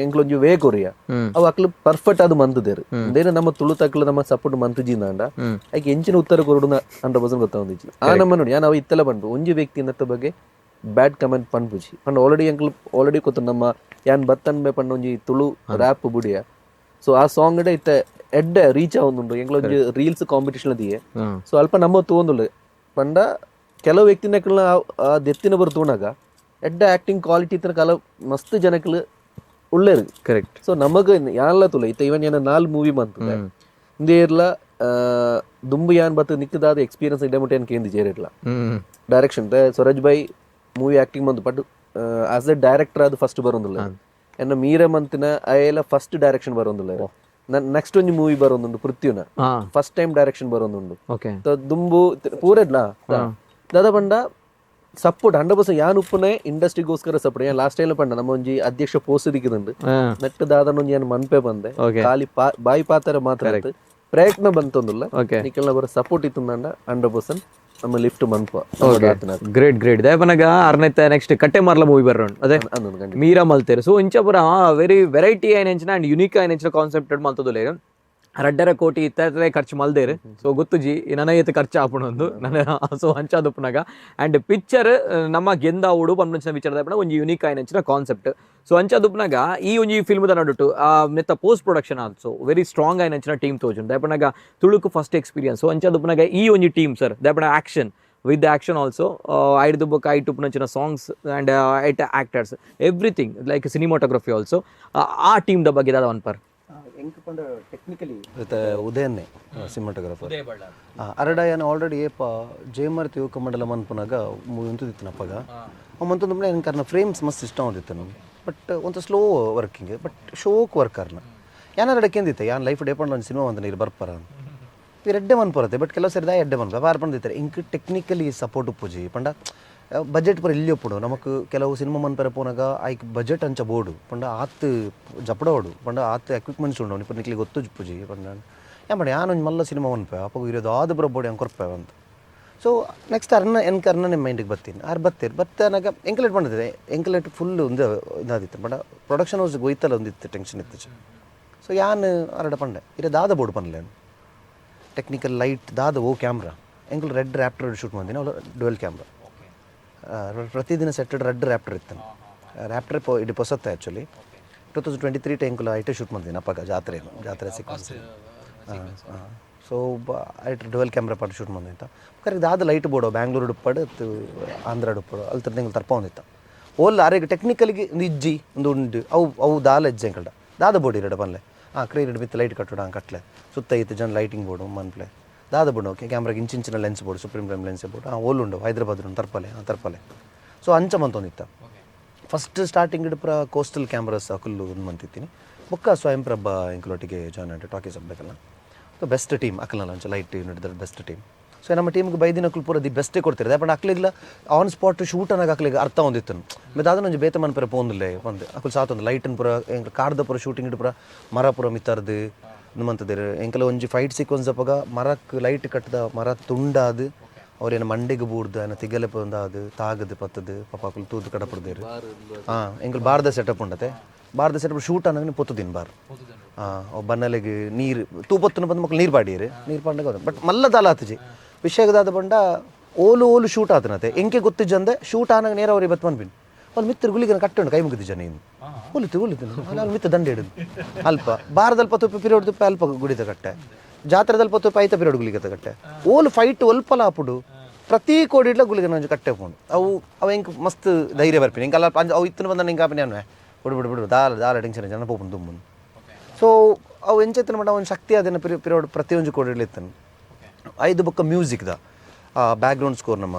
ಎಂಕ್ಲೊಂಜಿ ವೇ ಕೊರಿಯ ಅವು ಅಕ್ಲು ಪರ್ಫೆಕ್ಟ್ ಆದ್ ಮಂತುದೇರು. ಇಂದೇನ ನಮ್ಮ ತುಳು ತಕ್ಲು ನಮ್ಮ ಸಪೋರ್ಟ್ ಮಂತುಜಿಂದಾಂಡ ಐಕ್ ಎಂಚಿನ ಉತ್ತರ ಕೊರಡು 100% ಗೊತ್ತಾವಂದಿಜ್ಜಿ. ಆ ನಮ್ಮ ನೋಡಿ ಯಾನ್ ಅವು ಇತ್ತೆಲ್ಲ ಪನ್ಪು ಒಂಜಿ ವ್ಯಕ್ತಿ ನತ್ತ ಬಗ್ಗೆ ಬ್ಯಾಡ್ ಕಮೆಂಟ್ ಪನ್ಪುಜಿ ಪಂಡ ಆಲ್ರೆಡಿ ಎಂಕ್ಲು ಆಲ್ರೆಡಿ ಗೊತ್ತು ನಮ್ಮ ಯಾನ್ ಬತ್ತನ್ಬೆ ಪಂಡ ಒಂಜಿ ತುಳು ರ್ಯಾಪ್ ಬುಡಿಯ. ಸೊ ಆ ಸಾಂಗ್ ಇತ್ತೆ ಎಡ್ಡೆ ರೀಚ್ ಆವೊಂದುಂಡು. ಎಂಕ್ಲೊಂಜಿ ರೀಲ್ಸ್ ಕಾಂಪಿಟೇಷನ್ ದಿಯೆ. ಸೊ ಅಲ್ಪ ನಮ್ಮ ತೂವೊಂದುಲ್ಲೆ ಪಂಡ ಕೆಲವು ವ್ಯಕ್ತಿನಕ್ಲ್ನ ಆ ದೆತ್ತಿನ ಬರು ತೂನಗ ಎಡ್ಡೆ ಆಕ್ಟಿಂಗ್ ಕ್ವಾಲಿಟಿ ಇತ್ತಿನ ಕಲ ಮಸ್ತ್ ಜನಕ್ಲು ಉಲ್ಲೆರ್. ಕರೆಕ್ಟ್. ಸೊ ನಮಗ್ ಯಾನ್ಲ ತುಲೆ ಇತ್ತೆ ಇವನ್ ಏನ ನಾಲ್ ಮೂವಿ ಮಂತುದೆ ಇಂದೇರ್ಲ ದುಂಬು ಯಾನ್ ಬತ್ತು ನಿಕ್ಕದಾದ ಎಕ್ಸ್ಪೀರಿಯನ್ಸ್ ಇಡೆ ಮುಟ್ಟ ಏನ್ ಕೇಂದಿ ಜೇರಿಡ್ಲ ಡೈರೆಕ್ಷನ್ ಸ್ವರಜ್ ಬೈ ಮೂವಿ ಆಕ್ಟಿಂಗ್ ಬಂದು ಬಟ್ ಆಸ್ ಎ ಡೈರೆಕ್ಟರ್ ಅದು ಫಸ್ಟ್ ಬರೋದಿಲ್ಲ. ಎನ್ನ ಮೀರ ಮಂತಿನ ಅಯೆಲ್ಲ ಫಸ್ಟ್ ಡೈರೆಕ್ಷನ್ ಬರೋದಿಲ್ಲ. ನೆಕ್ಸ್ಟ್ ಒಂಜಿ ಮೂವಿ ಬರೋದುಂಡು ಪೃಥ್ವಿನ ಫಸ್ಟ್ ಟೈಮ್ ಡೈರೆಕ್ಷನ್ ಬರೋದುಂಡು. ದುಂಬು ಪೂರೆಡ್ಲ ದಾದ ಪಂಡ ಸಪೋರ್ಟ್ 100% ಯಾನ್ ಉಪ್ಪುನೆ ಇಂಡಸ್ಟ್ರಿಗೋಸ್ಕರ ಸಪೋರ್ಟ್. ಯಾನ್ ಲಾಸ್ಟ್ ಟೈಮ್ ಪಂಡ ನಮ್ಮ ಒಂಜಿ ಅಧ್ಯಕ್ಷ ಪೋಸ್ಟ್ ದಿಕ್ಕಿದುಂಡು ನೆಟ್ ದಾದನ ಒಂಜಿ ಯಾನ್ ಮನ್ಪೆ ಬಂದೆ ಖಾಲಿ ಬಾಯಿ ಪಾತರ ಮಾತ್ರ ಇತ್ತು. ಪ್ರಯತ್ನ ಬಂತೊಂದುಲ್ಲ. ನಿಕಲ್ನ ಬರ ಸಪೋರ್ಟ್ ಇತ್ತುಂದಾಂಡ 100% ನಮ್ಮ ಲಿಫ್ಟ್ ಮನ್ಪ. Great great. ದಯಪನಗ ಅರ್ನೈತೆ ನೆಕ್ಸ್ಟ್ ಕಟ್ಟೆ ಮಾರ್ಲ ಮೂವಿ ಬರ್ರೋಣ್ ಅದೇ ಮೀರಾ ಮಲ್ತೇರು. ಸೊ ಇಂಚಪುರ ವೆರಿ ವೆರೈಟಿ ಆಯ್ನೆಂಚಿನ ಅಂಡ್ ಯುನೀಕ್ ಆಯ್ನೆಂಚಿನ ಕಾನ್ಸೆಪ್ಟ್ ಮಲ್ತದುಲೇರು. 2.5 ಕೋಟಿ ಇತ್ತರೆ ಖರ್ಚು ಮಲ್ದೇರು. ಸೊ ಗೊತ್ತುಜಿ ನನ್ನ ಏತ್ ಖರ್ಚು ಆಪುಣೊಂದು ನನ್ನ. ಸೊ ಅಂಚಾದುಪ್ಪುನಗ ಅಂಡ್ ಪಿಕ್ಚರ್ ನಮ್ಮ ಗೆಂದಾವುಡು ಪನ್ಪುನಂಚಿನ ವಿಚಾರ ದಯಪನ ಒಂಜಿ ಯುನೀಕ್ ಆಯ್ನೆಂಚಿನ ಕಾನ್ಸೆಪ್ಟ್. ಸೊ ಅಂಚಾದುಪ್ಪುನಗ ಈ ಒಂಜಿ ಫಿಲ್ಮ್ the ನಡುಟು ನೆತ್ತ post production also very strong ಆಯ್ನೆಂಚಿನ team ತೋಜುಂಡು. ದಯಪನಗ ತುಳುಕು ಫಸ್ಟ್ ಎಕ್ಸ್ಪೀರಿಯನ್ಸ್. ಸೊ ಅಂಚಾದುಪ್ಪುನಗ ಈ ಒಂಜಿ ಟೀಮ್ ಸರ್ ದಯಪನ ಆಕ್ಷನ್ ವಿತ್ ಆಕ್ಷನ್ ಆಲ್ಸೋ ಐಡ್ದು ಬೊಕ್ಕ ಐಟ್ ಉಪ್ಪುನಂಚಿನ songs and eight actors everything like cinematography also ಆ ಟೀಮ್ the ಬಗ್ಗೆ ದಾದ ಒನ್ ಪರ್. ಎಂಕ್ ಪಂಡ ಟೆಕ್ನಿಕಲಿ ಉದಯನ್ನೇ ಸಿನಿಮಾಟೋಗ್ರಫರ್ ಅರಡಾಯನ ಆಲ್ರೆಡಿ ಏಪ ಜಯಮಾರ್ತಿ ಯುವಕ ಮಂಡಲ ಮನ್ಪುನಾಗ ಉಂತುದಿತ್ತು ಅಪ್ಪಗ ಅವ ಮಂತೊಂದು ಎಂಕ್ ಅರ್ನ ಫ್ರೇಮ್ಸ್ ಮಸ್ತ್ ಇಷ್ಟ ಒಂದಿತ್ತು ನಮ್ಗೆ. ಬಟ್ ಒಂತ ಸ್ಲೋ ವರ್ಕಿಂಗ್ ಬಟ್ ಶೋಕ್ ವರ್ಕ್ ಅರ್ನ ಯಾನಾರ ಅಡಕೆಂದಿತ್ತೆ ಯಾನ್ ಲೈಫ್ ಡೇ ಪಂಡ ಒಂದು ಸಿನಿಮಾ ಒಂದು ನೀರು ಬರ್ಪರ ಇರ್ ಎಡ್ಡೆ ಮನ್ಪುರತ್ತೆ. ಬಟ್ ಕೆಲವು ಸರಿ ಎಡ್ಡೆ ಮನ್ಪ ಬಾರ್ ಪಂಡಿತ್ತಾರೆ ಇಂಕ್ ಟೆಕ್ನಿಕಲಿ ಸಪೋರ್ಟ್ ಉಪ್ಪುಜಿ ಪಂಡ ಬಜೆಟ್ ಪೂರ ಇಲ್ಲಿ ಒಪ್ಪುಡು. ನಮಕ್ ಕೆಲವು ಸಿನಿಮಾ ಮನ್ಪೆರೆ ಪೋನಾಗ ಐಕ್ ಬಜೆಟ್ ಅಂಚ ಬೋಡು ಪಂಡ ಆತ್ ಜಪಡೋಡು ಪಂಡ ಆತ್ ಎಕ್ವಿಪ್ಮೆಂಟ್ಸ್ ಉಂಡು ಇಪ್ಪ ನಿಕ್ಲಿಗೆ ಗೊತ್ತು ಜುಪ್ಪುಜಿ ಪಂಡ ಯಾ ಪಂಡ ಯಾನ್ ಒಂಜಿ ಮಲ್ಲ ಸಿನಿಮಾ ಮನ್ಪೆ ಅಪ್ಪಗ ಇರೋದು ಆದ ಪೂರ ಬೋಡಿ ಹಂಗೆ ಕೊರ್ಪೆ ಅಂತ. ಸೊ ನೆಕ್ಸ್ಟ್ ಅರ್ನ ಎನ್ಕ ಅರ್ನ ಮೈಂಡಿಗೆ ಬತ್ತೀನಿ ಆರ್ ಬತ್ತೀರ್ ಬತ್ತನಾಗ ಎಂಕಲೇಟ್ ಮಾಡಿದೆ ಎಂಕಲೇಟ್ ಫುಲ್ ಒಂದು ಇದಾದಿತ್ತು ಪಂಡ ಪ್ರೊಡಕ್ಷನ್ ಹೌಸ್ ಗೊಯ್ತಲ್ಲ ಒಂದಿತ್ತು ಟೆನ್ಷನ್ ಇತ್ತು. ಸೊ ಯಾನ್ ಅರಡ ಪಂಡೆ ಇರ ದಾದ ಬೋರ್ಡ್ ಪನ್ಲೆ ಟೆಕ್ನಿಕಲ್ ಲೈಟ್ ದಾದ ಓ ಕ್ಯಾಮ್ರಾ ಎಂಕಲ್ ರೆಡ್ ರ್ಯಾಪ್ಟರ್ ಶೂಟ್ ಮಾಡ್ತೀನಿ ಅವಳು ಡುವೆಲ್ ಕ್ಯಾಮ್ರಾ ಪ್ರತಿದಿನ ಸೆಟ್ ರೆಡ್ ರ್ಯಾಪ್ಟರ್ ಇತ್ತು ರ್ಯಾಪ್ಟರ್ ಇದು ಪೊಸತ್ತೆ ಆ್ಯಕ್ಚುಲಿ 2023 ಟೆಂಕುಲ ಐಟೆ ಶೂಟ್ ಮಾಡ್ತೀನಿ ಅಪ್ಪಗ ಜಾತ್ರೆ ಜಾತ್ರೆ ಸೀಕ್ವೆನ್ಸ್. ಸೊ ಐಟ್ ಡುವೆಲ್ ಕ್ಯಾಮ್ರಾ ಪಾಟ್ ಶೂಟ್ ಬಂದಿತ್ತ ಕರೆಕ್ಟ್ ದಾದ ಲೈಟ್ ಬೋರ್ಡು ಬ್ಯಾಂಗ್ಳೂರು ಡುಪ್ಪಡು ಆಂಧ್ರ ಡುಪ್ಪಡು ಅಲ್ಲಿ ತಿಂಗಳು ತರ್ಪ ಒಂದಿತ್ತ ಓಲ್ ಆರೆಗ್ ಟೆಕ್ನಿಕಲಿಗೆ ಒಂದು ಇಜ್ಜಿ ಒಂದು ಉಂಡು ಅವು ಅವು ದಾಲ ಇಜ್ಜಿ ಎಂಕಲ್ಡ ದಾದ ಬೋರ್ಡ್ ಇರಡ ಪನ್ಲೆ ಆ ಕ್ರೀ ಬಿತ್ತು ಲೈಟ್ ಕಟ್ಟುಡ ಕಟ್ಲೆ ಸುತ್ತ ಇತ್ತು ಜನ ಲೈಟಿಂಗ್ ಬೋರ್ಡು ಮನ್ಪ್ಲೆ ದಾದ ಬೋರ್ಡು ಓಕೆ ಕ್ಯಾಮ್ರಾಗೆ ಇಂಚಿಂಚಿನ lens board supreme prime lens board ಆ ಓಲ್ ಉಂಡು ಹೈದ್ರಾಬಾದ್ ಉಂಡು ತರ್ಪಲೆ ಆ ತರ್ಪಲೆ. ಸೊ ಅಂಚ ಮಂತೊಂದಿತ್ತ ಫಸ್ಟ್ ಸ್ಟಾರ್ಟಿಂಗ್ ಪೂರ ಕೋಸ್ಟಲ್ ಕ್ಯಾಮ್ರಾಸ್ ಅಕುಲ್ಲು ಒಂದು ಮಂತಿತ್ತೀನಿ ಬೊಕ್ಕ ಸ್ವಯಂಪ್ರಭ ಎಂಕಲೊಟ್ಟಿಗೆ ಜಾಯ್ನ್ ಆಯ್ತು ಟಾಕೀಸ್ ಹಬ್ಬೇಕಲ್ಲ. ಸೊ ಬೆಸ್ಟ್ ಟೀಮ್ ಅಕಲ್ನಲ್ಲ ಅಂಚ ಲೈಟ್ ಯೂನಿಟ್ ಬೆಸ್ಟ್ ಟೀಮ್. ಸೊ ನಮ್ಮ ಟೀಮ್ಗೆ ಬೈದಿನ ಅಕ್ಲು ಪೂರ the ಬೆಸ್ಟೇ ಕೊಡ್ತಿರೋದು ಬಟ್ ಅಕ್ಲಿಗ್ಲ ಆನ್ ಸ್ಪಾಟ್ ಶೂಟ್ ಅನ್ನಾಗ ಅಕ್ಲಿಗೆ ಅರ್ಥ ಒಂದಿತ್ತು ಮತ್ತೆ ಅದನ್ನ ಒಂಜಿ ಬೇತೆ ಮನ್ಪೆರೆ ಪೋಂದುಲ್ಲೆ ಬಂದು ಅಕುಲು ಸಾತೊಂದು ಲೈಟನ್ ಪೂರ ಎಂಕ್ಲ ಕಾರ್ದ ಪೂರ ಶೂಟಿಂಗ್ ಇಟ್ಟು ಪೂರ ಮರ ಪೂರ ಮಿತ್ತರ್ದು ಮಂತದೇರು ಎಂಕಲ ಒಂಜಿ ಫೈಟ್ ಸೀಕ್ವೆನ್ಸ್ ಅಪ್ಪಗ ಮರಕ್ಕೆ ಲೈಟ್ ಕಟ್ಟದ ಮರ ತುಂಡಾದು ಅವ್ರೇನು ಮಂಡೆಗೆ ಬೂರ್ದು ಏನ ತಿಗಲೆ ಪಂದಾದು ತಾಗದು ಪತ್ತದು ಪಾಪ ಅಕುಲು ತೂದು ಕಡಪಡ್ದೇರು. ಹಾಂ ಎಂಕಲ್ ಬಾರ್ದ ಸೆಟಪ್ ಉಂಡತೆ ಬಾರ್ದ ಸೆಟಪ್ ಶೂಟ್ ಅನ್ನಂಗೆ ಪೊತ್ತುದಿನ ಬಾರ್ ಹಾಂ ಬನ್ನಲೆಗೆ ನೀರು ತೂ ಪೊತ್ತುನ ಬಂದು ಮಕ್ಕಳು ನೀರು ಬಾಡಿಯರು ನೀರು ಪಾಂಡಗ ಬಟ್ ಮಲ್ಲ ದಾಲ ಆತಜಿ ವಿಷಯದಾದ ಬಂಡ ಓಲು ಓಲು ಶೂಟ್ ಆತನತೆ ಎಂಕೆ ಗೊತ್ತಿಜ್ಜಂದೆ ಶೂಟ್ ಆನಾಗ ನೇರ ಅವ್ರಿಗೆ ಬತ್ ಮನ್ಪಿನ್ ಅವ್ರು ಮಿತ್ರ ಗುಲಿಗನ ಕಟ್ಟುಂಡು ಕೈ ಮುಗಿದಿಜ್ಜ ನೀನು ಒಲಿತು ಒಲಿತು ಅಲ್ಲಿ ಮಿತ್ತ ದಂಡೆ ಹಿಡಿದು ಅಲ್ಪ ಬಾರದಲ್ಪ ತುಪ್ಪ ಪಿರಿಯಡ್ ತುಪ್ಪ ಅಲ್ಪ ಗುಡಿತ ಕಟ್ಟೆ ಜಾತ್ರೆದಲ್ಪ ತುಪ್ಪ ಐತ ಪಿರಿಯಡ್ ಗುಲಿಗತ ಕಟ್ಟೆ ಓಲು ಫೈಟ್ ಒಲ್ಪಲ ಆಪುಡು ಪ್ರತಿ ಕೋಡಿಡ್ಲ ಗುಲಿಗನ ಒಂಜಿ ಕಟ್ಟೆ ಪೋಂಡು ಅವು ಅವು ಎಂಕ್ ಮಸ್ತ್ ಧೈರ್ಯ ಬರ್ಪಿನಿ ಎಂಕಲ್ಲ ಅವು ಇತ್ತನ ಬಂದ ಎಂಕ ಆಪಿನಿ ಅನ್ವೆ ಬಿಡು ಬಿಡು ಬಿಡು ದಾಲ ದಾಲ ಟೆನ್ಷನ್ ಜನ ಪೋಪುಂಡು ದುಂಬುಂಡು. ಸೊ ಅವು ಎಂಚೆತ್ತನ ಮಟ ಒಂದು ಶಕ್ತಿ ಅದನ್ನು ಪಿರಿಯಡ್ ಪ್ರತಿಯೊಂದು ಕೋಡಿಡ್ಲ ಇತ್ತನು. ಐದು ಬೊಕ್ಕ ಮ್ಯೂಸಿಕ್ದ ಬ್ಯಾಕ್ಗ್ರೌಂಡ್ ಸ್ಕೋರ್ ನಮ್ಮ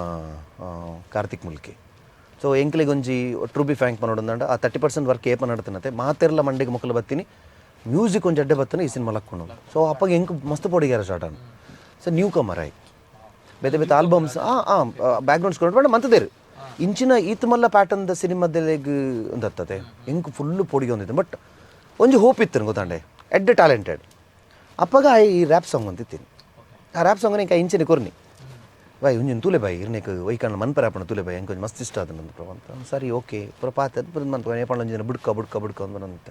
ಕಾರ್ತಿಕ್ ಮುಲ್ಕಿ. ಸೊ ಎಂಕ್ಲೆಗ್ ಒಂಜಿ true B frank ಪನೊಡಂದಂಡ, ಆ 30% ವರ್ಕ್ ಏಪ ನಡತನತೆ ಮಾತೆರ್ಲ ಮಂಡೆಗೆ ಮೊಕ್ಕಲು ಬತ್ತೀನಿ, ಮ್ಯೂಸಿಕ್ ಒಂಜಿ ಅಡ್ಡೆ ಬತ್ತನ ಈ ಸಿನಿಮಾ ಲಕ್ಕೊಂಡು. ಸೊ ಅಪ್ಪಗೆ ಎಂಕ್ ಮಸ್ತ್ ಪೋಡಿಗ್ಯಾರ ಸ್ಟಾರ್ಟ್ ಆನ್. So new comer ಆಯ್ ಬೇತೆ ಬೇತೆ ಆಲ್ಬಮ್ಸ್ ಬ್ಯಾಕ್ಗ್ರೌಂಡ್ ಸ್ಕೋರ್ ಪಂಡ ಮಂತದೇರು ಇಂಚಿನ ಈತ್ ಮಲ್ಲ ಪ್ಯಾಟರ್ನ್ the ಸಿನಿಮಾದೆಲೆಗ್ ಒಂದತ್ತದೆ. ಎಂಕ್ ಫುಲ್ ಪೊಡಿಗೆ ಒಂದಿತ್ತು, ಬಟ್ ಒಂಜಿ ಹೋಪ್ ಇತ್ತು ಗೊತ್ತಾಂಡೆ, ಎಡ್ಡೆ ಟ್ಯಾಲೆಂಟೆಡ್. ಅಪ್ಪಗ ಈ ರ್ಯಾಪ್ ಸಾಂಗ್ ಅಂತಿತ್ತೀನಿ. ಆ ರ್ಯಾಪ್ ಸಾಂಗ್ ಎಂಕ ಇಂಚಿನ ಕೊರ್ನಿ, ಬಾಯ್ ಒಂಜಿನ ತೂಲೆ ಬಾಯ್, ಇರ್ನೇಕ್ ವೈಕಣ್ಣ ಮನ್ಪರ ಆಪಣ ತೂಲೆ ಬಾಯ್, ಎಂಕ್ ಒಂಜಿ ಮಸ್ತ್ ಇಷ್ಟ ಆದ ನಂದು ಅಂತ. ಸರಿ ಓಕೆ ಪುರ ಪಾತ ಪುರ ಮನ್ಪ ಏಪಣ್ಣ ಒಂಜಿನ ಬುಡ್ಕ ಬುಡ್ಕ ಬುಡ್ಕ ಅಂದ್ ಬಂತ.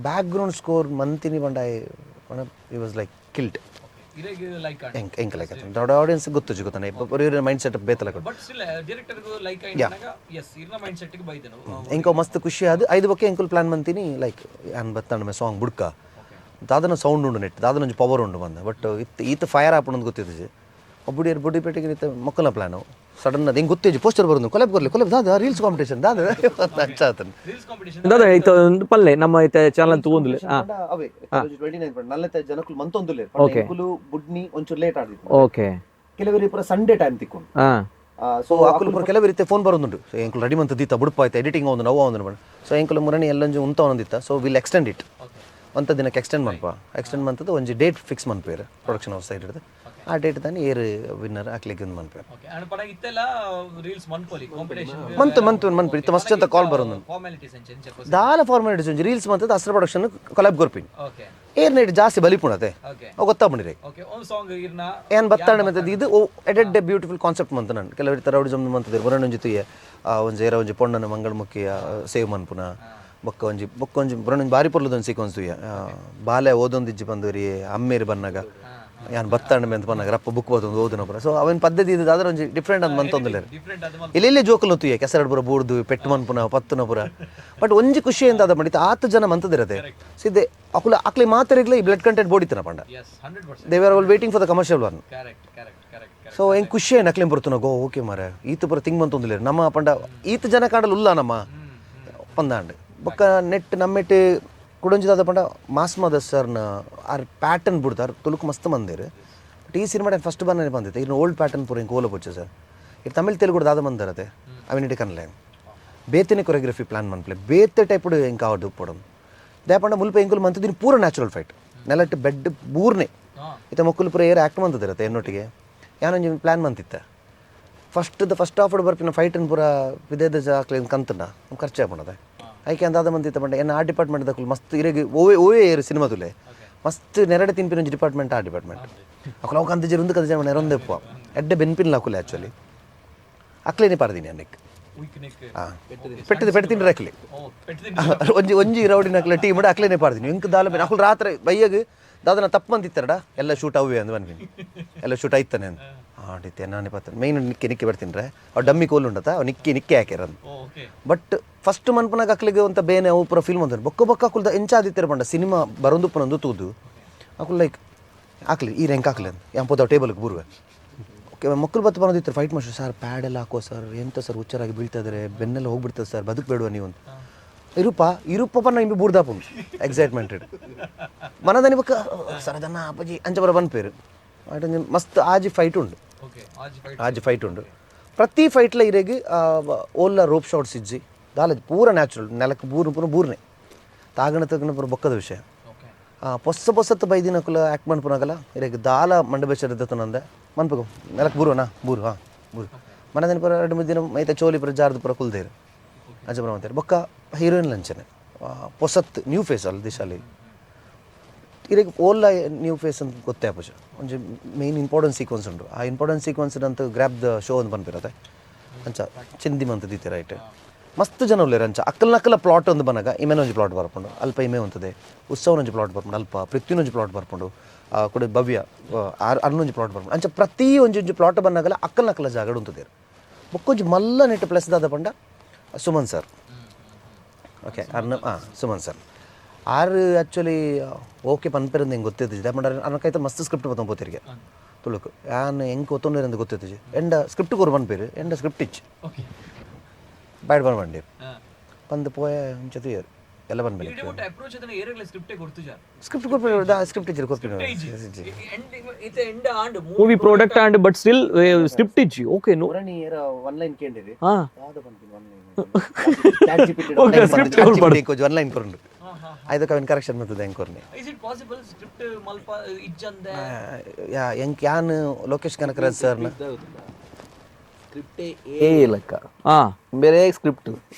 ಬ್ಯಾಕ್ಗ್ರೌಂಡ್ ಸ್ಕೋರ್ ಮಂತಿನಿ ಬಂಡ he was like killed. ಇರೆಗ್ like. ಎಂಕ್ ಎಂಕ್ ಲೈಕ್ ಆಯ್ತು. ದೊಡ್ಡ ಆಡಿಯನ್ಸ್ ಗೊತ್ತು ಗೊತ್ತಾನೆ, ಇವ್ರ ಮೈಂಡ್ ಸೆಟ್ ಬೇತಲ ಕೊಟ್ಟು. But still director like ಆಯ್ನಾಗ S ಇರ್ನ ಮೈಂಡ್ ಸೆಟ್ ಗೆ ಬೈದನು. ಎಂಕೋ ಮಸ್ತ್ ಖುಷಿ ಆದ. ಐದು ಬೊಕ್ಕೆ ಎಂಕುಲ್ ಪ್ಲಾನ್ ಮಂತೀನಿ, ಲೈಕ್ ಯಾನ್ ಬತ್ತಾಂಡ ಸಾಂಗ್ ಬುಡ್ಕ, ದಾದನ ಸೌಂಡ್ ಉಂಡು ನೆಟ್, ದಾದನ ಒಂಜಿ ಪವರ್ ಉಂಡು ಬಂದ. ಬಟ್ ಇತ್ತು ಈತ ಫೈರ್ ಆಪುಂಡು ಗೊತ್ತಿದ್ದು. ಒಬ್ಬುಡಿಯರ್ ಬುಡಿ ಪೇಟೆಗೆ ಇತ್ತ ಮೊಕ್ಕಲ ಪ್ಲಾನು ಸಡನ್ ಅದು ಹೆಂಗೆ ಗೊತ್ತೇಜಿ. ಪೋಸ್ಟರ್ ಬರೋದು, ಕೊಲೆಬ್ ಕೊರ್ಲಿ ಕೊಲೆಬ್ ದಾದ, ರೀಲ್ಸ್ ಕಾಂಪಿಟೇಷನ್ ದಾದ ಅಂಚ ಆತನ. ರೀಲ್ಸ್ ಕಾಂಪಿಟಿಷನ್ ದಾದ ಐತ ಒಂದು ಪಲ್ಲೆ ನಮ್ಮ ಐತೆ ಚಾನಲ್ ತೂವೊಂದುಲೆ. ಅವೇ 29 ನಲ್ಲತೆ ಜನಕುಲು ಮಂತೊಂದುಲ್ಲೆರ್. ಎಂಕುಲು ಬುಡ್ನಿ ಒಂಚೂರು ಲೇಟ್ ಆಡಿತ್ತು. ಕೆಲವರು ಪೂರ ಸಂಡೇ ಟೈಮ್ ತಿಕ್ಕೊಂಡು. ಸೊ ಅಕುಲು ಪೂರ ಕೆಲವು ರೀತಿ ಫೋನ್ ಬರೋದುಂಟು. ಸೊ ಎಂಕುಲು ರೆಡಿ ಮಂತ ದೀತ ಬುಡ್ಪ ಆಯ್ತು, ಎಡಿಟಿಂಗ್ ಒಂದು ನೋವು ಒಂದು. ಸೊ ಎಂಕುಲು ಮುರಣಿ ಎಲ್ಲೊಂಜಿ ಉಂತ ಒಂದಿತ್ತ. So will extend it ಒಂತ ದಿನಕ್ಕೆ ಎಕ್ಸ್ಟೆಂಡ್ ಮನ್ಪ. ಎಕ್ಸ್ಟೆಂಡ್ ಮಂತದ್ದು ಒಂಜಿ ಡೇಟ್ ಫಿಕ್ಸ್ ಮನ್ಪೇರು production house side ಹಿಡಿದು. ಆ ಡೇಟ್ ತಾನೆ ಏರ್ ವಿನ್ನರ್ ಹಾಕ್ಲಿಕ್ಕೆ ಒಂದು ಮನ್ಪೇರು. ಓಕೆ, ಅಂಡ್ ಪಡ ಇತ್ತೆಲ್ಲ ರೀಲ್ಸ್ ಮನ್ಪೊಲಿ ಕಾಂಪಿಟಿಷನ್. ಮಂತು ಮಂತು ಮನ್ಪು ಇತ್ತ ಮಸ್ತ್ ಅಂತ ಕಾಲ್ ಬರೋದು. ಫಾರ್ಮಾಲಿಟೀಸ್ ಎಂಚ ಎಂಚ? ದಾಲ ಫಾರ್ಮಾಲಿಟೀಸ್ ಒಂಜಿ ರೀಲ್ಸ್ ಮಂತದ್ದು ಅಸ್ತ್ರ ಪ್ರೊಡಕ್ಷನ್ ಕೊಲಾಬ್ ಕೊರ್ಪಿನ್. ಏರ್ ನೈಟ್ ಜಾಸ್ತಿ ಬಲಿಪುಣತೆ. ಅವು ಗೊತ್ತಾಪುಂಡಿರೆ. ಓಕೆ, ಒಂದು ಸಾಂಗ್ ಇರ್ನ ಏನ್ ಬತ್ತಾಂಡ ಮತ್ತೆ ಇದು ಎಡೆಡ್ ಬ್ಯೂಟಿಫುಲ್ ಕಾನ್ಸೆಪ್ಟ್ ಮಂತ. ನಾನು ಕೆಲವರು ರೌಡಿಸಮ್ ಮಂತದಿರು ಬರಣ ಒಂಜಿ ತುಯ್ಯ ಒಂಜಿ ಏರ ಒಂಜಿ ಪೊಣ್ಣನ ಮಂಗಳಮುಖಿಯ ಸೇವ್ ಮನ್ಪುನ ಬೊಕ್ಕ ಒಂಜಿ ಬೊಕ್ಕ ಒಂಜಿ ಬರಣ ಬಾರಿ ಪೊರ್ಲದ ಒಂಜಿ ಸೀಕ್ವೆನ್ಸ್ ತುಯ್ಯ. ಬಾಲೆ ಓದೊಂದಿಜ್ಜಿ ಬಂದವರಿ ಅಮ್ಮೇರು ಬನ್ನಗ ಯಾನ್ ಬತ್ತಾಂಡ ಮೆಂತ ಬನ್ನಾಗ ರಪ್ಪ ಬುಕ್ ಓದೊಂದು ಓದುನ ಪುರ. ಸೊ ಅವನ್ ಪದ್ಧತಿ ಇದು ಅದ್ರ ಒಂಜಿ ಡಿಫ್ರೆಂಟ್ ಅಂತ ಮಂತೊಂದುಲ್ಲೆರ್. ಡಿಫ್ರೆಂಟ್ ಅದು. ಇಲ್ಲಿ ಇಲ್ಲಿ ಜೋಕುಲು ತುಯ್ಯ, ಕೆಸರಡ್ ಪುರ ಬೂರ್ದು ಪೆಟ್ಟು ಮನ್ಪುನ ಪತ್ತುನ ಪುರ. ಬಟ್ ಒಂಜಿ ಖುಷಿ ಎಂತ ಅದ ಮಾಡಿತ್ತು, ಆತ ಜನ ಮಂತದಿರತೆ ಸಿದ್ದೆ ಅಕುಲ ಅಕ್ಲಿ ಮಾತರಿಗ್ಲ ಈ ಬ್ಲಡ್ ಕಂಟೆಂಟ್ ಬೋಡಿತನ ಪಂಡ. S, 100%. They are all waiting for the commercial one. Correct correct correct so ಹೆಂಗೆ ಖುಷಿ ಏನು ಅಕ್ಲೇಂ ಬರ್ತನ ಗೋ ಓಕೆ ಮಾರೆ, ಈತ ಪುರ ತಿಂಗ್ ಮಂತೊಂದಿಲ್ಲ ನಮ್ಮ ಪಂಡ ಈತ ಜನ ಕಾಡಲ್ ಉಲ್ಲ ನಮ್ಮ ಪಂದಾಂಡ್. ಬೊಕ್ಕ ನೆಟ್ ನಮ್ಮೆಟ್ ಕುಡೊಂಜಿದಾದ ಪಂಡ ಮಾಸ್ ಮದರ್ ಸರ್ನ ಆರ್ ಪ್ಯಾಟರ್ನ್ ಬಿಡ್ತಾರ್. ತುಳುಕು ಮಸ್ತ್ ಮಂದಿರು, ಬಟ್ ಈ ಸಿನಿಮಾ ಫಸ್ಟ್ ಬಂದ ಬಂದಿತ್ತು. ಇನ್ನು ಓಲ್ಡ್ ಪ್ಯಾಟರ್ನ್ ಪೂರ ಹಿಂಗೆ ಓಲ ಪೊಚ್ಚೆ ಸರ್. ಇದು ತಮಿಳ್ ತೆಲುಗು ದಾದ ಮಂದರತೆ ಅವಿನಿಟಿ ಕನ್ಲೆ ಬೇತನೆ ಕೊರಿಯೋಗ್ರಫಿ ಪ್ಲಾನ್ ಮನ್ಪ್ಲೆ ಬೇತೆ ಟೈಪ್ ಇಂಕ ಆವಡ್ ಉಪ್ಪೊಡು. ದಾಯಪಂಡ ಮುಲ್ಪ ಎಂಕುಲು ಮಂತದಿನ ಪೂರ ನ್ಯಾಚುರಲ್ ಫೈಟ್, ನೆಲಟ್ ಬೆಡ್ ಬೂರ್ನೆ. ಇತ್ತ ಮೊಕ್ಕಲು ಪೂರ ಏರ್ ಆ್ಯಕ್ಟ್ ಮಂತದಿರತ್ತೆ ಎನ್ನೊಟ್ಟಿಗೆ. ಯಾನೊಂಜಿ ಪ್ಲಾನ್ ಮಂತಿತ್ತ, first the first half ಬರ್ಪಿನ ಫೈಟನ್ ಪೂರ ವಿದೇದ ಜಾಕ್ಲೆ ಕಂತನ ಖರ್ಚು ಆಪುಂಡದೆ. ಐಕೆ ಅಂದಾದ ಮಂತಿತ್ತ ಪಂಡ ಎನ್ನ ಆ ಡಿಪಾರ್ಟ್ಮೆಂಟ್ ದಕುಲು ಮಸ್ತ್ ಇರೆಗ್ ಓವೇ ಓವೇ ಏರು ಸಿನಿಮಾ ತುಲೆ ಮಸ್ತ್ ನೆರಡೆ ತಿನ್ಪಿನ ಒಂಜಿ ಡಿಪಾರ್ಟ್ಮೆಂಟ್ ಆ ಡಿಪಾರ್ಟ್ಮೆಂಟ್. ಅಕುಲು ಅವು ಕಂತ ಜೀರು ಕಂತ ಜನ ನೆರೊಂದೆಪ್ಪ ಎಡ್ಡೆ ಬೆನ್ಪಿನ್ಲ ಅಕುಲೆ. ಆ್ಯಕ್ಚುಲಿ ಅಕ್ಲೇನೆ ಪಾರ್ದೀನಿ ಅನ್ನಕ್ಕೆ. ವೀಕ್ ನೆಕ್. ಹಾಂ, ಪೆಟ್ಟದ ಪೆಟ್ಟು ತಿಂಡ್ರೆ ಅಕ್ಲೆ. ಓ, ಪೆಟ್ಟು. ಒಂಜಿ ಒಂಜಿ ರೌಡಿನ ಅಕ್ಲೆ ಟೀಮ್ ಅಕ್ಲೇನೆ ಪಾರ್ದೀನಿ. ಇಂಕ್ ದಾಲ ಬೇನೆ ಅಕುಲು ರಾತ್ರಿ ಬಯ್ಯಗ್ ದಾದನ ತಪ್ಪು ಮಂತಿತ್ತಾರಡ, ಎಲ್ಲ ಶೂಟ್ ಅವೇ ಅಂದ್ ಬಂದ್ಬಿನಿ, ಎಲ್ಲ ಶೂಟ್ ಆಯ್ತಾನೆ ಅಂದ್. ಹಾಂ ಡಿತ್ತೆ ನಾನೇ ಪತ್ತ ಮೇಯ್ನ್ ನಿಕ್ಕೆ ನಿಕ್ಕೆ ಬರ್ತೀನಿ. ಅವು ಡಮ್ಮಿ ಕೋಲ್ ಉಂಡತ, ಅವು ನಿಕ್ಕಿ ನಿಕ್ಕೆ ಹಾಕ್ಯಾರ. Okay but first ಮನ್ಪುನಾಗ ಅಕ್ಲಿಗೆ ಒಂತ ಬೇನೆ ಅವು ಪೂರ ಫಿಲ್ಮ್ ಅಂತಾರೆ. ಬೊಕ್ಕ ಬೊಕ್ಕ ಅಕುಲ್ದ ಎಂಚಾದಿತ್ತರ ಪಂಡ ಸಿನಿಮಾ ಬರೊಂದುಪ್ಪನೊಂದು ತೂದು ಅಕುಲು ಲೈಕ್ ಹಾಕ್ಲಿ ಈ ರ್ಯಾಂಕ್ ಹಾಕ್ಲಿ ಅಂತ ಯಾಂಪೋದ ಟೇಬಲ್ಗೆ ಬೂರ್ವೆ. ಓಕೆ, ಮಕ್ಕಳು ಬತ್ತು ಬಂದಿತ್ತು fight master sir, pad ಎಲ್ಲ ಹಾಕೋ ಸರ್, ಎಂತ ಸರ್ ಹುಚ್ಚರಾಗಿ ಬೀಳ್ತಾ ಇದ್ದಾರೆ, ಬೆನ್ನೆಲ್ಲ ಹೋಗ್ಬಿಡ್ತದೆ ಸರ್, ಬದುಕಬೇಡುವ ನೀವು ಅಂತ. ಇರುಪ ಇರುಪಪ್ಪ ನಾ ಇಂಬಿ ಬೂರ್ದಾಪು ಎಕ್ಸೈಟ್ಮೆಂಟ್ ಮನದನಿ ಬಕ್ಕ ಸರ್ ಅದನ್ನ ಅಪ್ಪಾಜಿ ಅಂಚ ಬರ ಬಂದ್ಪೇರು. ಮಸ್ತ್ ಆಜಿ ಫೈಟ್ ಉಂಡು. ಓಕೆ, ಆಜ್ ಫೈಟ್. ಆಜಿ ಫೈಟ್ ಉಂಡು. ಪ್ರತಿ ಫೈಟ್ಲ ಇರೆಗ್ ಓಲ್ಲ ರೋಪ್ ಶಾಟ್ಸ್ ಇಜ್ಜಿ, ದಾಲ ಪೂರ ನ್ಯಾಚುರಲ್. ನೆಲಕ್ಕೆ ಬೂರು ಪೂರ ಬೂರ್ನೆ ತಾಗಣ ತಗಣ ಪೂರ ಬೊಕ್ಕದ ವಿಷಯ. ಪೊಸ್ಸ ಪೊಸತ್ತು ಬೈದಿನಕುಲ ಆ್ಯಕ್ಟ್ ಮನ್ಪುನಾಗಲ ಇರೆಗ್ ದಾಲ ಮಂಡಬೇಚರ ದತ್ತನಂದೆ ಮನ್ಪುಗು ನೆಲಕ್ಕೆ ಬೂರುನಾ ಬೂರು ಹಾಂ ಬೂರು ಮನದಿನ ಪೂರ 2-3 ದಿನ ಮೈತ ಚೋಲಿ ಪೂರ ಜಾರ್ದು ಪೂರ ಕುಲ್ದೇರು ಅಂಚ ಪೂರ ಮಂತೇರು. ಬೊಕ್ಕ ಹೀರೋಯಿನ್ ಲಂಚನೆ ಪೊಸತ್ ನ್ಯೂ ಫೇಸ್ ಅಲ್ಲ ದಿಶಾಲಿ. ಇರೆಗ್ ಓಲ್ಲ ನ್ಯೂ ಫೇಸ್ ಅಂತ ಗೊತ್ತೇ ಆಪುಜ. ಒಂಜಿ main important sequence ಉಂಟು. ಆ ಇಂಪಾರ್ಟೆಂಟ್ ಸೀಕ್ವೆನ್ಸ್ ಅಂತ grab the show ಅಂತ ಪನ್ಪಿರತ್ತೆ. ಅಂಚ ಚಿಂದಿ ಮಂತ ದೀತೆ ರೈಟ್. ಮಸ್ತ್ ಜನ ಉಲ್ಲೇರು ಅಂಚ. ಅಕ್ಕಲ್ ನಕ್ಕಲ ಪ್ಲಾಟ್ ಒಂದು ಬನಗ ಇಮೆನ ಒಂಜಿ ಪ್ಲಾಟ್ ಬರ್ಪುಂಡು, ಅಲ್ಪ ಇಮೆ ಉಂತದೆ. ಉತ್ಸವನ ಒಂಜಿ ಪ್ಲಾಟ್ ಬರ್ಪುಂಡು, ಅಲ್ಪ ಪೃಥ್ವಿನ ಒಂಜಿ ಪ್ಲಾಟ್ ಬರ್ಪುಂಡು, ಕುಡ ಭವ್ಯ ಅರ್ನೊಂಜಿ ಪ್ಲಾಟ್ ಬರ್ಪುಂಡು. ಅಂಚ ಪ್ರತಿ ಒಂಜಿ ಒಂಜಿ ಪ್ಲಾಟ್ ಬನ್ನಗಲ ಅಕ್ಕಲ್ ನಕ್ಕಲ ಜಾಗಡ್ ಉಂತದೇರು. ಬೊಕ್ಕೊಂಜಿ ಮಲ್ಲ ನೆಟ್ ಪ್ಲಸ್ ದಾದ ಪಂಡ ಸುಮನ್ ಸರ್. ಓಕೆ, ಅರ್ನ ಹಾಂ Suman sir are actually okay ಪನ್ಪೆರಂದು ಹೆಂಗೆ ಗೊತ್ತಿದ್ದಿದೆ ಪಂಡ ಅನ್ನ ಮಸ್ತ್ ಸ್ಕ್ರಿಪ್ಟ್ ಬತ್ತೊಂದು ಪೋತಿರಿಗೆ ತುಳುಕು. ಯಾನ್ ಹೆಂಗೆ ಗೊತ್ತೊಂದಿರಂದು ಗೊತ್ತಿದ್ದಿಜಿ. ಎಂಡ ಸ್ಕ್ರಿಪ್ಟ್ ಕೊರು ಪನ್ಪೇರು, ಎಂಡ ಸ್ಕ್ರಿಪ್ಟ್ ಇಚ್ಚು. ಓಕೆ ಬ್ಯಾಡ್ ಬನ್ ಬಂಡಿ ಪಂದ್ ಪೋಯ ಇಂಚ ತುಯರ್. ಎಲ್ಲ ಬಂದ್ಮೇಲೆ ಅಪ್ರೋಚ್ ಅದನ್ನ ಏರೆಗ್ಲ ಸ್ಕ್ರಿಪ್ಟೇ ಕೊಡ್ತುಜಾರ್. ಸ್ಕ್ರಿಪ್ಟ್ ಕೊರ್ಪಿನ ದಾ ಸ್ಕ್ರಿಪ್ಟ್ ಟೀಚರ್ ಕೊರ್ಪಿನ. ಇತ್ತೆ end and movie product and but still script ಇಜ್ಜಿ okay no. ಪುರಾಣಿ ಏರ ಒನ್ ಲೈನ್ ಕೇಂಡಿರಿ. ಹಾ. ಯಾವ್ದು ಪನ್ಪಿನ one line? Okay, script ChatGPT one line ಕೊರಂಡು ಐದಕ್ಕೆ ಅವನ್ ಕರೆಕ್ಷನ್ ಮಾಡ್ತದೆ ಹೆಂಗ್ ಕೊರ್ನಿ. Is it possible script ಮಲ್ಪ ಇಜ್ಜಂದೆ? ಯಾ ಎಂಕ್ ಯಾನ್ ಲೋಕೇಶ್ ಕನಕರಾಜ್ ಸರ್ನ ಸ್ಕ್ರಿಪ್ಟೇ ಏ ಲೆಕ್ಕ. ಹಾ. ಬೇರೆ ಸ್ಕ್ರಿಪ್ಟ್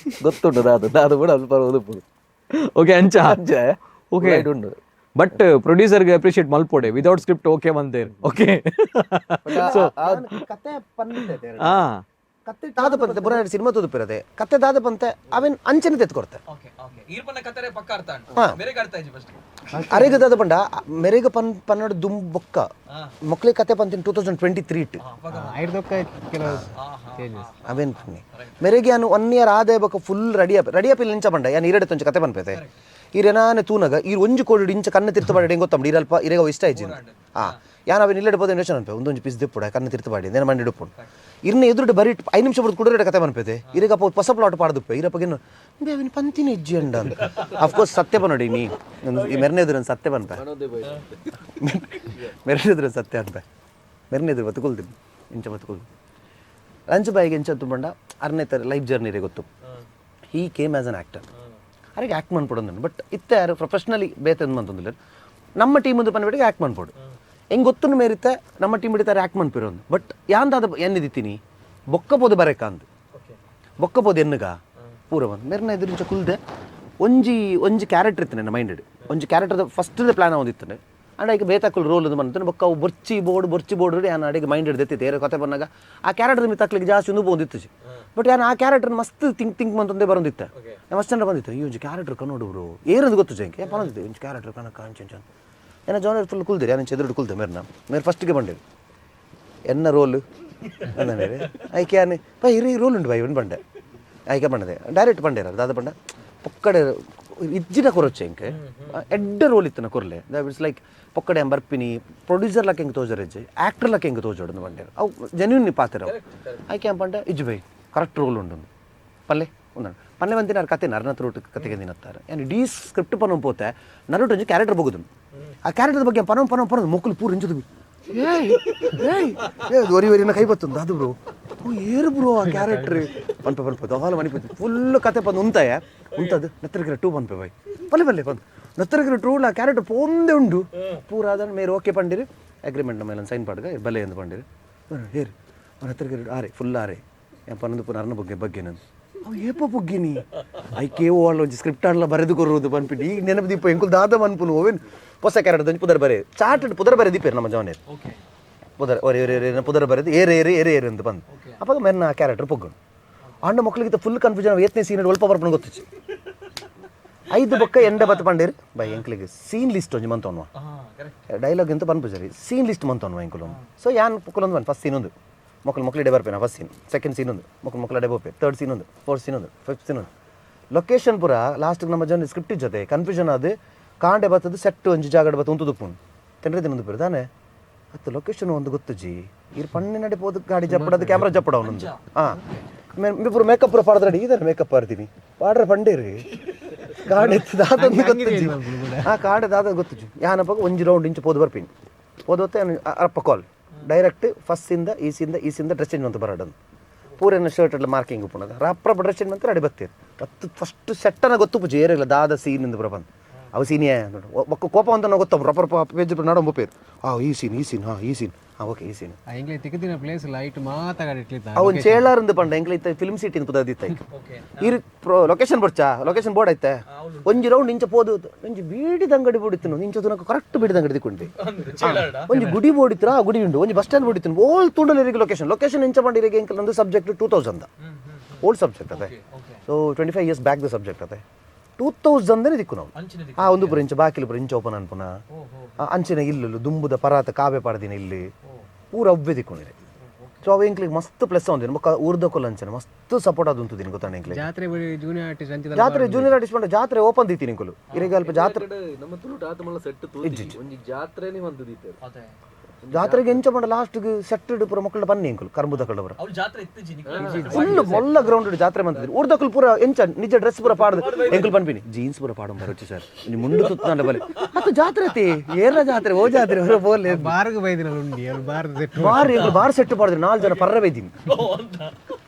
ಗೊತ್ತುಂಟು ದಾದ ದಾದ ಕೂಡ ಅಲ್ಪ ಓದುಪುದು. ಓಕೆ ಅಂಚ. ಅಂಚೆ. ಓಕೆ. Right ಉಂಟು. ಬಟ್ ಪ್ರೊಡ್ಯೂಸರ್ಗೆ ಅಪ್ರಿಷಿಯೇಟ್ ಮಲ್ಪೊಡೆ without script okay ಬಂದೇರ್ okay. So ಕತೆ ಪಂತೆ ಹಾ. ಕತ್ತೆ ದಾದ ಪಂತೆ ಬುರ ಸಿನಿಮಾ ತೂದುಪಿರದೆ ಕತ್ತೆ ದಾದ ಪಂತೆ ಅವೇನ್ ಅಂಚನೆ ತೆತ್ತು ಕೊಡ್ತೆ. ಓಕೆ ಓಕೆ ಈರ್ಪನ್ನ ಕತಾರೆ ಪಕ್ಕ ಅರ್ಥ ಉಂಟು. ಹಾ. ಬೇರೆ ಅರ್ಥ ಆಯ್ತು ಫಸ್ಟ್. ಅರೆಗ ದಾದ ಪಂಡ ಮೆರೆಗ ಪನ್ ಪನ್ನಡ ದುಂ ಬೊಕ್ಕ ಮೊಕ್ಲೆ ಕತೆ ಪಂತಿನ 2023 it. ಐರ್ದೊಕ್ಕ ಕೆಲವು ಚೇಂಜಸ್. ಅವೇನ್ ಪನ್ನಿ ಮೆರೆಗೆ ಯಾನು ಒನ್ ಇಯರ್ ಆದಾಯ ಬೊಕ್ಕ full ready up ready up ಇಲ್ಲಿ ಇಂಚ ಪಂಡ ಯಾನ್ ಇರಡೆ ತೊಂಚ ಕತೆ ಪನ್ಪೇತೆ ಈರೆನಾನೆ ತೂನಗ ಈ ಒಂಜಿ ಕೋಡಿ ಇಂಚ ಕಣ್ಣು ತಿರ್ತು ಬಾಡಿ ಹೆಂಗ್ ಗೊತ್ತಂಬ ಇರಲ್ಪ ಇರೆಗ ಇಷ್ಟ ಆಯ್ತು. ಹಾ ಯಾನ್ ಅವೇನು ಇಲ್ಲಡೆ ಪೋದ ಯೋಚನೆ ಅನ್ಪೆ ಒಂದೊಂದು ಪೀಸ್ ದಿಪ್ಪುಡ ಕಣ್ಣು ತಿರ್ತು ಬಾಡಿ ನೇನ ಮಂಡಿ ಇಡುಪುಂಡು ಇರ್ನ ಎದುರುಡು ಬರಿ 5 ನಿಮಿಷ ಬರೋದು ಕುಡರೆ ಕತೆ ಪನ್ಪೇತೆ ಇರಗಪ್ಪ ಹೊಸ ಪ್ಲಾಟ್ ಪಾಡ್ದುಪ್ಪೆ ಇರಪ್ಪಗೇನು ಅವನು ಪಂತಿನ ಹೆಜ್ಜೆ ಅಂಡ. ಅಫ್ಕೋರ್ಸ್ ಸತ್ಯ ಪನ್ನೋಡಿ ನೀ ಈ ಮೆರನೆ ಎದುರು ಸತ್ಯ ಪನ್ಪೆ ಮೆರನೆ ಎದುರು ಸತ್ಯ ಅನ್ಪೆ ಮೆರನೆ ಎದುರು ಬತ್ತುಕೊಲ್ತೀನಿ ಇಂಚ ಬತ್ತುಕೊಲ್ತೀನಿ ಲಂಚ್ ಬಾಯಿಗೆ ಎಂಚ ತುಂಬಂಡ ಅರ್ನೇ ತರ ಲೈಫ್ ಜರ್ನಿ ರೇ ಗೊತ್ತು. He came as an actor ಅರೆಗೆ act ಮಾಡ್ಪಡೋದು but ಇತ್ತೆ ಯಾರು ಪ್ರೊಫೆಷ್ನಲಿ ಬೇತಂದು ಮಂತಂದಿಲ್ಲ ನಮ್ಮ ಟೀಮ್ ಒಂದು ಪನ್ಬಿಟ್ಟಿಗೆ ಆ್ಯಕ್ಟ್ ಮಾಡ್ಬೋದು ಹೆಂಗೆ ಗೊತ್ತು ಮೇರಿತ್ತೆ ನಮ್ಮ ಟೀಮ್ ಹಿಡಿತಾರೆ ಆ್ಯಕ್ಟ್ ಮಾಡ್ಪಿರೋದು ಬಟ್ ಯಾಂದಾದ ಎನ್ನಿದಿತ್ತೀನಿ ಬೊಕ್ಕಬೋದು ಬರೇಕ ಅಂದು ಬೊಕ್ಕಬೋದು ಎನ್ನುಗ ಪೂರ ಬಂದು ಮೆರ್ನ ಎದುರಿಂಚ ಕುಲ್ದೆ ಒಂಜಿ ಒಂಜಿ ಕ್ಯಾರೆಕ್ಟರ್ ಇತ್ತು ನನ್ನ ಮೈಂಡೆಡ್ ಒಂಜಿ character first plan ಒಂದಿತ್ತು ಅಂಡ್ ಐಕ್ ಬೇತಾಕುಲ್ ರೋಲ್ ಅದು ಬಂತು ಬೊಕ್ಕ ಅವು ಬೊರ್ಚಿ ಬೋರ್ಡ್ ಬೊರ್ಚಿ ಬೋರ್ಡ್ ಯಾನ್ ಅಡಿಗೆ ಮೈಂಡೆಡ್ ದೆತ್ತಿತ್ತು ಏರ ಕತೆ ಬಂದಾಗ ಆ ಕ್ಯಾರೆಕ್ಟರ್ ಮಿತ್ತ ತಕ್ಲಿಕ್ಕೆ ಜಾಸ್ತಿ ಒಂದು ಬಂದಿತ್ತು ಬಟ್ ಯಾನ್ ಆ ಕ್ಯಾರೆಕ್ಟರ್ ಮಸ್ತ್ ಥಿಂಕ್ ಥಿಂಕ್ ಮಂತಂದೇ ಬರಂದಿತ್ತೆ ಮಸ್ತ್ ಜನ ಬಂದಿತ್ತು ಈ ಒಂಜಿ ಕ್ಯಾರೆಕ್ಟರ್ ಕನ್ನಡ ಬ್ರೋ ಏರದು ಗೊತ್ತು ಜಂಕೆ ಬಂದಿತ್ತು ಒಂಜಿ ಕ್ಯಾರೆಕ್ಟರ್ ಕನಕ ಅಂಚ ಅಂಚ ಏನ ಜಾನರ್ ಫುಲ್ ಕುಲ್ದಿರಿ ಯಾನ್ ಎದುರು ಕುಲ್ದೆ ಮೇರ್ನ ಮೇರ್ ಫಸ್ಟ್ಗೆ ಬಂದಿರಿ ಎನ್ನ ರೋಲ್ ಅಂದಾನೆ ಐಕೆ ಯಾನೆ ಬೈ ಇರಿ ರೋಲ್ ಉಂಟು ಬೈ ಇವ್ನು ಬಂಡೆ ಐಕೆ ಬಂಡದೆ ಡೈರೆಕ್ಟ್ ಬಂಡೇರ ದಾದ ಬಂಡ ಪೊಕ್ಕಡೆ ಇಜ್ಜಿನ ಕೊರೊಚ್ಚೆ ಇಂಕೆ ಎಡ್ಡ ರೋಲ್ ಇತ್ತನ ಕೊರ್ಲೆ it's like ಪೊಕ್ಕಡೆ ಎಂಬ ಬರ್ಪಿನಿ ಪ್ರೊಡ್ಯೂಸರ್ ಲಕ್ಕ ಹೆಂಗೆ ತೋಜರ್ ಇಜ್ಜಿ ಆ್ಯಕ್ಟರ್ ಲಕ್ಕ ಹೆಂಗೆ ತೋಜೋಡು ಬಂಡೇರು ಅವು ಜೆನ್ಯೂನ್ ಪಾತ್ರ ಅವು ಐಕೆ ಎಂಬ ಬಂಡೆ ಇಜ್ಜು by correct roll ಉಂಟು ಪಲ್ಲೆ ಒಂದನ್ನು ಪಲ್ಲೆ ಬಂದಿನ ಕತೆ ನರನ ರೂಟ್ ಕತೆಗೆ ದಿನತ್ತಾರೆ ಏನು ಇಡೀ ಸ್ಕ್ರಿಪ್ಟ್ ಪನ ಪೋತೆ ನರುಟ್ ಒಂಜಿ ಕ್ಯಾರೆಕ್ಟರ್ ಬೋಗುದು ಆ ಕ್ಯಾರೆಕ್ಟರ್ ಬಗ್ಗೆ ಪನ ಪನ ಪನ ಮೊಕ್ಕಲು ಪೂರ ಇಂಚದು ಏಯ್ ಏಯ್ ಏ ಒರಿ ಒರಿನ ಕೈ ಬತ್ತುಂದು ಅದು ಬ್ರೋ ಓ ಏರು ಬ್ರೋ ಆ ಕ್ಯಾರೆಕ್ಟರ್ ಪನ್ಪೆ ಪನ್ಪೆ ದಹಾಲ ಮಣಿಪೆ ಫುಲ್ ಕತೆ ಬಂದು ಉಂತಾಯ ಉಂತದು ನತ್ತರಗಿರ ಟೂ ಪನ್ಪೆ ಬೈ ಪಲ್ಲೆ ಪಲ್ಲೆ ಬಂದು ನತ್ತರಗಿರ ಟೂ ಆ ಕ್ಯಾರೆಕ್ಟರ್ ಪೋಂದೆ ಉಂಡು ಪೂರ ಅದನ್ನು ಮೇರು ಓಕೆ ಪಂಡಿರಿ ಅಗ್ರಿಮೆಂಟ್ ಮೇಲೆ ಸೈನ್ ಪಾಡ್ಗ ಬಲೆ ಎಂದು ಪಂಡಿರಿ ಹೇರಿ ನತ್ತರಗಿರ ಆರೆ ಫುಲ್ ಆರೆ ಪನ್ನೊಂದು ಪುನಃ ಅರ್ನ ಬಗ್ಗೆ ಬಗ್ಗೆ ನಾನು ಅವು ಏಪ ಪೊಗ್ಗಿನಿ ಐಕೆ ಓ ಅಲ್ಲ ಒಂಜಿ ಸ್ಕ್ರಿಪ್ಟ್ ಆಡ್ಲ ಬರೆದು ಕೊರುವುದು ಪನ್ಪಿಟ್ಟು ಈಗ ನೆನಪು ದೀಪ ಎಂಕುಲ್ ದಾದ ಮನ್ಪುನು ಓವೇನು ಹೊಸ ಕ್ಯಾರೆಕ್ಟರ್ ಒಂಜಿ ಪುದರ್ ಬರೆ ಚಾರ್ಟ್ ಪುದರ್ ಬರೆ ದೀಪೇರು ನಮ್ಮ ಜವನೇರು ಪುದರ್ ಒರೆ ಒರೆ ಒರೆ ಪುದರ್ ಬರೆದು ಏರು ಏರು ಏರು ಏರು ಅಂತ ಬಂದು ಅಪ್ಪ ಮೆನ್ನ ಕ್ಯಾರೆಕ್ಟರ್ ಪೊಗ್ಗನು ಅಂಡ ಮಕ್ಕಳಿಗೆ ಫುಲ್ ಕನ್ಫ್ಯೂಷನ್ ಏತ್ನೇ ಸೀನ್ ಒಲ್ಪ ಬರ್ಪಣ ಗೊತ್ತಿச்சு ಐದು ಬೊಕ್ಕ ಎಂಡ ಬತ್ತು ಪಂಡೇರು ಬೈ ಎಂಕ್ಲಿಗೆ ಸೀನ್ ಲಿಸ್ಟ್ ಒಂಜಿ ಮಂತೋನ್ವ ಡೈಲಾಗ್ ಎಂತ ಪನ್ಪು ಸರಿ ಸೀನ್ ಲಿಸ್ಟ್ ಮಂತೋನ್ವ ಎಂಕುಲು ಸೊ ಯಾನ್ ಪುಕ್ಕುಲೊಂದು ಬನ್ ಫಸ್ಟ್ ಸೀನ್ ಒಂದು ಮಕ್ಕಳು ಮಕ್ಕಳು ಇಡೆ ಬರ್ಪೇನ first scene second scene ಒಂದು ಮಕ್ಕಳು ಮಕ್ಕಳು ಅಡೆ ಬೋಪೆ ಥರ್ಡ್ ಸೀನ್ ಒಂದು ಫೋರ್ತ್ ಸೀನ್ ಒಂದು ಫಿಫ್ತ್ ಸೀನ್ ಒಂದು ಲೊಕೇಶನ್ ಪೂರ ಲಾಸ್ಟ್ಗೆ ನಮ್ಮ ಜನ ಸ್ಕ್ರಿಪ್ಟ್ ಜೊತೆ ಕನ್ಫ್ಯೂಷನ್ ಅದು ಕಾಂಡೆ ಬತ್ತದು ಸೆಟ್ ಒಂಜಿ ಜಾಗಡೆ ಬತ್ತು ಉಂತು ದುಪ್ಪುಂಡು ತೆಂಡ್ರೆ ದಿನ ಒಂದು ತಾನೆ ಅತ್ತು ಲೊಕೇಶನ್ ಒಂದು ಗೊತ್ತು ಜಿ ಇರ್ ಪಣ್ಣೆ ನಡೆ ಪೋದು ಗಾಡಿ ಜಪ್ಪಡದು ಕ್ಯಾಮ್ರಾ ಜಪ್ಪಡ ಅವನೊಂದು ಹಾಂ ಪೂರ ಮೇಕಪ್ ಪೂರ ಪಾಡ್ದ್ರಡಿ ಇದಾರೆ ಮೇಕಪ್ ಆಡ್ತೀನಿ ಪಾಡ್ರೆ ಪಂಡೇರಿ ಕಾಡೆ ದಾದೊಂದು ಗೊತ್ತು ಜಿ ಆ ಕಾಡೆ ದಾದ ಗೊತ್ತು ಜಿ ಯಾನಪ್ಪ ಒಂಜಿ ರೌಂಡ್ ಇಂಚು ಪೋದು ಬರ್ಪಿನಿ ಪೋದು ಅಪ್ಪ ಕಾಲ್ ಡೈರೆಕ್ಟ್ ಫಸ್ಟಿಂದ ಈ ಸಿಂದ ಈ ಸಿಂದ ಡ್ರೆಸ್ ಚೇಂಜ್ ಅಂತ ಬರಡದು ಪೂರೇನ ಶರ್ಟ್ ಎಲ್ಲ ಮಾರ್ಕಿಂಗ್ ಉಪ್ಪುನದ ರಪ್ರ ಡ್ರೆಸ್ ಚೇಂಜ್ ಅಂತ ರೆಡಿ ಬರ್ತೀರಿ ಮತ್ತು ಫಸ್ಟ್ ಸೆಟ್ಟನ ಗೊತ್ತು ಪೂಜೆ ಏರಿಲ್ಲ ದಾದ ಸೀನ್ ಇಂದ ಬರ ಬಂದು ಅವು ಸೀನಿಯೇ ನೋಡು ಒಕ್ಕ ಕೋಪ ಅಂತ ನಾವು ಗೊತ್ತ ರಪ್ಪ ರಪ್ಪ ಪೇಜ್ ನಡೊಂಬ ಪೇರು ಆ ಈ ಸೀನ್ ಈ ಸೀನ್ ಹಾಂ ಈ ಸೀನ್ ಹಾಂ ಓಕೆ ಈ ಸೀನ್ ಎಂಗ್ಲೆ ತಿಕ್ಕದಿನ ಪ್ಲೇಸ್ ಲೈಟ್ ಮಾತಾಡಿಟ್ಲಿತ್ತ ಅವನ್ ಚೇಳಾರಂದು ಪಂಡ ಎಂಕ್ಲ ಇತ್ತ ಫಿಲ್ಮ್ ಸಿಟಿ ಅಂತ ಪುದದಿತ್ತ ಇರು ಲೊಕೇಶನ್ ಬರ್ಚಾ ಲೊಕೇಶನ್ ಬೋರ್ಡ್ ಐತೆ ಒಂಜಿ ರೌಂಡ್ ಇಂಚ ಪೋದು ಒಂಜಿ ಬೀಡಿದ ಅಂಗಡಿ ಬೋಡಿತ್ತು ಇಂಚ ತುನಕ ಕರೆಕ್ಟ್ ಬೀಡಿದ ಅಂಗಡಿ ದಿಕ್ಕೊಂಡೆ ಒಂಜಿ ಗುಡಿ ಬೋಡಿತ್ತು ಆ ಗುಡಿ ಉಂಡು ಒಂಜಿ bus stand ಬೋಡಿತ್ತು ಓಲ್ ತುಂಡಲ್ ಲೊಕೇಶನ್ ಲೊಕೇಶನ್ ಇಂಚ ಪಂಡಿರಿಗೆ ಎಂಕಲ್ ಒಂದು subject 2000 old subject ಅದೇ. So 25 years back the subject ಅದೇ. 2000 ದಿಕ್ಕು ನಾವು ಆ ಒಂದು ಪುರ ಇಂಚ ಬಾಕಿಲು ಪುರ ಇಂಚ ಓಪನ್ ಅನ್ಪುನ ಅಂಚಿನ ಇಲ್ಲುಲು ದುಂಬುದ ಪರಾತ ಕಾವೆ ಪಾಡ್ದಿನ ಇಲ್ಲಿ ಪೂರ ಅವ್ವೆ ದಿಕ್ಕೊಂಡಿದೆ. ಸೊ ಅವು ಎಂಕ್ಲಿಗೆ ಮಸ್ತ್ ಪ್ಲಸ್ ಒಂದಿನ ಬೊಕ್ಕ ಊರ್ದಕೊಲ್ಲ ಅಂಚನೆ ಮಸ್ತ್ ಸಪೋರ್ಟ್ ಅದು ಉಂಟು ಗೊತ್ತಾಣ ಎಂಕ್ಲಿಗೆ. ಜಾತ್ರೆ ಜೂನಿಯರ್ ಆರ್ಟಿಸ್ಟ್ ಅಂಚಿದ ಜಾತ್ರೆ ಜೂನಿಯರ್ ಆರ್ಟಿಸ್ಟ್ ಪಂಡ ಜಾತ್ರೆ ಓಪನ್ ದೀತೀನಿ ಇಂಕುಲು ಇರೆಗೆ ಅಲ್ಪ ಜಾತ್ರೆ ನಮ್ಮ ತುಳುಟ ಆತ ಮಲ್ಲ ಸೆಟ್ ಒಂಜಿ ಜಾತ್ರೆನೇ ಒಂದು ದೀಪೇರು. ಜಾತ್ರೆಗೆ ಎಂಚ ಪಂಡ ಲಾಸ್ಟ್ಗೆ ಸೆಟ್ ಪೂರ ಮಕ್ಕಳ ಪನ್ನಿ ಎಂಕುಲು ಕರ್ಬುದ ಕಳ್ಳವರ. ಅವ್ರು ಜಾತ್ರೆ ಇತ್ತಿಜಿ. ಫುಲ್ ಮೊಲ್ಲ ಗ್ರೌಂಡ್ ಜಾತ್ರೆ ಮಂತಿದ್ರು. ಊರ್ದಕ್ಕಲು ಪೂರ ಎಂಚ ನಿಜ ಡ್ರೆಸ್ ಪೂರ ಪಾಡ್ದು ಎಂಕುಲು ಪನ್ಪಿನಿ ಜೀನ್ಸ್ ಪೂರ ಪಾಡಂ ಬರೊಚ್ಚು ಸರ್, ಒಂಜಿ ಮುಂಡು ತುತ್ತುಂಡ ಬಲೆ ಅತ್ತ ಜಾತ್ರೆ ಅತಿ ಏರ್ನ ಜಾತ್ರೆ ಓ ಜಾತ್ರೆ ಹೊರ ಪೋಲೆ. ಬಾರ್ಗ್ ಬೈದಿನ ಉಂಡಿ ಅಲ್ಲಿ ಬಾರ್ ಸೆಟ್. ಬಾರ್ ಎಂಕುಲು ಬಾರ್ ಸೆಟ್ ಪಾಡಿದ್ರು, ನಾಲ್ ಜನ ಪರ್ರ ಬೈದಿನಿ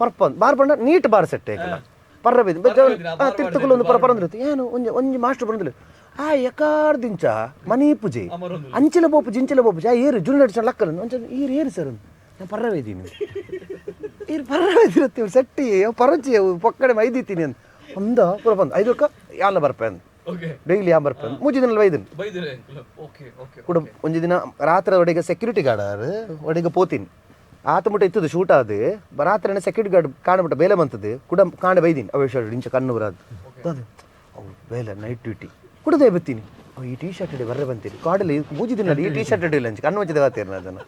ಪರ್ಪ ಬಾರ್ ಪಂಡ neat bar set ಏಕಲ ಪರ್ರ ಬೈದಿನಿ ತಿರ್ತುಕುಲು ಒಂದು ಪರ ಪರಂದಿರುತ್ತೆ ಏನು ಒಂಜಿ ಒಂಜಿ ಮಾಸ್ಟರ್ ಬಂದಿಲ್ಲ ಆ ಎಕಾರ್ದಿಂಚ ಮನಿ ಪೂಜೆ ಅಂಚಿಲ ಬೋಪು ಜಿಂಚಿಲ ಬೋಪು ಆ ಏರು ಜೂನಿಯರ್ ಲಕ್ಕಲ್ ಒಂಚ ಈರು ಏರು ಸರ್ ನಾನು ಪರ್ರ ಬೈದೀನಿ ಈರು ಪರ್ರ ಬೈದಿರುತ್ತೆ ಇವ್ರು ಸೆಟ್ಟಿ ಅವು ಪರಚಿ ಅವು ಪಕ್ಕಡೆ ಮೈದಿತ್ತೀನಿ ಅಂತ ಅಂದ ಪೂರ ಬಂದು ಐದಕ್ಕ ಯಾಲ ಬರ್ಪೆ ಅಂದ್. ಓಕೆ. ಡೈಲಿ ಯಾ ಬರ್ಪೆ ಅಂದ್ ಮೂಜಿ ದಿನ ಬೈದಿನಿ. ಬೈದಿರ? Okay okay. ಕೂಡ ಒಂಜಿ ದಿನ ರಾತ್ರಿ ಒಡೆಗೆ ಸೆಕ್ಯೂರಿಟಿ ಗಾರ್ಡ್ ಒಡೆಗೆ ಪೋತೀನಿ ಆತ ಮುಟ್ಟ ಇತ್ತದು ಶೂಟ್ ಆದು ರಾತ್ರಿ ಸೆಕ್ಯೂರಿಟಿ ಗಾರ್ಡ್ ಕಾಣಬಿಟ್ಟ ಬೇಲೆ ಬಂತದ್ದು ಕೂಡ ಕಾಣ ಬೈದೀನಿ ಅವಶ್ಯ ಇಂಚ ಕಣ್ಣು ಬರಾದು ಅದು ಅವು ಬೇಲೆ ನೈಟ್ ಡ್ಯೂಟಿ ಕುಡದೇ ಬತ್ತೀನಿ ಅವು ಈ ಟೀ ಶರ್ಟ್ ಇಡಿ ಬರ್ರೆ ಬಂತೀರಿ ಕಾಡಲ್ಲಿ ಮೂಜಿ ದಿನ ಈ ಟೀ ಶರ್ಟ್ ಇಡಿಲ್ಲ ಅಂಚ ಕಣ್ಣು ಮುಚ್ಚಿದ ಆತೀರ ಅದನ್ನು.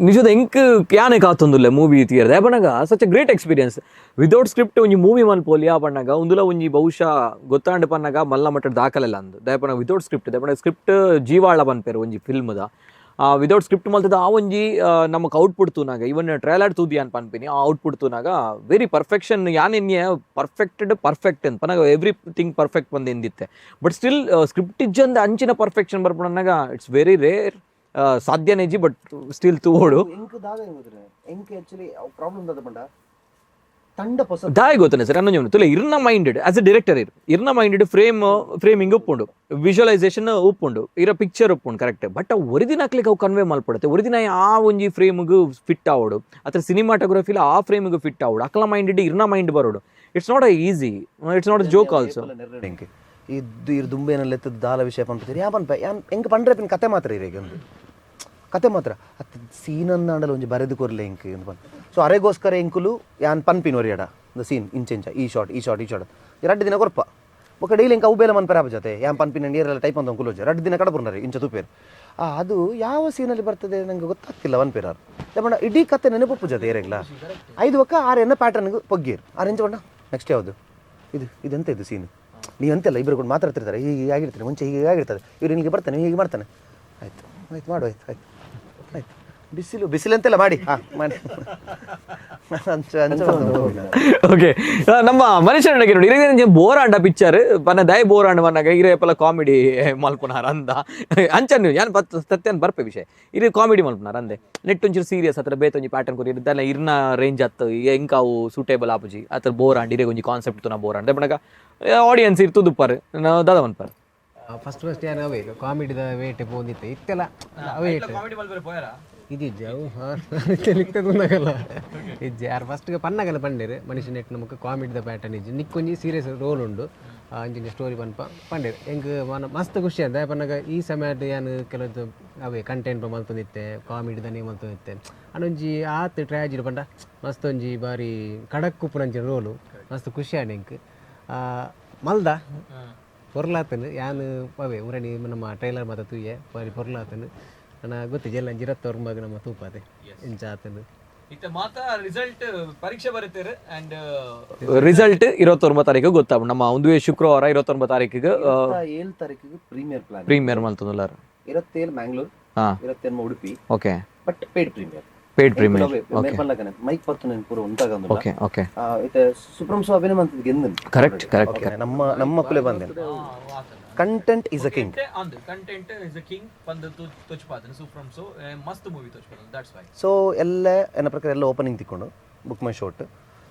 ನಿಜದ ಎಂಕ್ ಯಾನೆ ಕಾತೊಂದುಲ್ಲೆ ಮೂವಿ ತೀರದ ಪಣ್ಣಗ such a great experience. Without script ಒಂಜಿ ಮೂವಿ ಮಲ್ಪೊಲಿಯಾ ಪಣ್ಣಗ ಉಂದುಲ ಒಂಜಿ ಬಹುಶಃ ಗೊತ್ತಾಂಡ್ ಪನ್ನಗ ಮಲ್ಲ ಮಟ್ಟದ ದಾಖಲೆಲ್ಲ ಅಂದು ದಯಪನ ವಿತೌಟ್ ಸ್ಕ್ರಿಪ್ಟ್ ದಯಪನ ಸ್ಕ್ರಿಪ್ಟ್ ಜೀವಾಳ ಪನ್ಪೇರು ಒಂಜಿ ಫಿಲ್ಮ್ದ ವಿತೌಟ್ ಸ್ಕ್ರಿಪ್ಟ್ ಮಲ್ತದ ಆ ಒಂಜಿ ನಮಕ್ ಔಟ್ಪುಟ್ ತೂನಾಗ ಇವನ್ ಟ್ರೈಲರ್ ತೂದಿ ಅನ್ ಪನ್ಪಿನಿ ಆ ಔಟ್ಪುಟ್ ತೂನಾಗ ವೆರಿ ಪರ್ಫೆಕ್ಷನ್ ಯಾನೆನ್ಯೆ ಪರ್ಫೆಕ್ಟೆಡ್ ಪರ್ಫೆಕ್ಟ್ ಅಂತ ಪನಾಗ ಎವ್ರಿಥಿಂಗ್ ಪರ್ಫೆಕ್ಟ್ ಬಂದು ಎಂದಿತ್ತೆ. But still script ಇಜ್ಜಂದ ಅಂಚಿನ ಪರ್ಫೆಕ್ಷನ್ ಬರ್ಪಣನಾಗ it's very rare, ಸಾಧ್ಯನೇ ಇಜ್ಜಿ. ಬಟ್ ಸ್ಟಿಲ್ ತೂವೋಡು. ಎಂಕ್ ದಾದ ಎಂಕ್ ಆಕ್ಚುಲಿ ಪ್ರಾಬ್ಲಮ್ ದಾದ ಪಂಡ ತಂಡ ಪೊಸ ದಾಯ ಗೊತ್ತನೆ ಸರ್ ಅನ್ನೊಂಜಿ ತುಲೆ ಇರ್ನ minded as A director ಇರ್ ಇರ್ನ minded frame framing ಉಪ್ಪುಂಡು, ವಿಜುವಲೈಸೇಷನ್ ಉಪ್ಪುಂಡು, ಇರ ಪಿಕ್ಚರ್ ಉಪ್ಪುಂಡು ಕರೆಕ್ಟ್. ಬಟ್ ಅವು ಒರಿದಿನ ಅಕ್ಲಿಗೆ ಅವು ಕನ್ವೆ ಮಲ್ಪಡುತ್ತೆ ಒರಿದಿನ ಆ ಒಂಜಿ ಫ್ರೇಮ್ಗೆ ಫಿಟ್ ಆವಡು ಅಥವಾ ಸಿನಿಮಾಟೋಗ್ರಫಿಲಿ ಆ ಫ್ರೇಮ್ಗೆ ಫಿಟ್ ಆವಡು ಅಕ್ಲ ಮೈಂಡೆಡ್ ಇರ್ನ mind ಬರೋಡು. It's not a easy, it's not a joke also. ಎಂಕ್ ಇದ್ದು ಇರ್ ದುಂಬೇನಲ್ಲಿ ಎತ್ತದ ದಾಲ ವಿಷಯ ಪಂಪತ್ತೀರಿ ಯಾ ಪನ್ಪ ಯಾನ್ ಎಂಕ್ ಪಂಡ್ರೆ ಪಿನ್ ಕತೆ ಮಾತ್ರ ಇರೇಗೆ ಒಂದು ಕತೆ ಮಾತ್ರ ಅತ್ತ ಸೀನನ್ನಾಂಡಲ ಒಂಜಿ ಬರೆದು ಕೊರ್ಲೆ ಎಂಕ್ ಇಂದ್ ಪನ್. ಸೊ ಅರೆಗೋಸ್ಕರ ಎಂಕುಲು ಯಾನ್ ಪನ್ಪಿನ ಒರಿಯಡ the scene ಇಂಚೆಂಚ ಈ ಶಾರ್ಟ್ ಈ ಶಾರ್ಟ್ ಈ ಶಾರ್ಟ್ ರಡ್ಡು ದಿನ ಕೊರ್ಪ ಬೊಕ ಡೈಲಿ ಎಂಕ್ ಅವು ಬೇಲೆ ಮನ್ಪೆರ ಜೊತೆ ಯಾನ್ ಪನ್ಪಿನ ನೀರೆಲ್ಲ ಟೈಪ್ ಅಂತ ಕುಲೋಜೆ ರಡ್ಡು ದಿನ ಕಡಪುರ್ನರಿ ಇಂಚ ತುಪೇರು ಆ ಅದು ಯಾವ ಸೀನಲ್ಲಿ ಬರ್ತದೆ ನಂಗೆ ಗೊತ್ತಾಗ್ತಿಲ್ಲ ವನ್ಪೇರಾರ್ ಪಂಡ ಇಡೀ ಕತೆ ನೆನಪಪ್ಪು ಜೊತೆ ಏರೆಗ್ಲ ಐದು ಒಕ್ಕ ಆರು ಎನ್ನ ಪ್ಯಾಟರ್ನ್ಗೆ ಪೊಗ್ಗೀರ್ ಆರು ಇಂಚ ಪಂಡ ನೆಕ್ಸ್ಟ್ ಯಾವುದು ಇದು ಇದೆಂತ ಇದು ಸೀನ್ ನೀವು ಅಂತೆಲ್ಲ ಇಬ್ಬರು ಕೂಡ ಮಾತಾಡ್ತಿರ್ತಾರೆ ಹೀಗೆ ಆಗಿರ್ತಾರೆ ಮುಂಚೆ ಹೀಗೆ ಆಗಿರ್ತಾರೆ ಇವ್ರು ಇಲ್ಲಿಗೆ ಬರ್ತಾನೆ ಹೀಗೆ ಮಾಡ್ತಾನೆ ಆಯ್ತು ಆಯ್ತು ಮಾಡು ಆಯ್ತು ಆಯ್ತು ಆಯ್ತು ಬಿಸಿಲು ಬಿಸಿಲು ಅಂತೆಲ್ಲ ಮಾಡಿ ಹಾಂ ಮಾಡಿ ಅಂಚ ಅಂಚ. ಓಕೆ, ನಮ್ಮ ಮನುಷ್ಯನ ನೋಡಿ ಇರೇ ಬೋರ್ ಆಂಡ ಪಿಕ್ಚರ್ ಪನ್ನ ದಯ ಬೋರ್ ಆಂಡ ಪನ್ನಾಗ ಇರೇ ಪಲ ಕಾಮಿಡಿ ಮಲ್ಪುನಾರ ಅಂದ ಅಂಚನ್ನು ಯಾನ್ ಪತ್ ಸತ್ಯನ್ ಬರ್ಪೆ ವಿಷಯ ಇರೆ ಕಾಮಿಡಿ ಮಲ್ಪುನಾರ ಅಂದೆ ನೆಟ್ ಒಂಚೂರು ಸೀರಿಯಸ್ ಹತ್ರ ಬೇತೊಂಜಿ ಪ್ಯಾಟರ್ನ್ ಕೊರಿ ಇದ್ದಲ್ಲ ಇರ್ನ ರೇಂಜ್ ಅತ್ತು ಎಂಕ್ ಅವು ಸೂಟೇಬಲ್ ಆಪುಜಿ ಅತ್ರ ಬೋರ್ ಆಂಡ್ ಇರೆ ಒಂಜಿ ಕಾನ್ಸೆಪ್ಟ್ ತುನ ಬೋರ್ ಆಂಡ್ ಪನ್ನಗ ಆಡಿಯನ್ಸ್ ಇರ್ತುದುಪ್ಪಾರು ದಾದ ಮನ್ಪಾರು. ಫಸ್ಟ್ ಫಸ್ಟ್ ಏನು ಅವೇ ಕಾಮಿಡಿದ ವೇಟ್ ಪೋಂದಿತ್ತು ಇತ್ತೆಲ್ಲ ಅವೇ. ಕಾಮಿಡಿ ಮಲ್ಪರೆ ಪೋಯರಾ? ಇದಿಜ್ಜಿ ಅವು ಇತ್ತಲ್ಲ ಇಜ್ಜಿ ಯಾರು ಫಸ್ಟ್ಗೆ ಪನ್ನಗಲ್ಲ ಪಂಡೇರು ಮನುಷ್ಯ ನೆಟ್ ನಮಕ್ ಕಾಮಿಡಿದ ಪ್ಯಾಟರ್ನ್ ಇಜ್ಜಿ ನಿಕ್ಕೊಂಜಿ ಸೀರಿಯಸ್ ರೋಲ್ ಉಂಡು ಅಂಚಿನ ಸ್ಟೋರಿ ಪನ್ಪ ಪಂಡೇರು ಎಂಕ್ ಮನ ಮಸ್ತ್ ಖುಷಿ ಅಂತ ಪನ್ನಗ ಈ ಸಮಯಡ್ ಯಾನ್ ಕೆಲವೊಂದು ಅವೇ ಕಂಟೆಂಟ್ ಮಲ್ತೊಂದಿತ್ತೆ ಕಾಮಿಡಿದನೇ ಮಲ್ತೊಂದಿತ್ತೆ ಅಂಡೊಂಜಿ ಆತ್ ಟ್ರ್ಯಾಜಿಡಿ ಪಂಡ ಮಸ್ತ್ ಒಂಜಿ ಬಾರಿ ಖಡಕ್ ಉಪ್ಪುನಂಚಿನ ರೋಲು ಮಸ್ತ್ ಖುಷಿ ಆಂಡ್ ಎಂಕ್ ಮಲ್ದ ಪೊರ್ಲಾತನು ಯಾನ್ ಅವೇ ಉರಣಿ ನಮ್ಮ ಟ್ರೈಲರ್ ಮಾತ ತೂಯೆ ಬಾರಿ ಪೊರ್ಲಾತನು ನನ್ನ ಗೊತ್ತಿಜಿ ಎಲ್ಲ ಜಿರತ್ತವ್ರ ನಮ್ಮ ತೂಪಾತೆ ಇಂಚ ಆತನು. ಇತ್ತ ಮಾತ ರಿಸಲ್ಟ್ ಪರೀಕ್ಷೆ ಬರೀತಾರೆ ಅಂಡ್ ರಿಸಲ್ಟ್ 29 ತಾರೀಕು ಗೊತ್ತಾಗ ನಮ್ಮ ಒಂದುವೇ ಶುಕ್ರವಾರ 29 ತಾರೀಕಿಗೆ. 7 ತಾರೀಕಿಗೆ premier plan. Premier ಮಲ್ತೊಂದುಲ್ಲಾರ. 27 Mangalore, 28 Udupi. But paid premiere. Paid premiere, okay. Mic ಪತ್ತು ನೆನ್ ಪೂರ ಉಂಟಾಗ. Okay okay. ಇತ್ತೆ ಸುಪ್ರಂ ಸೊ ಅಭಿನಯ ಮಂತದ ಗೆಂದನ್. Correct correct. ನಮ್ಮ ನಮ್ಮ ಮಕ್ಕಳೇ ಬಂದೆ content is a king. ಅಂದ್ content is a king ಪಂದ್ ತೊಚ್ಪಾದನ ಸೂಫ್ರಮ್ ಸೊ ಮಸ್ತ್ ಮೂವಿ ತೊಚ್ಪಾದನ that's why. So ಎಲ್ಲ ಎನ್ನ ಪ್ರಕಾರ ಎಲ್ಲ ಓಪನಿಂಗ್ ತಿಕ್ಕೊಂಡು ಬುಕ್ ಮೈ ಶೋಟ್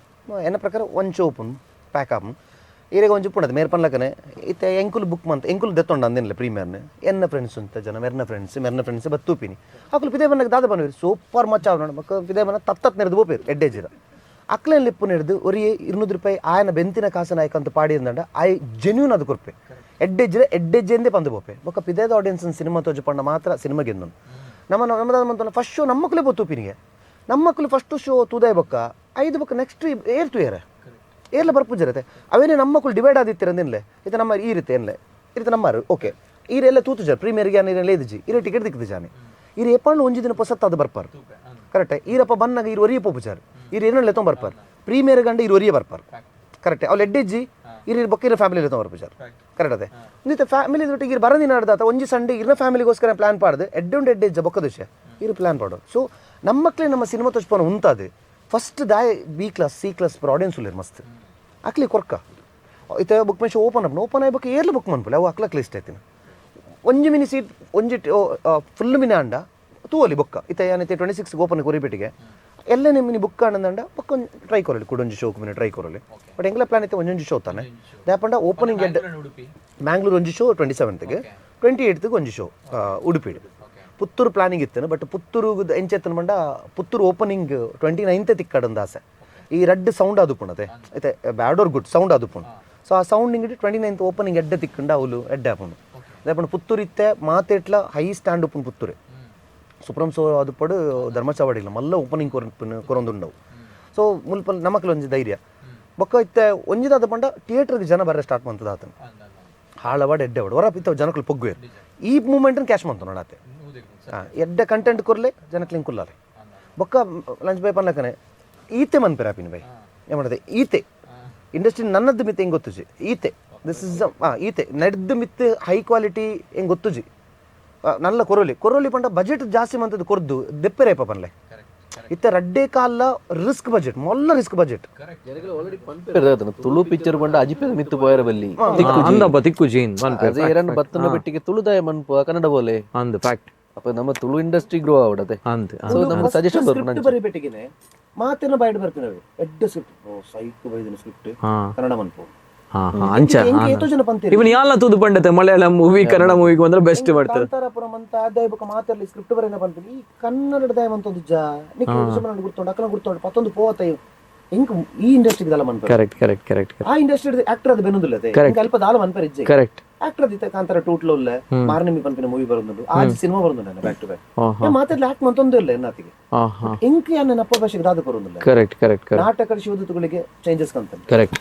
ಎನ್ನ ಪ್ರಕಾರ ಒಂಚು open pack up ಈರೆಗೆ ಒಂಚು ಪುಣದ ಮೇರ್ ಪನ್ಲಕನೆ ಇತ್ತೆ ಎಂಕುಲು ಬುಕ್ ಮಂತ್ ಎಂಕುಲು ದೆತ್ತೊಂಡು ಅಂದಿಲ್ಲ ಪ್ರೀಮಿಯರ್ನ ಎನ್ನ ಫ್ರೆಂಡ್ಸ್ ಉಂತ ಜನ ಮೆರ್ನ ಫ್ರೆಂಡ್ಸ್ ಮೆರ್ನ ಫ್ರೆಂಡ್ಸ್ ಬತ್ತೂಪಿನಿ ಅಕುಲು ಪಿದೆ ಬನ್ನಗ ದಾದ ಬನ್ನಿರು ಸೂಪರ್ ಮಚ್ಚ ಆವ್ ಮಕ್ಕ ಪಿದೆ ಬನ್ನ ತತ್ತತ್ ನೆರೆದು ಬೋಪೇರು ಎಡ್ಡೆಜಿರ ಅಕ್ಲೇನ್ ಲಿಪ್ಪು ನೆರೆದು ಒರಿಯೇ 200 ರೂಪಾಯಿ ಆಯನ ಬೆಂತಿನ ಕಾಸು ನಾಯಕ ಅಂತ ಪಾಡಿ ಅಂದಂಡ ಆಯ್ ಜೆನ್ಯೂನ್ ಅದು ಕೊರ್ಪೆ ಎಡ್ಡೆಜ್ರೆ ಎಡ್ಡೆಜ್ಜೆಂದೇ ಪಂದು ಬೋಪೆ ಬೊಕ್ಕ ಪಿದೇದ ಆಡಿಯನ್ಸ್ ಸಿನಿಮಾ ತೋಜು ಪಂಡ ಮಾತ್ರ ಸಿನಿಮಾ ಗೆಂದನು ನಮ್ಮ ನಮ್ಮದಾದ ಮಂತಲ್ಲ ಫಸ್ಟ್ ಶೋ ನಮ್ಮ ಮಕ್ಕಳೇ ಬೊತ್ತೂಪಿನಿಗೆ ನಮ್ಮ ಮಕ್ಕಳು ಫಸ್ಟ್ ಶೋ ತೂದಾಯ್ ಬೊಕ್ಕ ಐದು ಬೊಕ್ಕ ನೆಕ್ಸ್ಟ್ ಏರ್ ತುಯರ ಏರ್ಲ ಬರ್ಪುಜರತೆ ಅವೇನೇ ನಮ್ಮ ಮಕ್ಕಳು ಡಿವೈಡ್ ಆದಿತ್ತಿರಂದಿನ್ಲೆ ಇದು ನಮ್ಮ ಈ ರೀತಿ ಏನ್ಲೆ ಈ ರೀತಿ ನಮ್ಮಾರು ಓಕೆ ಈರೆಲ್ಲ ತೂತು ಜಾ ಪ್ರೀಮಿಯರ್ಗೆ ಏನೇನೆಲ್ಲ ಇದ್ಜಿ ಈರೆ ಟಿಕೆಟ್ ದಿಕ್ಕದು ಜಾನೆ ಈರೆ ಎಪ್ಪಣ್ಣು ಒಂಜಿ ದಿನ ಪೊಸತ್ತು ಅದು ಬರ್ಪಾರು ಕರೆಕ್ಟ್ ಈರಪ್ಪ ಬನ್ನಾಗ ಈರು ಒರಿಯ ಪೋಪುಜಾರು ಈರು ಏನಲ್ಲ ತೊಗೊಂಬರ್ಪಾರು ಪ್ರೀಮಿಯರ್ ಗಂಡ ಈರು ಒರಿಯ ಬರ್ಪಾರು ಕರೆಕ್ಟ್ ಅವ್ಳು ಎಡ್ಡೆಜ್ಜಿ. ಇರ್ ಬೊಕ್ಕ ಇರ ಫ್ಯಾಮಿಲಿ ಬರ್ಪುಜಾರ್ ಕರೆಕ್ಟ್ ಅದೇ. ಇಂದಿತ್ತೆ ಫ್ಯಾಮಿಲಿ ಒಟ್ಟಿಗೆ ಇರ್ ಬರಂದಿನ ಆಡ್ದಾತ ಒಂಜಿ ಸಂಡೆ ಇರ್ನ ಫ್ಯಾಮಿಲಿಗೋಸ್ಕರ ಪ್ಲಾನ್ ಪಾಡ್ದು ಎಡ್ಡೆ ಉಂಡು ಎಡ್ಡೆ ಇಜ್ಜ ಬೊಕ್ಕ ದೋಷ ಇರು ಪ್ಲಾನ್ ಪಾಡು. ಸೊ ನಮ್ಮಕ್ಲೆ ನಮ್ಮ ಸಿನಿಮಾ ತೋಚ್ಪೋನ ಉಂತಾದು ಫಸ್ಟ್ ದಾಯ B class C class audience ಉಲ್ಲೇರು ಮಸ್ತ್ ಅಕ್ಲಿ ಕೊರ್ಕ ಇತ್ತೆ book my show open up open ಆಯ್ ಬೊಕ್ಕ ಏರ್ಲ ಬುಕ್ ಮನ್ಪುಲೆ ಅವು ಅಕ್ಲಕ್ಲೆ ಇಷ್ಟ ಆಯ್ತಿನ ಒಂಜಿ ಮಿನಿ ಸೀಟ್ ಒಂಜಿ ಫುಲ್ ಮಿನಿ ಅಂಡ ತೂವಲಿ ಬೊಕ್ಕ ಇತ್ತೆ ಏನೈತೆ 26 ಓಪನ್ ಕೊರಿಪೇಟಿಗೆ ಎಲ್ಲನೇ ಮಿನಿ ಬುಕ್ ಆನಂದಂಡ ಬೊಕ್ಕ ಒಂಜಿ ಟ್ರೈ ಕೊರಲಿ ಕುಡೊಂಜಿ ಶೋಕ್ ಮಿನಿ ಟ್ರೈ ಕೊರಲಿ. ಬಟ್ ಎಂಗ್ಲ ಪ್ಲಾನ್ ಇತ್ತೆ ಒಂಜೊಂಜಿ ಶೋ ತಾನೆ ದಾಪಂಡ ಓಪನಿಂಗ್ ಎಡ್ ಮ್ಯಾಂಗ್ಳೂರ್ ಒಂಜಿ ಶೋ 27ಗೆ, 28ಗೆ ಒಂಜಿ ಶೋ ಉಡುಪಿಡ್. ಪುತ್ತೂರು ಪ್ಲಾನಿಂಗ್ ಇತ್ತು, ಬಟ್ ಪುತ್ತೂರು ಎಂಚೆತ್ತನ ಬಂಡ ಪುತ್ತೂರು ಓಪನಿಂಗ್ 29 ತಿಕ್ಕಡೊಂದು ಆಸೆ. ಈ ರಡ್ಡ್ ಸೌಂಡ್ ಅದು ಪುಣತೆ ಐತೆ ಬ್ಯಾಡ್ or good sound ಅದು ಪುಣ್. ಸೊ ಆ ಸೌಂಡಿಂಗ್ 29 ಓಪನಿಂಗ್ ಎಡ್ಡೆ ತಿಕ್ಕಂಡ ಅವಲು ಎಡ್ಡೆ ಆಪುಂಡು. ದಾಪಂಡ ಪುತ್ತೂರು ಇತ್ತೆ ಮಾತೆಟ್ಲ ಹೈ ಸ್ಟ್ಯಾಂಡ್ ಉಪ್ಪುನು ಪುತ್ತೂರು ಸುಪ್ರಂ ಸೋ ಅದು ಪಡು ಧರ್ಮಚಾವಡಿಲ್ಲ ಮಲ್ಲ ಓಪನಿಂಗ್ ಕೊರೊಂದುಂಡವು. ಸೊ ಮುಲ್ಪ ನಮಕ್ಲ ಒಂಜಿ ಧೈರ್ಯ ಬೊಕ್ಕ ಇತ್ತೆ ಒಂಜಿದಾದ ಪಂಡ ಥಿಯೇಟರ್ಗೆ ಜನ ಬರ ಸ್ಟಾರ್ಟ್ ಮಂತದ ಆತನ ಹಾಳವಾಡ್ ಎಡ್ಡೆ ವಾಡ್ ಹೊರ ಇತ್ತ ಜನಕ್ಕಲು ಪೊಗ್ಗುವೇರು ಈ ಮೂಮೆಂಟ್ ಕ್ಯಾಶ್ ಮಂತು ನೋಡಾತೆ ಎಡ್ಡೆ ಕಂಟೆಂಟ್ ಕೊರ್ಲೆ ಜನಕ್ಲಿಂಗ್ ಕುಲ್ಲಾರೆ ಬೊಕ್ಕ ಲಂಚ್ ಬೈ ಪನ್ಲಕನೆ ಈತೆ ಮನ್ಪೆರ ಆಪಿನ ಬೈ ಏ ಈತೆ ಇಂಡಸ್ಟ್ರಿ ನನ್ನದ್ದು ಮಿತ್ತೆ ಹೆಂಗೆ ಗೊತ್ತುಜಿ ಈತೆ this is ಈತೆ ನಡೆದ ಮಿತ್ತೆ ಹೈ ಕ್ವಾಲಿಟಿ ಹೆಂಗೆ ಗೊತ್ತುಜಿ ನಲ್ಲ ಕೊರೋಲಿ ಕೊರೋಲಿ ಪಂಡ ಬಜೆಟ್ ಜಾಸ್ತಿ ಮಂತದ್ದು ಕೊರ್ದು ದೆಪ್ಪೆರೇಪ ಪನ್ಲೆ ಇತ್ತೆ ರಡ್ಡೆ ಕಾಲ ರಿಸ್ಕ್ ಬಜೆಟ್ ಮೊಲ್ಲ risk budget. Tulu picture ಪಂಡ ಅಜಿಪೇದ ಮಿತ್ತು ಪೋಯರ ಬಲ್ಲಿ ಅಂದಪ್ಪ ತಿಕ್ಕುಜಿ ಅದೇ ಎರನ್ ಬತ್ತನ ಬೆಟ್ಟಿಗೆ ತುಳುದಾಯ ಮನ್ಪು ಕನ್ನಡ ಬೋಲೆ ಅಂದ್ ಫ್ಯಾಕ್ಟ್. ಅಪ್ಪ ನಮ್ಮ ತುಳು ಇಂಡಸ್ಟ್ರಿ ಗ್ರೋ ಆವಡತೆ. ಅಂದ್ ಸೊ ನಮ್ಗೆ ಸಜೆಷನ್ ಸ್ಕ್ರಿಪ್ಟ್ ಬರಿಪೆಟ್ಟಿಗೆನೆ ಮಾತಿನ ಬಾಯ್ಡ್ ಬರ್ಪಿನವೆ ಎಡ್ಡೆ ಸ್ಕ್ರಿಪ್ಟ್ ಸೈಕ್ ಬೈದಿನ ಸ್ಕ್ರಿಪ್ಟ್ ಕನ್ನಡ ಮನ್ಪು ಅಂಚ ಏತೋ ಜನ ಪಂತೇರಿ ಇವನ್ ಯಾಲ ತೂದು ಪಂಡತೆ ಮಲಯಾಳಂ ಮೂವಿ ಕನ್ನಡ ಮೂವಿಗೆ ಬಂದ್ರೆ ಬೆಸ್ಟ್ ಬರ್ತದೆ. ಕಾಂತಾರಪುರಂ ಅಂತ ಆದಾಯ ಬೊಕ್ಕ ಮಾತಾಡ್ಲಿ ಸ್ಕ್ರಿಪ್ಟ್ ಬರೆನ ಪನ್ಪಿನಿ ಈ ಕನ್ನಡದ ಒಂದು ಜ ನಿಕ್ ಸುಮ್ಮನೆ ಗುರ್ತೊಂಡು ಅಕ್ಕನ ಗುರ್ತೊಂಡು ಪತ್ತೊಂದು ಪೋತ ಇಂಕ್ ಈ ಇಂಡಸ್ಟ್ರಿಗೆ ದಾಲ ಮನ್ಪೆ. Correct correct correct. ಆ ಇಂಡಸ್ಟ್ರಿ ಆಕ್ಟರ್ ಅದು ಬೆನುದಿಲ್ಲ Correct. ಅಲ್ಪ ದಾಲ ಮನ್ಪೆ ಇಜ್ಜೆ ಕರೆಕ್ಟ್. ಆಕ್ಟರ್ ಅದಿತ್ತ ಕಾಂತಾರ ಟೂಟ್ಲ ಉಲ್ಲ ಮಾರ್ನಿಮಿ ಪನ್ಪಿನ ಮೂವಿ ಬರೋದುಂಡು ಆಜ್ ಸಿನಿಮಾ ಬರೋದುಂಡು back to back ಮಾತಾಡ್ಲಿ act ಮಂತೊಂದು ಇಲ್ಲ ಎನ್ನಾತಿಗೆ ಇಂಕ್ ಯಾನ ಅಪ್ಪ ಭಾಷೆಗೆ ದಾದ ಬರೋದಿಲ್ಲ. Correct correct correct. ನಾಟಕ ಶಿವದೂತಗಳಿಗೆ ಚೇಂಜಸ್ ಕಂತ correct.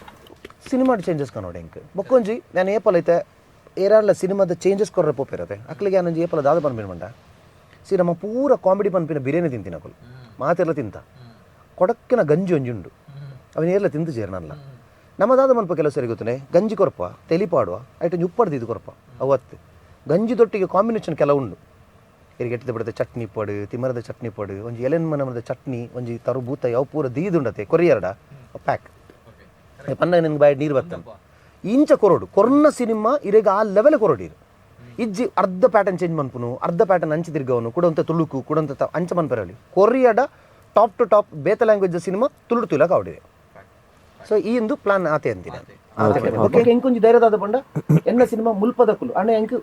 Cinema changes ಕನ್ನಡ ಇಂಕ್ ಬೊಕ್ಕೊಂಜಿ ನಾನು ಏಪಲ್ ಐತೆ ಏರಾರ್ಲ ಸಿನಿಮಾದ ಚೇಂಜಸ್ ಕೊರ್ರೆ ಪೋಪಿರತ್ತೆ ಅಕ್ಲಿಗೆ ನಾನೊಂಜಿ ಏಪಲ ದಾದ ಪನ್ಪಿನ ಮಂಡ ಸಿ ನಮ್ಮ ಪೂರ ಕಾಮಿಡಿ ಪನ್ಪಿನ ಬಿರಿಯಾನಿ ತಿಂತೀನಿ ಅಕುಲು ಮಾತೆಲ್ಲ ತಿಂತ ಕೊಡಕ್ಕಿನ ಗಂಜಿ ಒಂಜಿ ಉಂಡು ಅವನ ಏರ್ಲ ತಿಂದು ಸೇರ್ನಲ್ಲ ನಮ್ಮ ದಾದ ಮಲ್ಪ ಕೆಲವು ಸರಿ ಗೊತ್ತನೆ ಗಂಜಿ ಕೊರಪ ತೆಲಿಪಾಡುವ ಐಟ್ ಒಂಜಿ ಉಪ್ಪಡ್ದು ಇದು ಕೊರಪ ಅವತ್ತು ಗಂಜಿ ದೊಟ್ಟಿಗೆ ಕಾಂಬಿನೇಷನ್ ಕೆಲವು ಉಂಡು ಇರಿಗೆ ಎಟ್ಟಿದ ಬಿಡದೆ ಚಟ್ನಿ ಪಡು ತಿಮರದ ಚಟ್ನಿ ಪಡು ಒಂಜಿ ಎಲೆನ್ ಮನಮದ ಚಟ್ನಿ ಒಂಜಿ ತರು ಬೂತ ಯಾವ ಪೂರ ದೀದುಂಡತೆ ಕೊರಿಯರ್ಡ ಪ್ಯಾಕ್ ಪನ್ನ ನಿನ್ಗೆ ಬಾಯಿ ನೀರು ಬರ್ತಾನೆ ಇಂಚ ಕೊರಡು ಕೊರ್ನ ಸಿನಿಮಾ ಇರೆಗ ಆ ಲೆವೆಲ್ ಕೊರಡು ಇರು ಇಜ್ಜಿ ಅರ್ಧ ಪ್ಯಾಟರ್ನ್ ಚೇಂಜ್ ಮನ್ಪುನು ಅರ್ಧ ಪ್ಯಾಟರ್ನ್ ಅಂಚೆ ತಿರ್ಗವನು ಕುಡಂತ ತುಳುಕು ಕುಡಂತ ಅಂಚ ಮನ್ಪರಲ್ಲಿ ಕೊರಿಯಡ top to top ಬೇತ ಲ್ಯಾಂಗ್ವೇಜ್ ಸಿನಿಮಾ ತುಳು ತುಲಕ ಆವಡಿದೆ. ಸೊ ಈ ಒಂದು ಪ್ಲಾನ್ ಆತೆ ಅಂತೀನಿ. ಓಕೆ ಎಂಕೊಂಜಿ ಧೈರ್ಯದಾದ ಪಂಡ ಎನ್ನ ಸಿನಿಮಾ ಮುಲ್ಪದಕ್ಕುಲು ಅಣ್ಣ ಎಂಕ್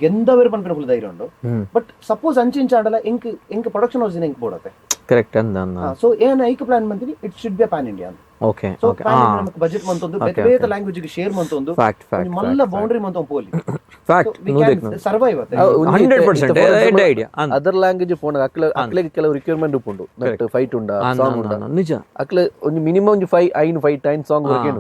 ಗೆಂದವೇರು ಪನ್ಪಿನ ಕುಲು ಧೈರ್ಯ ಉಂಡು. ಬಟ್ ಸಪೋಸ್ ಅಂಚೆ ಇಂಚ ಆಂಡಲ ಎಂಕ್ ಎಂಕ್ ಪ್ರೊಡಕ್ಷನ್ ಹೌಸ್ ಎಂಕ್ ಬೋಡತ್ತೆ. ಕರೆಕ್ಟ್ ಅಂದ ಅಂದ. ಸೊ ಏನ ಐಕ್ plan ಬಂತೀನಿ it should be pan India ಅಂತ. Okay so okay ನಮಕ್ budget ಮಂತೊಂದು ಬೇತೆ ಬೇತೆ ಲ್ಯಾಂಗ್ವೇಜ್ ಗೆ ಶೇರ್ ಮಂತೊಂದು ಫ್ಯಾಕ್ಟ್ ಫ್ಯಾಕ್ಟ್ ಮಲ್ಲ ಬೌಂಡರಿ ಮಂತೊಂದು ಪೋಲಿ ಫ್ಯಾಕ್ಟ್ ಸರ್ವೈವ್ ಅತ್ತೆ 100% ಎಡ್ಡೆ idea other language phone ಅಕ್ಲೆ ಅಕ್ಲೆಗೆ ಕೆಲವು ರಿಕ್ವೈರ್ಮೆಂಟ್ ಉಂಟು ನಟ್ ಫೈಟ್ ಉಂಡ ಸಾಂಗ್ ಉಂಡ ನಿಜ ಅಕ್ಲೆ ಒಂದು ಮಿನಿಮಮ್ ಒಂಜಿ 5 5 5 ಟೈಮ್ ಸಾಂಗ್ ವರೆಗೆ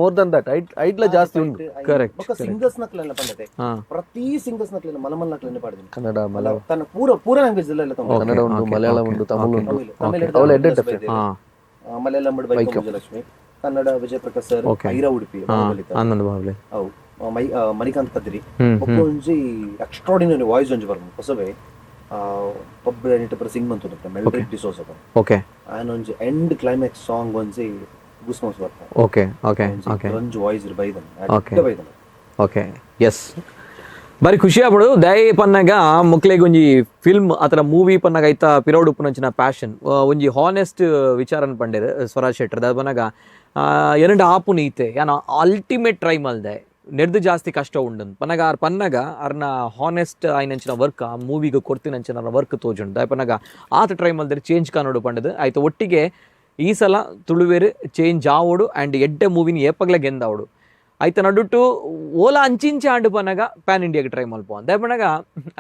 more than that ಐಟ್ಲ ಜಾಸ್ತಿ ಉಂಟು. ಕರೆಕ್ಟ್. ಬೊಕ್ಕ ಸಿಂಗರ್ಸ್ ನಕ್ಲೆಲ್ಲ ಪಂಡತೆ ಪ್ರತಿ ಸಿಂಗರ್ಸ್ ನಕ್ಲೆಲ್ಲ ಮಲಮಲ್ ನಕ್ಲೆಲ್ಲ ಪಾಡಿದ್ದೀನಿ ಕನ್ನಡ ಮಲಯಾಳಂ ತನ್ನ ಪೂರ ಪೂರ ಲ್ಯಾಂಗ್ವೇಜ್ ಎಲ್ಲ ಕನ್ನಡ ಉಂಟು ಮಲಯಾಳಂ ಉಂಟು ತಮಿಳು ಉಂಟು ತಮಿಳು ಅವಳ ಎಡ್ಡೆ ಮಲಯಾಳಂ ವೈಕಂ ವಿಜಯಲಕ್ಷ್ಮಿ, ಕನ್ನಡ ವಿಜಯ ಪ್ರಕಾಶ್ ಸರ್, ಐರಾ ಉಡುಪಿ ಆನಂದ್ ಬಾಬ್ಲೆ ಅವು ಮಣಿಕಾಂತ್ ಕದ್ರಿ ಬೊಕ್ಕ ಒಂಜಿ ಎಕ್ಸ್ಟ್ರಾಡಿನರಿ ವಾಯ್ಸ್ ಒಂಜಿ ಬರ್ಪುಂಡು ಹೊಸವೇ ಪಬ್ ನಿಟ್ಟಪರ ಸಿಂಗ್ ಮಂತು ಮೆಲ್ಡ್ರಿಕ್ ಡಿಸೋಸ್ ಓಕೆ ಆಯನ ಒಂಜಿ end climax song ಒಂಜಿ ಗೂಸ್ ಬಂಪ್ಸ್ ಬರ್ಪುಂಡು. Okay okay okay ಒಂಜಿ ವಾಯ್ಸ್ ಬೈದನ್ Okay. ಬೈದನ್. ಓಕೆ ಎಸ್ ಬಾರಿ ಖುಷಿ ಆಗ್ಬಿಡು ದಯ ಪನ್ನಾಗ ಮಕ್ಳಿಗೆ ಒಂಜಿ ಫಿಲ್ಮ್ ಆತರ ಮೂವಿ ಪನ್ನಾಗ ಐತ ಪಿರೌಡ್ ಉಪ್ಪುನಂಚಿನ ಪ್ಯಾಷನ್ ಒಂಜಿ ಹಾನೆಸ್ಟ್ ವಿಚಾರನ್ ಪಂಡೇರ್ ಸ್ವರಾಜ್ ಶೆಟ್ಟರ್ ದಾದ ಪನ್ನಾಗ ಎರಡು ಆಪು ನೀತೆ ಯಾನ ಅಲ್ಟಿಮೇಟ್ ಟ್ರೈ ಮಲ್ದೆ ನೆಡ್ದು ಜಾಸ್ತಿ ಕಷ್ಟ ಉಂಡು ಪನ್ನಾಗ ಆರ್ ಪನ್ನಾಗ ಅರ್ನ ಹಾನೆಸ್ಟ್ ಆಯ್ನಂಚಿನ ವರ್ಕ್ ಆ ಮೂವಿಗೆ ಕೊಡ್ತಿನಂಚಿನ ವರ್ಕ್ ತೋಜುಂಡು ದಾಯ ಪನ್ನಾಗ ಆತ ಟ್ರೈ ಮಲ್ದರೆ ಚೇಂಜ್ ಕಾನೋಡು ಪಂಡದು ಆಯ್ತು ಒಟ್ಟಿಗೆ ಈ ಸಲ ತುಳುವೇರು ಚೇಂಜ್ ಆವೋಡು ಆ್ಯಂಡ್ ಎಡ್ಡೆ ಮೂವಿನ ಏಪಗ್ಲ ಗೆಂದಾವಡು ಐತ ನಡುಟು ಓಲಾ ಅಂಚಿಂಚ ಆಂಡು ಪನಗ ಪ್ಯಾನ್ ಇಂಡಿಯಾಗೆ ಟ್ರೈ ಮಲ್ಪ ಅಂದ ಪನಗ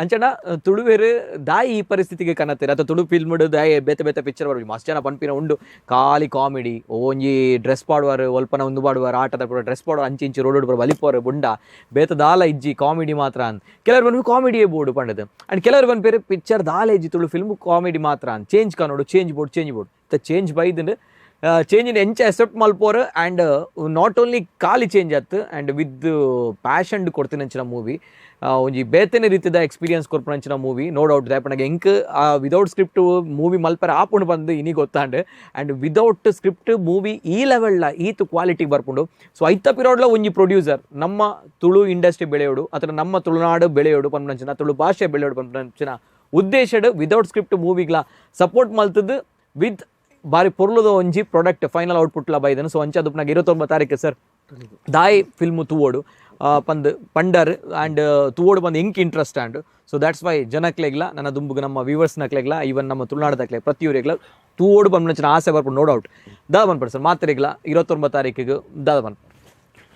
ಅಂಚನ ತುಳುವೇರು ದಾಯಿ ಈ ಪರಿಸ್ಥಿತಿಗೆ ಕನತ್ತೀರ ಅಥವಾ ತುಳು ಫಿಲ್ಮ್ ದಾಯಿ ಬೇತೆ ಬೇತೆ ಪಿಕ್ಚರ್ ಬರ್ಬೇಕು ಮಸ್ತ್ ಜನ ಪನ್ಪಿನ ಉಂಡು ಖಾಲಿ ಕಾಮಿಡಿ ಒಂಜಿ ಡ್ರೆಸ್ ಪಾಡುವಾರು ಒಲ್ಪನ ಒಂದು ಪಾಡುವಾರು ಆಟದ ಡ್ರೆಸ್ ಪಾಡುವ ಅಂಚಿಂಚಿ ರೋಡ್ ಬರ ಬಲಿಪೋರು ಬುಂಡ ಬೇತ ದಾಲ ಇಜ್ಜಿ ಕಾಮಿಡಿ ಮಾತ್ರ ಅಂತ ಕೆಲವರು ಬಂದು ಕಾಮಿಡಿಯೇ ಬೋರ್ಡು ಪಂಡದು ಅಂಡ್ ಕೆಲವರು ಬಂದು ಬೇರೆ ಪಿಕ್ಚರ್ ದಾಲ ಇಜ್ಜಿ ತುಳು ಫಿಲ್ಮ್ ಕಾಮಿಡಿ ಮಾತ್ರ ಅಂತ ಚೇಂಜ್ ಕಾನೋಡು change board change board change ಬೈದಂಡು Change ಎಂಚ ಎಕ್ಸೆಪ್ಟ್ ಮಲ್ಪೋರ್ and not only ಖಾಲಿ ಚೇಂಜ್ ಆತ್ and with passion ಕೊಡ್ತಿನಂಚಿನ movie, ಒಂಜಿ ಬೇತನೆ ರೀತಿದ ಎಕ್ಸ್ಪೀರಿಯನ್ಸ್ ಕೊರ್ಪುನಂಚಿನ movie, no doubt. ದಾಯಪನಗ ಎಂಕ್ without script movie ಮಲ್ಪರ ಆಪುಂಡು ಬಂದು ಇನಿ ಗೊತ್ತಾಂಡ್. And without script movie ಈ ಲೆವೆಲ್ನ ಈತ್ ಕ್ವಾಲಿಟಿ ಬರ್ಪುಂಡು. ಸೊ ಐತ ಪಿರೋಡ್ಲ ಒಂಜಿ ಪ್ರೊಡ್ಯೂಸರ್ ನಮ್ಮ ತುಳು ಇಂಡಸ್ಟ್ರಿ ಬೆಳೆಯೋಡು ಅಥವಾ ನಮ್ಮ ತುಳುನಾಡು ಬೆಳೆಯೋಡು ಪನ್ಪುನಂಚಿನ, ತುಳು ಭಾಷೆ ಬೆಳೆಯೋಡು ಪನ್ಪುನಂಚಿನ ಉದ್ದೇಶಡ್ ವಿದೌಟ್ ಸ್ಕ್ರಿಪ್ಟ್ ಮೂವಿಗ್ಲ ಸಪೋರ್ಟ್ ಮಲ್ತದ್ದು ವಿತ್ ಬಾರಿ ಪೊರ್ಲುದ ಒಂಜಿ ಪ್ರಾಡಕ್ಟ್ ಫೈನಲ್ ಔಟ್ಪುಟ್ಲ ಬೈದನು. ಸೊ ಅಂಚ ದುಪ್ನಾಗ 29 ತಾರೀಕು ಸರ್ ದಾಯ್ ಫಿಲ್ಮ್ ತೂವೋಡು ಪಂದ್ ಪಂಡರ್ ಆ್ಯಂಡ್ ತೂವೋಡು ಬಂದು ಎಂಕ್ interest. And so that's why ಜನಕ್ಲೆಗ್ಲ, ನನ್ನ ದುಂಬುಗ್ ನಮ್ಮ ವ್ಯೂವರ್ಸ್ನಕ್ಲೆಗ್ಲ, ಈವನ್ ನಮ್ಮ ತುಳುನಾಡದಕ್ಲೆ ಪ್ರತಿಯೊರಿಗ್ಲ ತೂವೋಡು ಬಂದ್ನಂಚಿನ ಆಸೆ ಬರ್ಪುಂಡು, ನೋ ಡೌಟ್. ದಾದ ಪನ್ಪಡ್ ಸರ್ ಮಾತ್ರೆಗ್ಲ 29 ತಾರೀಕಿಗೆ ದಾದ ಪನ್ಪಡ್?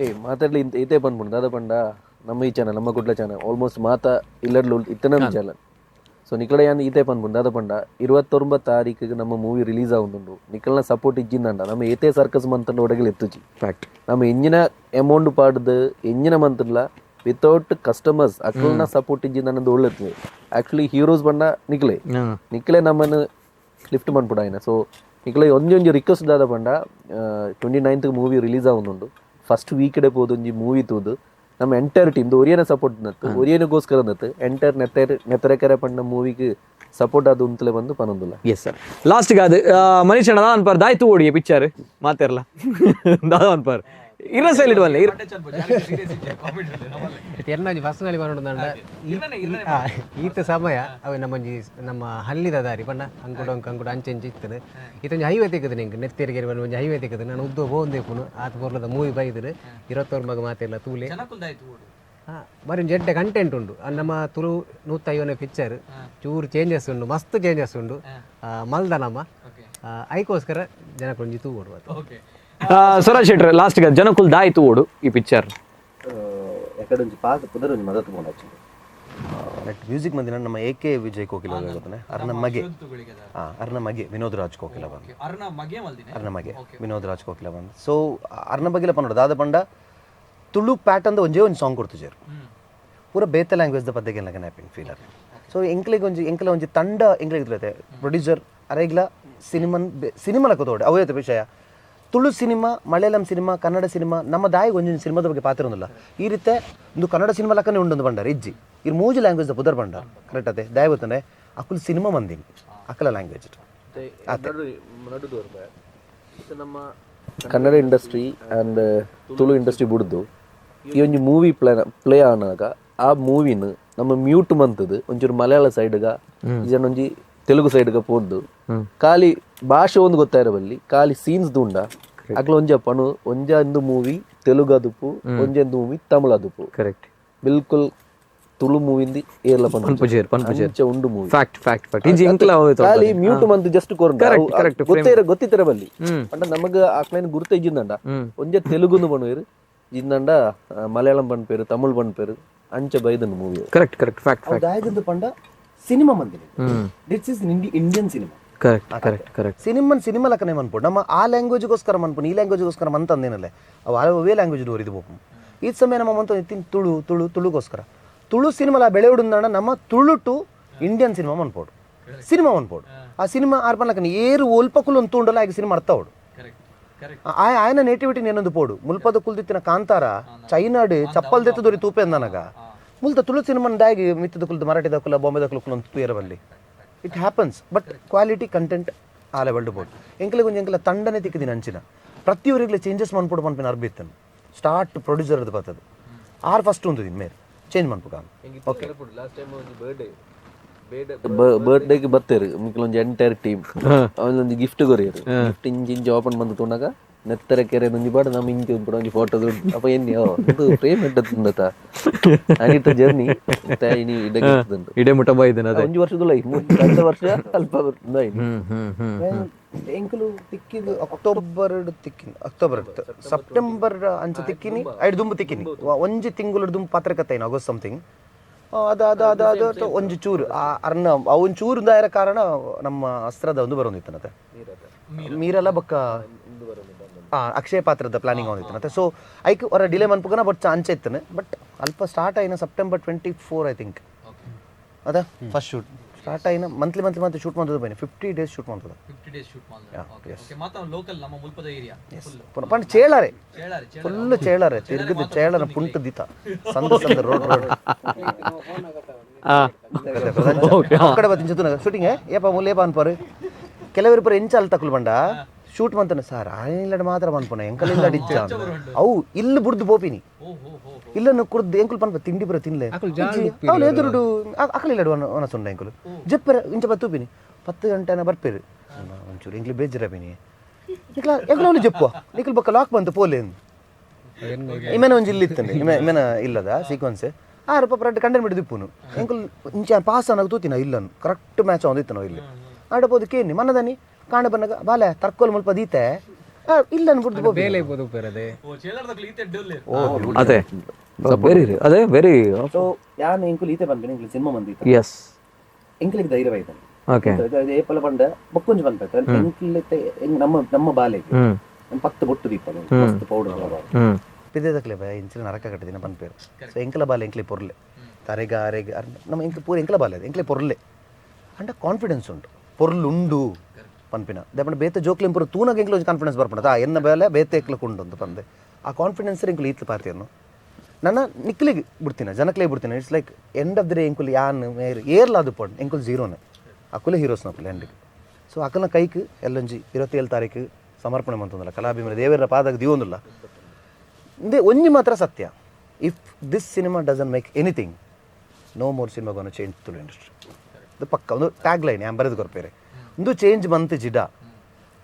ಏ ಮಾತಾಡ್ಲಿ ಇಂತ ಇತೇ ಪನ್ಪುಂಡು. ದಾದ ಪಂಡ ನಮ್ಮ ಈ ಚಾನಲ್, ನಮ್ಮ ಕುಡ್ಲ ಚಾನಲ್ ಆಲ್ಮೋಸ್ಟ್ ಮಾತ ಇಲ್ಲಡ್ಲು ಇತ್ತನ ಚಾನಲ್. ಸೊ ನಿಕಲ ಯಾನ್ ಈತೆ ಪನ್ಪುಂಡು, ದಾದ ಪಂಡ 29 ತಾರೀಕಿಗೆ ನಮ್ಮ ಮೂವಿ ರಿಲೀಸ್ ಆവുಂದುಂಡು. ನಿಕಲ್ನ ಸಪೋರ್ಟ್ ಇಜ್ಜಿಂದಂಡ ನಮ್ಮ ಏತೇ ಸರ್ಕಸ್ ಮಂತಂಡ ಒಡಗಲ್ ಎತ್ತುಜಿ. ಫ್ಯಾಕ್ಟ್. ನಮ್ಮ ಎಂಜಿನ ಅಮೌಂಟ್ ಪಾಡ್ದು ಎಂಜಿನ ಮಂತಲ್ಲ ವಿತೌಟ್ ಕಸ್ಟಮರ್ಸ್ ಅಕಲ್ನ ಸಪೋರ್ಟ್ ಇಜ್ಜಿಂದ ಒಳ್ಳೆತ್ತದೆ. ಆಕ್ಚುಲಿ ಹೀರೋಸ್ ಬಣ್ಣ ನಿಕ್ಲೆ ನಿಕ್ಲೆ ನಮ್ಮನ್ನು ಲಿಫ್ಟ್ ಮನ್ಪುಡಾಯಿನ. ಸೊ ನಿಕ್ಲೆ ಒಂಜೊಂಜಿ ರಿಕ್ವೆಸ್ಟ್ ದಾದ ಪಂಡ 29th movie release ಆವೊಂದುಂಡು. First week day ಪೋದು ಒಂಜಿ ಮೂವಿ ತೂದು ನಮ್ಮ ಎಂಟೈರ್ ಟೀಮ್ ಒರಿಯನ ಸಪೋರ್ಟ್ ನತ್ತು ಒರಿಯನಗೋಸ್ಕರ ನತ್ತು ಎಂಟೈರ್ ನೆತ್ತೆರ್ ನೆತ್ತರೆಕೆರೆ ಪಂಡ ಮೂವಿಗೆ ಸಪೋರ್ಟ್ ಅದು ಉಂತಲೆ ಬಂದು ಪನೊಂದುಲ್ಲ. ಎಸ್ ಸರ್, ಲಾಸ್ಟ್ಗೆ ಅದು ಮನೀಷ್ ಅಣ್ಣ ಅನ್ಪಾರ್ ದಾಯ್ತು ಓಡಿ ಪಿಕ್ಚರ್ ಮಾತಿರಲ್ಲ ದಾದ ಅನ್ಪಾರ್ ಇರ ಸೈಲಿಡ್ ವಲ್ಲೆ. ಎನ್ನೊಂಜಿ ಫಸ್ಟ್ನಲ್ಲಿ ಬರೋಣ ಈತ ಸಮಯ ಅವೆ ನಮ್ಮೊಂಜಿ ನಮ್ಮ ಹಲ್ಲಿದ ದಾರಿ ಪಂಡ ಅಂಕುಡ ಅಂಕುಡ ಅಂಚೆ ಅಂಚೆ ಇತ್ತದು. ಇತ್ತೊಂಜಿ ಹೈವೇ ತಿಕ್ಕದು ನಿಂಗೆ ನೆತ್ತೇರಿಗೆ ಒಂಜಿ ಹೈವೇ ತಿಕ್ಕದು. ನಾನು ಉದ್ದ ಪೋಂದೇಪುನು ಆತ ಪೊರ್ಲದ ಮೂವಿ ಬೈದರು 29 ಮಾತೆಲ್ಲ ತೂಲೆ. ಹಾಂ, ಬರೀ ಒಂಜಿ ಎಡ್ಡೆ ಕಂಟೆಂಟ್ ಉಂಡು. ನಮ್ಮ ತುಳು 150ನೇ ಪಿಕ್ಚರ್ ಚೂರು ಚೇಂಜಸ್ ಉಂಡು, ಮಸ್ತ್ ಚೇಂಜಸ್ ಉಂಡು. ಮಲ್ದ ನಮ್ಮ ಐಕೋಸ್ಕರ ಜನಕ್ಕೊಂಜಿ ತೂ ಕೊಡುವ. ಸ್ವರಾಜ್ ಶೆಟ್ರ್, ಲಾಸ್ಟ್ ಜನಕುಲ್ ದಾಯ್ತು ಓಡು ಈ ಪಿಕ್ಚರ್? ಎಕಡೊಂಜಿ ಪಾದ ಪುದರ್ ಒಂಜಿ ಮದತ್ ಬೋಂಡು. ಬಟ್ ಮ್ಯೂಸಿಕ್ ಮಂದಿನ ನಮ್ಮ ಎ ಕೆ ವಿಜಯ್ ಕೋಕಿಲ ಗೊತ್ತಾನೆ, ಅರ್ನ ಮಗೆ, ಹಾಂ, ಅರ್ನ ಮಗೆ ವಿನೋದ್ ರಾಜ್ ಕೋಕಿಲ ಬಂದು, ಅರ್ನ ಮಗೆ ವಿನೋದ್ ರಾಜ್ ಕೋಕಿಲ ಬಂದು. ಸೊ ಅರ್ನ ಬಗ್ಗೆಲ ಪನ್ನೋಡು ದಾದ ಪಂಡ ತುಳು ಪ್ಯಾಟರ್ನ್ ಒಂಜೇ ಒಂಜಿ ಸಾಂಗ್ ಕೊಡ್ತುಜೇರು, ಪೂರ ಬೇತೆ ಲ್ಯಾಂಗ್ವೇಜ್ ದ ಪದ್ದೆಗೆ ನ್ಯಾಪಿಂಗ್ ಫೀಲರ್. ಸೊ ಎಂಕ್ಲೆಗ್ ಒಂಜಿ ಎಂಕ್ಲೆ ಒಂಜಿ ತಂಡ ಎಂಕ್ಲೆಗ್ ಇರ್ತೈತೆ. ಪ್ರೊಡ್ಯೂಸರ್ ಅರೆಗ್ಲ ಸಿನಿಮನ್ ಸಿನಿಮಾ ತೋಡೆ ಅವೇ ವಿಷಯ. Tulu cinema, Malayalam cinema, Kannada cinema ನಮ್ಮ ದಾಯಿಗೆ ಒಂಜೊಂಜಿ ಸಿನಿಮಾದ ಬಗ್ಗೆ ಪಾತಿರೋದಿಲ್ಲ. ಈ ರೀತಿ ಒಂದು ಕನ್ನಡ ಸಿನಿಮಾ ಲಕ್ಕನೆ ಉಂಡೊಂದು ಬಂಡಾರ ಇಜ್ಜಿ. ಈ ಮೂಜಿ ಲ್ಯಾಂಗ್ವೇಜ್ ಪುದರ್ ಬಂಡಾರ ಕರೆಕ್ಟ್ ಅದೇ ದಾಯ ಗೊತ್ತಂದ್ರೆ ಅಕುಲ್ ಸಿನಿಮಾ ಮಂದಿನಿ ಅಕಲ ಲ್ಯಾಂಗ್ವೇಜ್. ನಮ್ಮ Kannada industry and Tulu industry ಬುಡ್ದು ಈ ಒಂಜಿ movie play play ಆನಾಗ ಆ ಮೂವಿನ ನಮ್ಮ ಮ್ಯೂಟ್ ಮಂತದ್ದು ಒಂಚೂರು ಮಲಯಾಳ ಸೈಡ್ಗ ಒಂಜಿ ತೆಲುಗು ಸೈಡ್ಗ ಪೋದ್ದು ಖಾಲಿ ಭಾಷೆ ಒಂದು ಗೊತ್ತಾಯಿರಬಲ್ಲಿ ಖಾಲಿ ಸೀನ್ಸ್ ದುಂಡ ಅಕ್ಲ ಒಂಜ ಪಣು ಒಂಜ ಒಂದು ಮೂವಿ ತೆಲುಗು ಅದುಪು, ಒಂಜೊಂದು ಮೂವಿ ತಮಿಳು ಅದುಪು. ಕರೆಕ್ಟ್. ಬಿಲ್ಕುಲ್ ತುಳು ಮೂವಿಂದಿ ಏರ್ಲ ಪನ್ಪುಜೇರ್ ಪನ್ಪುಜೇರ್. ಅಂಚ ಉಂಡು movie. Fact fact fact. ಇಂಜಿ ಇಂಕ್ಲ ಖಾಲಿ ಮ್ಯೂಟ್ ಮಂತ್ ಜಸ್ಟ್ ಕೊರ್ಂಡ ಕರೆಕ್ಟ್ ಕರೆಕ್ಟ್. ಗೊತ್ತೇ ಗೊತ್ತಿತ್ತರ ಬಲ್ಲಿ ಪಂಡ ನಮಗ ಆಕ್ಲೈನ್ ಗುರುತ ಇಜ್ಜಿಂದಂಡ ಒಂಜೆ ತೆಲುಗುನು ಪಣುವೆರ್ ಜಿಂದಂಡ ಮಲಯಾಳಂ ಪನ್ಪೇರು ತಮಿಳ್ ಪನ್ಪೇರು ಅಂಚ ಬೈದನ್ movie. Correct correct, fact fact. ದಾಯಗಂದು ಪಂಡ ಸಿನಿಮಾ ಮಂದಿನಿ, this is Indian cinema. Correct correct correct. Cinema cinema ಲಕ್ಕನೆ ಮನ್ಪು ನಮ್ಮ ಆ ಲ್ಯಾಂಗ್ವೇಜ್ಗೋಸ್ಕರ ಮನ್ಪು ಈ ಲ್ಯಾಂಗ್ವೇಜ್ಗೋಸ್ಕರ ಮಂತಂದೇನಲ್ಲ ಅವು ಅವೇ ಲ್ಯಾಂಗ್ವೇಜ್ ಇದು ಬೋಪು. ಈ ಸಮಯ ನಮ್ಮ ಮಂತ ತಿನ್ ತುಳು ತುಳು ತುಳುಗೋಸ್ಕರ ತುಳು ಸಿನಿಮಾಲ ಬೆಳೆಯುಡುಂದಣ ನಮ್ಮ Tulu to Indian cinema ಮನ್ಪೋಡು cinema ಮನ್ಪೋಡು. ಆ ಸಿನಿಮಾ ಆರ್ಪನ್ ಏರು ಒಲ್ಪಕುಲು ಒಂದು ತೂಂಡಲ ಆಗಿ ಸಿನಿಮಾ ಅರ್ಥ ಅವಡು ಆಯನ ನೇಟಿವಿಟಿ ಏನೊಂದು ಪೋಡು ಮುಲ್ಪದ ಕುಲ್ದಿತ್ತಿನ ಕಾಂತಾರ ಚೈನಾಡ್ ಚಪ್ಪಲ್ ದೆತ್ತು ದೊರಿ ತೂಪೆ ಅಂದನಗ ಮುಲ್ತ ತುಳು ಸಿನಿಮಾನ ದಾಗಿ ಮಿತ್ತದ ಕುಲ್ದು ಮರಾಠಿ ದಕ್ಕುಲ ಬಾಂಬೆ ದಕ್ಕುಲ ಕುಲೊಂದು ತೂಯರ ಬಲ್ಲಿ. It happens, but quality content ಆ ಲೆವೆಲ್ ಬೋರ್ಡ್ ಎಂಕಲೆ ಒಂಜಿ ಎಂಕಲ ತಂಡನೆ ತಿಕ್ಕಿದಿನ ಅಂಚಿನ ಪ್ರತಿಯೊರಿಗ್ಲೆ ಚೇಂಜಸ್ ಮನ್ಪುಡು ಪನ್ಪಿನ ಅರ್ಬಿತ್ತನು ಸ್ಟಾರ್ಟ್ ಪ್ರೊಡ್ಯೂಸರ್ ಬರ್ತದೆ ಆರ್ ಫಸ್ಟ್ ಒಂದು ದಿನ ಮೇರೆ ಚೇಂಜ್ ಮನ್ಪುಗ. ಓಕೆ. ಬರ್ಡೇಗೆ ಬತ್ತೇರು ಒಂಜಿ ಎಂಟೈರ್ ಟೀಮ್ ಅವನೊಂದು ಗಿಫ್ಟ್ ಕೊರಿಯರು. ಗಿಫ್ಟ್ ಇಂಚಿ ಇಂಚಿ ಓಪನ್ ಬಂದು ತೂನಗ ನೆತ್ತರ ಕೆರೆ ಒಂಜಿ ಬಾಡ ನಮ್ಮ ಇಂಚಿ ಒಂದು ಒಂಜಿ ಫೋಟೋ. ಅಪ್ಪ ಎನ್ನಿ ಇದು ಫ್ರೇಮ್ ಎಡ್ಡತ್ತುಂದತ ಅನಿತ ಜರ್ನಿ ಇನಿ ಇಡಗೆ ಇಡೆ ಮುಟ್ಟ ಬೈದನ ಅದೇ. ಒಂಜಿ ವರ್ಷದಲ್ಲ ಕಳೆದ ವರ್ಷ ಅಲ್ಪ ಎಂಕಲು ತಿಕ್ಕಿದ್ದು ಅಕ್ಟೋಬರ್ ತಿಕ್ಕಿನಿ, ಅಕ್ಟೋಬರ್ ಸೆಪ್ಟೆಂಬರ್ ಅಂಚ ತಿಕ್ಕಿನಿ, ಐಡ್ ದುಂಬು ತಿಕ್ಕಿನಿ. ಒಂಜಿ ತಿಂಗಳು ದುಂಬು ಪಾತ್ರಕತೆ ಆಗಸ್ಟ್ ಸಮಥಿಂಗ್ ಅದು ಅದು ಅದು ಅದು ಒಂಜಿ ಚೂರು ಆ ಅರ್ನ ಅವನ್ ಚೂರು ದಾಯರ ಕಾರಣ ನಮ್ಮ ಅಸ್ತ್ರದ ಒಂದು ಬರೋದಿತ್ತನತೆ ಮೀರಲ್ಲ ಬಕ್ಕ ಅಕ್ಷಯ ಪಾತ್ರದ ಪ್ಲಾನಿಂಗ್ ಅವನಿತ್ತನತೆ. ಸೊ ಐಕ್ ಹೊರ ಡಿಲೇ ಮನ್ಪುಗನ ಬಟ್ ಅಂಚೆ ಇತ್ತನೆ. ಬಟ್ ಅಲ್ಪ ಸ್ಟಾರ್ಟ್ ಆಯಿನ September 24 I think ಅದ ಫಸ್ಟ್ ಶೂಟ್. Start ಆಯಿನ monthly monthly month shoot ಮಂತದ ಪೈನೆ 50 days shoot ಮಂತದ. 50 days shoot ಮಾಡ್ತಾರೆ. Okay okay, ಮಾತ್ರ local ನಮ್ಮ ಮುಲ್ಪದ area full. ಪಂಡ ಚೇಳಾರೆ. ಚೇಳಾರೆ. ಫುಲ್ ಚೇಳಾರೆ ತಿರ್ಗದ ಚೇಳನ ಪುಂಟು ದಿತ ಸಂದ ಸಂದ ರೋಡ್ ರೋಡ್. ಕಡೆ ಬತ್ತಿನ ಜೊತೆ ಶೂಟಿಂಗ್ ಏಪ ಮೂಲ ಏಪ ಅನ್ಪಾರು. ಕೆಲವರು ಪರ ಎಂಚ ಅಲ್ಲಿ ತಕುಲ್ ಬಂಡ ಶೂಟ್ ಮಂತನ ಸರ್ ಆಯ್ಲಡ್ ಮಾತ್ರ ಪನ್ಪುನ ಎಂಕಲ್ ಇಲ್ಲ ಡಿಚ್ಚ ಅವು ಇಲ್ಲಿ ಬುಡ್ದು ಪೋಪಿನಿ ಇಲ್ಲನ್ನು ಕುಡ್ದು ಎಂಕುಲ್ ಪನ್ಪ ತಿಂಡಿ ಬರ ತಿನ್ಲೆ ಅವಳು ಎದುರುಡು ಅಕಲ್ ಇಲ್ಲಡು ಒನಸುಂಡ ಎಂಕುಲು ಜಪ್ಪರ ಇಂಚ ಬತ್ತೂಪಿನಿ 10 ಗಂಟೆನ ಬರ್ಪೇರು. ಒಂಚೂರು ಎಂಕ್ಲಿ ಬೇಜಾರಪಿನಿ ನಿಕ್ಲ ಎಂಕುಲು ಅವಳು ಜಪ್ಪು ನಿಕ್ಲು ಬೊಕ್ಕ ಲಾಕ್ ಬಂತು ಪೋಲೆ. ಇಮೆನ ಒಂಜಿ ಇಲ್ಲಿ ಇತ್ತಂಡೆ ಇಮೆ ಇಮೆನ ಇಲ್ಲದ ಸೀಕ್ವೆನ್ಸ್ ಆ ರೂಪ ರಡ್ಡ್ ಕಂಟೆಂಟ್ ಬಿಟ್ಟು ದಿಪ್ಪುನು ಎಂಕುಲ್ ಇಂಚ ಪಾಸ್ ಅನ್ನೋದು ತೂತಿನ ಇಲ್ಲನು ಕರೆಕ್ಟ್ ಮ್ಯಾಚ್ ಒಂದು ಇತ್ತು ನಾವು ಇಲ್ಲಿ ಆಡಬೋದು ಕೇನಿ ಮನ್ನದನಿ ಕಾಣ ಬನ್ನಗ ಬಾಲೆ ತರ್ಕೋಲ್ ಮುಲ್ಪ ದೀತೆ ಇಲ್ಲನು ಬಿಡ್ದು ಪೋಪಿ. ಬೇಲೆ ಇರ್ಬೋದು ಉಪ್ಪೇರದೆ. ಓ ಚೇಳಾರ್ದಕ್ಲು ಈತೆ ಡೊಲ್ಲೆ. ಅದೇ ವೆರಿ, ಅದೇ ವೆರಿ. ಸೊ ಯಾನ್ ಎಂಕುಲು ಈತೆ ಬಂದ್ಬಿನಿ ಎಂಕುಲು ಸಿನಿಮಾ ಬಂದಿತ್ತು. ಎಂಕಲಿಗೆ ಧೈರ್ಯವಾಯ್ತಾನೆ. ಏಪಲ ಪಂಡ ಬೊಕ್ಕೊಂಜಿ ಪನ್ಪೆ ಎಂಕ್ಲಿತ್ತೆ ನಮ್ಮ ನಮ್ಮ ಬಾಲೆಗೆ ನಮ್ಮ ಪತ್ತು ಬೊಟ್ಟು ದೀಪ ಮಸ್ತ್ ಪೌಡರ್ ಪಿದೆದಕ್ಲೆ ಬಾ ಇಂಚಿನ ನರಕ ಕಟ್ಟಿದಿನ ಪನ್ಪೇರು. ಸೊ ಎಂಕಲ ಬಾಲೆ ಎಂಕ್ಲೆ ಪೊರ್ಲೆ ತರೆಗ ಅರೆಗ ನಮ್ಮ ಎಂಕ್ಲೆ ಪೂರ ಎಂಕಲ ಬಾಲೆ ಎಂಕ್ಲೆ ಪೊರ್ಲೆ ಅಂಡ ಕಾನ್ಫಿಡೆನ್ಸ್ ಉಂಟು ಪೊರ್ಲುಂಡು ಪನ್ಪಿನ ದಪ್ಪಂಡ ಬೇತೆ ಜೋಕ್ಲಿ ಪೂರ ತೂನಾಗ ಎಂಕ್ಲೆ ಒಂಜಿ ಕಾನ್ಫಿಡೆನ್ಸ್ ಬರ್ಪುಂಡು ಆ ಎನ್ನ ಬೇಲೆ ಬೇತೆ ಎಕ್ಲ ಕುಂಡು ಅಂತ ಪಂದೆ ಆ ಕಾನ್ಫಿಡೆನ್ಸ್ ಎಂಕ್ಲು ಈತ್ಲ ಪಾತಿಯನ್ನು ನನ್ನ ನಿಕ್ಲಿಗೆ ಬಿಡ್ತೀನಿ ಜನಕ್ಲೇ ಬಿಡ್ತೀನಿ. It's like end of the day ಎಂಕುಲು ಯಾನ್ ಮೇರ್ ಏರ್ಲಾದು ಪೋಡ್ ಎಂಕುಲು ಜೀರೋನೆ ಅಕುಲೆ ಹೀರೋಸ್ ನಕುಲು ಎಂಡಿಗೆ. ಸೊ ಅಕಲ್ನ ಕೈಕ್ ಎಲ್ಲೊಂಜಿ 27 ತಾರೀಕು ಸಮರ್ಪಣೆ ಮಂತಂದಲ್ಲ ಕಲಾಭಿಮಾನಿ ದೇವರ ಪಾದಾಗ ದಿವೊಂದುಲ್ಲ ಇಂದೇ ಒಂಜಿ ಮಾತ್ರ ಸತ್ಯ. If this cinema doesn't make anything, no more cinema gonna change Tulu industry. ಇದು ಪಕ್ಕ ಒಂದು ಟ್ಯಾಗ್ ಲೈನ್ ಯಾನ್ ಬರೆದು ಕೊರ್ಪೇರೆ. ಒಂದು ಚೇಂಜ್ ಬಂತು ಜಿಡ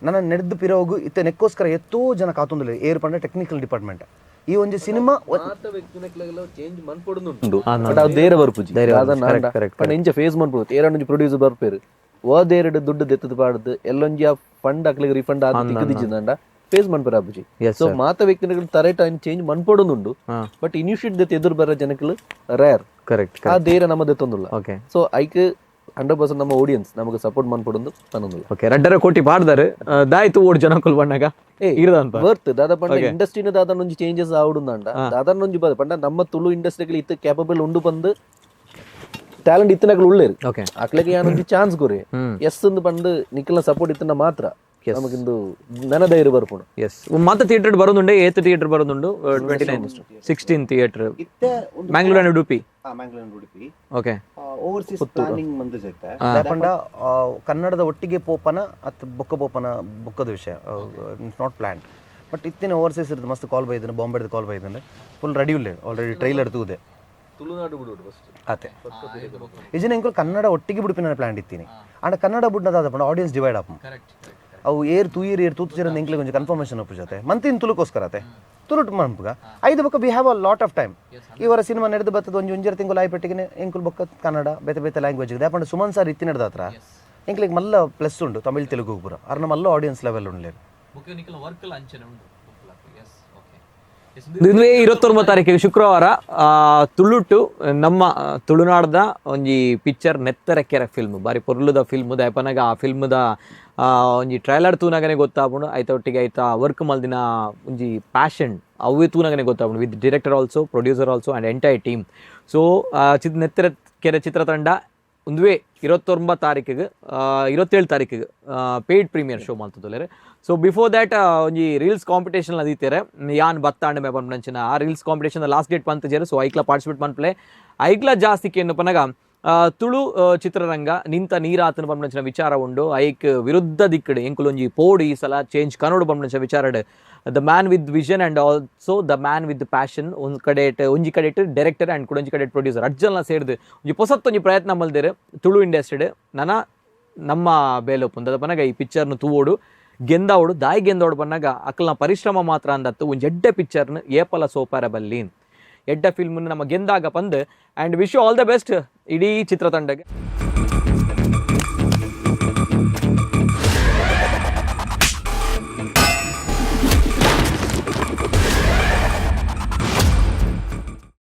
ನನ್ನ ನೆಡ್ದು ಪಿರೋಗು ಇತ್ತೆ ನೆಕ್ಕೋಸ್ಕರ ಎತ್ತೋ ಜನ ಕಾತೊಂದುಲ್ಲ ಏರ್ ಪಂಡ ಟೆಕ್ನಿಕಲ್ ಡಿಪಾರ್ಟ್ಮೆಂಟ್ ಈ ಒಂಜಿ ಸಿನಿಮಾ ಚೇಂಜ್ ಮನ್ಪೊಡುಂಡು ಬಟ್ ಅವು ಧೈರ್ಯ ಬರ್ಪುಜಿ ಪಂಡ ಇಂಚ ಫೇಸ್ ಮನ್ಪೊಡು ಏರೊಂಜಿ ಪ್ರೊಡ್ಯೂಸರ್ ಬರ್ಪೇರು ಓ ದೇರಡು ದುಡ್ಡು ದೆತ್ತದ ಪಾಡ್ದು ಎಲ್ಲೊಂಜಿ ಆ ಫಂಡ್ ಅಕ್ಲಿಗೆ ರಿಫಂಡ್ ಆದ್ ತಿಕ್ಕದಿಜ್ಜಿಂದ ಫೇಸ್ ಮನ್ಪರ ಆಪುಜಿ. ಸೊ ಮಾತ ವ್ಯಕ್ತಿಗಳು ತರೇಟ್ ಐನ್ ಚೇಂಜ್ ಮನ್ಪೊಡುಂಡು ಬಟ್ ಇನಿಷಿಯೇಟ್ ದೆತ್ತ ಎದುರು ಬರೋ ಜನಗಳು ರೇರ್. ಆ ಧೈರ್ಯ ನಮ್ಮ ದೆತ್ತೊಂದುಲ್ಲ. ಸೊ ಐಕ್ 100% ನಮ್ಮ ಆಡಿಯನ್ಸ್ ನಮಗೆ ಸಪೋರ್ಟ್ ಮನ್ಪೊಡುಂದು ಪನೊಂದುಲ್ಲ. ಓಕೆ, 2.5 ಕೋಟಿ ಪಾಡ್ದಾರೆ ದಾಯ್ತು ಓಡ್ ಜನಕುಲ್ ಬಣ್ಣಗ ಇರದಂತ. ವರ್ತ್ ದಾದಾ ಪಂಡ ಇಂಡಸ್ಟ್ರಿನ ದಾದಾ ಒಂಜಿ ಚೇಂಜಸ್ ಆವಡುಂದಾಂಡ ದಾದಾ ಒಂಜಿ ಬದ ಪಂಡ ನಮ್ಮ ತುಳು ಇಂಡಸ್ಟ್ರಿಗಳು ಇತ್ತು ಕ್ಯಾಪಬಲ್ ಉಂಡು ಬಂದು ಟ್ಯಾಲೆಂಟ್ ಇತ್ತನಗಳು ಉಳ್ಳೇರು. ಅಕ್ಲೆಗೆ ಯಾನೊಂಜಿ ಚಾನ್ಸ್ ಕೊರಿ ಎಸ್ ಅಂದು ಬಂದು ನಿಕ್ಕಲ್ನ ಸಪೋರ್ಟ್ ಇತ್ತನ ಮಾತ್ರ ನಮಗಿಂದು ನನ ಧೈರ್ಯ ಬರ್ಪುಂಡು. ಎಸ್, ಮತ್ತೆ ಥಿಯೇಟರ್ ಬರೋದುಂಡೆ ಏತ್ ಥಿಯೇಟರ್ ಬರೋದುಂಡು? 29 16 ಥಿಯೇಟರ್. ಇತ್ತೆ ಒಂದು Mangalore and Udupi. Mangalore Udupi. Overseas planning ಮಂದು ಜೊತೆ ಪಂಡ ಕನ್ನಡದ ಒಟ್ಟಿಗೆ ಪೋಪನ ಅತ್ ಬೊಕ್ಕ ಪೋಪನ ಬೊಕ್ಕದ ವಿಷಯ it's not plan. But ಇತ್ತಿನ ಓವರ್ಸೀಸ್ ಇರ್ತದೆ ಮಸ್ತ್ ಕಾಲ್ ಬೈದನು ಬಾಂಬೆದ ಕಾಲ್ ಬೈದನು ಫುಲ್ ರೆಡಿ ಉಲ್ಲೆ ಆಲ್ರೆಡಿ ಟ್ರೈಲರ್ ತೂದೆ. ತುಳುನಾಡು ಬಿಡು ಫಸ್ಟ್. ಆತೆ ಇಜಿನ ಎಂಕುಲು ಕನ್ನಡ ಒಟ್ಟಿಗೆ ಬಿಡುಪಿನ ಪ್ಲಾನ್ ಇತ್ತೀನಿ ಅಂಡ ಕನ್ನಡ ಬುಡ್ನದಾದ ಪಂಡ ಆಡಿಯನ್ಸ್ ಡಿವೈಡ್ ಆಪು ಅವು ಏರ್ ತೂಯಿರ್ ಏರ್ ತೂತು ಎಂಕ್ಲೆ ಒಂಜಿ ಕನ್ಫರ್ಮೇಷನ್ ಒಪ್ಪು ಜೊತೆ ಮಂತಿನ ತುಳುಕೋಸ್ಕರ ಆತೆ ತುಳುಟ್ ಮನ್ಪುಗ ಐದು ಬೊಕ್ಕ we have a lot of time. ಇವರ ಸಿನಿಮಾ ನಡೆದು ಬತ್ತದ ಒಂಜಿ ಒಂಜರ ತಿಂಗಳು ಆಯ್ಪೆಟ್ಟಿಗೆ ಎಂಕುಲು ಬೊಕ್ಕ ಕನ್ನಡ ಬೇತೆ ಬೇತೆ ಲ್ಯಾಂಗ್ವೇಜ್ ಯಾಪಂಡ ಸುಮನ್ ಸರ್ ಇತ್ತಿ ನಡೆದ ಹತ್ರ ಎಂಕ್ಲಿಗೆ ಮಲ್ಲ ಪ್ಲಸ್ ಉಂಡು ತಮಿಳ್ ತೆಲುಗು ಪೂರ ಅರ್ನ ಮಲ್ಲ ಆಡಿಯನ್ಸ್ ಲೆವೆಲ್ ಉಂಡ್ಲೇರು. ಬುಕ್ ನಿಕಲ್ ವರ್ಕ್ ಎಲ್ಲ ಅಂಚನೆ ಉಂಡು. Yes okay. ಇದುವೇ 29 ತಾರೀಕಿಗೆ ಶುಕ್ರವಾರ ತುಳುಟು ನಮ್ಮ ತುಳುನಾಡ್ದ ಒಂಜಿ ಪಿಕ್ಚರ್ ನೆತ್ತರ ಕೆರೆ ಫಿಲ್ಮ್ ಬಾರಿ ಪೊರ್ಲುದ ಫಿಲ್ಮ್ ದಯಪನಗ ಆ ಫಿಲ್ಮ್ದ ಒಂಜಿ ಟ್ರೈಲರ್ ತೂನಗನೆ ಗೊತ್ತಾಪುಂಡು ಐತ ಒಟ್ಟಿಗೆ ಐತ ವರ್ಕ್ ಮಲ್ದಿನ ಒಂಜಿ ಪ್ಯಾಷನ್ ಅವೇ ತೂನಗನೆ ಗೊತ್ತಾಪುಂಡು with director also, producer also and entire team. So ಚಿತ್ ನೆತ್ತರ ಕೆರೆ ಚಿತ್ರತಂಡ ಒಂದುವೇ 29 ತಾರೀಕಿಗೆ 27 ತಾರೀಕಿಗೆ paid premiere show ಮಲ್ತದೊಲ್ಲೆರ್. So before that ಒಂಜಿ ರೀಲ್ಸ್ ಕಾಂಪಿಟೇಷನ್ ಅದೀತೇರೆ ಯಾನ್ ಬತ್ತಾಂಡ ಮೇ ಪನ್ಪುನಂಚಿನ ಆ reels competition last date ಪಂತಜೇರು. So ಐಕ್ಲ participate ಮನ್ಪ್ಲೆ ಐಕ್ಲ ಜಾಸ್ತಿ ಕೇನು ಪನಗ ತುಳು ಚಿತ್ರರಂಗ ನಿಂತ ನೀರಾತನ ಪನ್ಪುನಂಚಿನ ವಿಚಾರ ಉಂಡು. ಐಕ್ ವಿರುದ್ಧ ದಿಕ್ಕಡು ಎಂಕುಲು ಒಂಜಿ ಪೋಡು ಈ ಸಲ ಚೇಂಜ್ ಕನ್ನಡ ಪನ್ಪುನಂಚಿನ ವಿಚಾರಡ್ the man with vision and also the man with passion ಒಂದು ಕಡೆ ಒಂಜಿ ಕಡೆ ಡೈರೆಕ್ಟರ್ ಆ್ಯಂಡ್ ಕೂಡ ಒಂಜಿ ಕಡೆ ಪ್ರೊಡ್ಯೂಸರ್ ಅಜ್ಜಲ್ನ ಸೇರ್ದು ಒಂಜಿ ಪೊಸತ್ತೊಂಜಿ ಪ್ರಯತ್ನ ಮಲ್ದೇರು ತುಳು ಇಂಡಸ್ಟ್ರಿಡ್ ನನ ನಮ್ಮ ಬೇಲೊಪ್ಪುಂದದ ಪನಗ ಈ ಪಿಕ್ಚರ್ನ ತೂವೋಡು ಗೆಂದಾವಡು ದಾಯಿ ಗೆಂದೋಡು ಬನ್ನಾಗ ಅಕ್ಕಲ್ನ ಪರಿಶ್ರಮ ಮಾತ್ರ ಅಂದತ್ತು ಒಂಜಿ ಎಡ್ಡೆ ಪಿಕ್ಚರ್ನ ಏಪಲ ಸೋಪಾರ ಬಲ್ಲಿ ಎಡ್ಡ ಫಿಲ್ಮ್ ನಮ್ಮ ಗೆಂದಾಗ ಪಂದ್ and wish you all the best ಇಡೀ ಚಿತ್ರತಂಡಗೆ.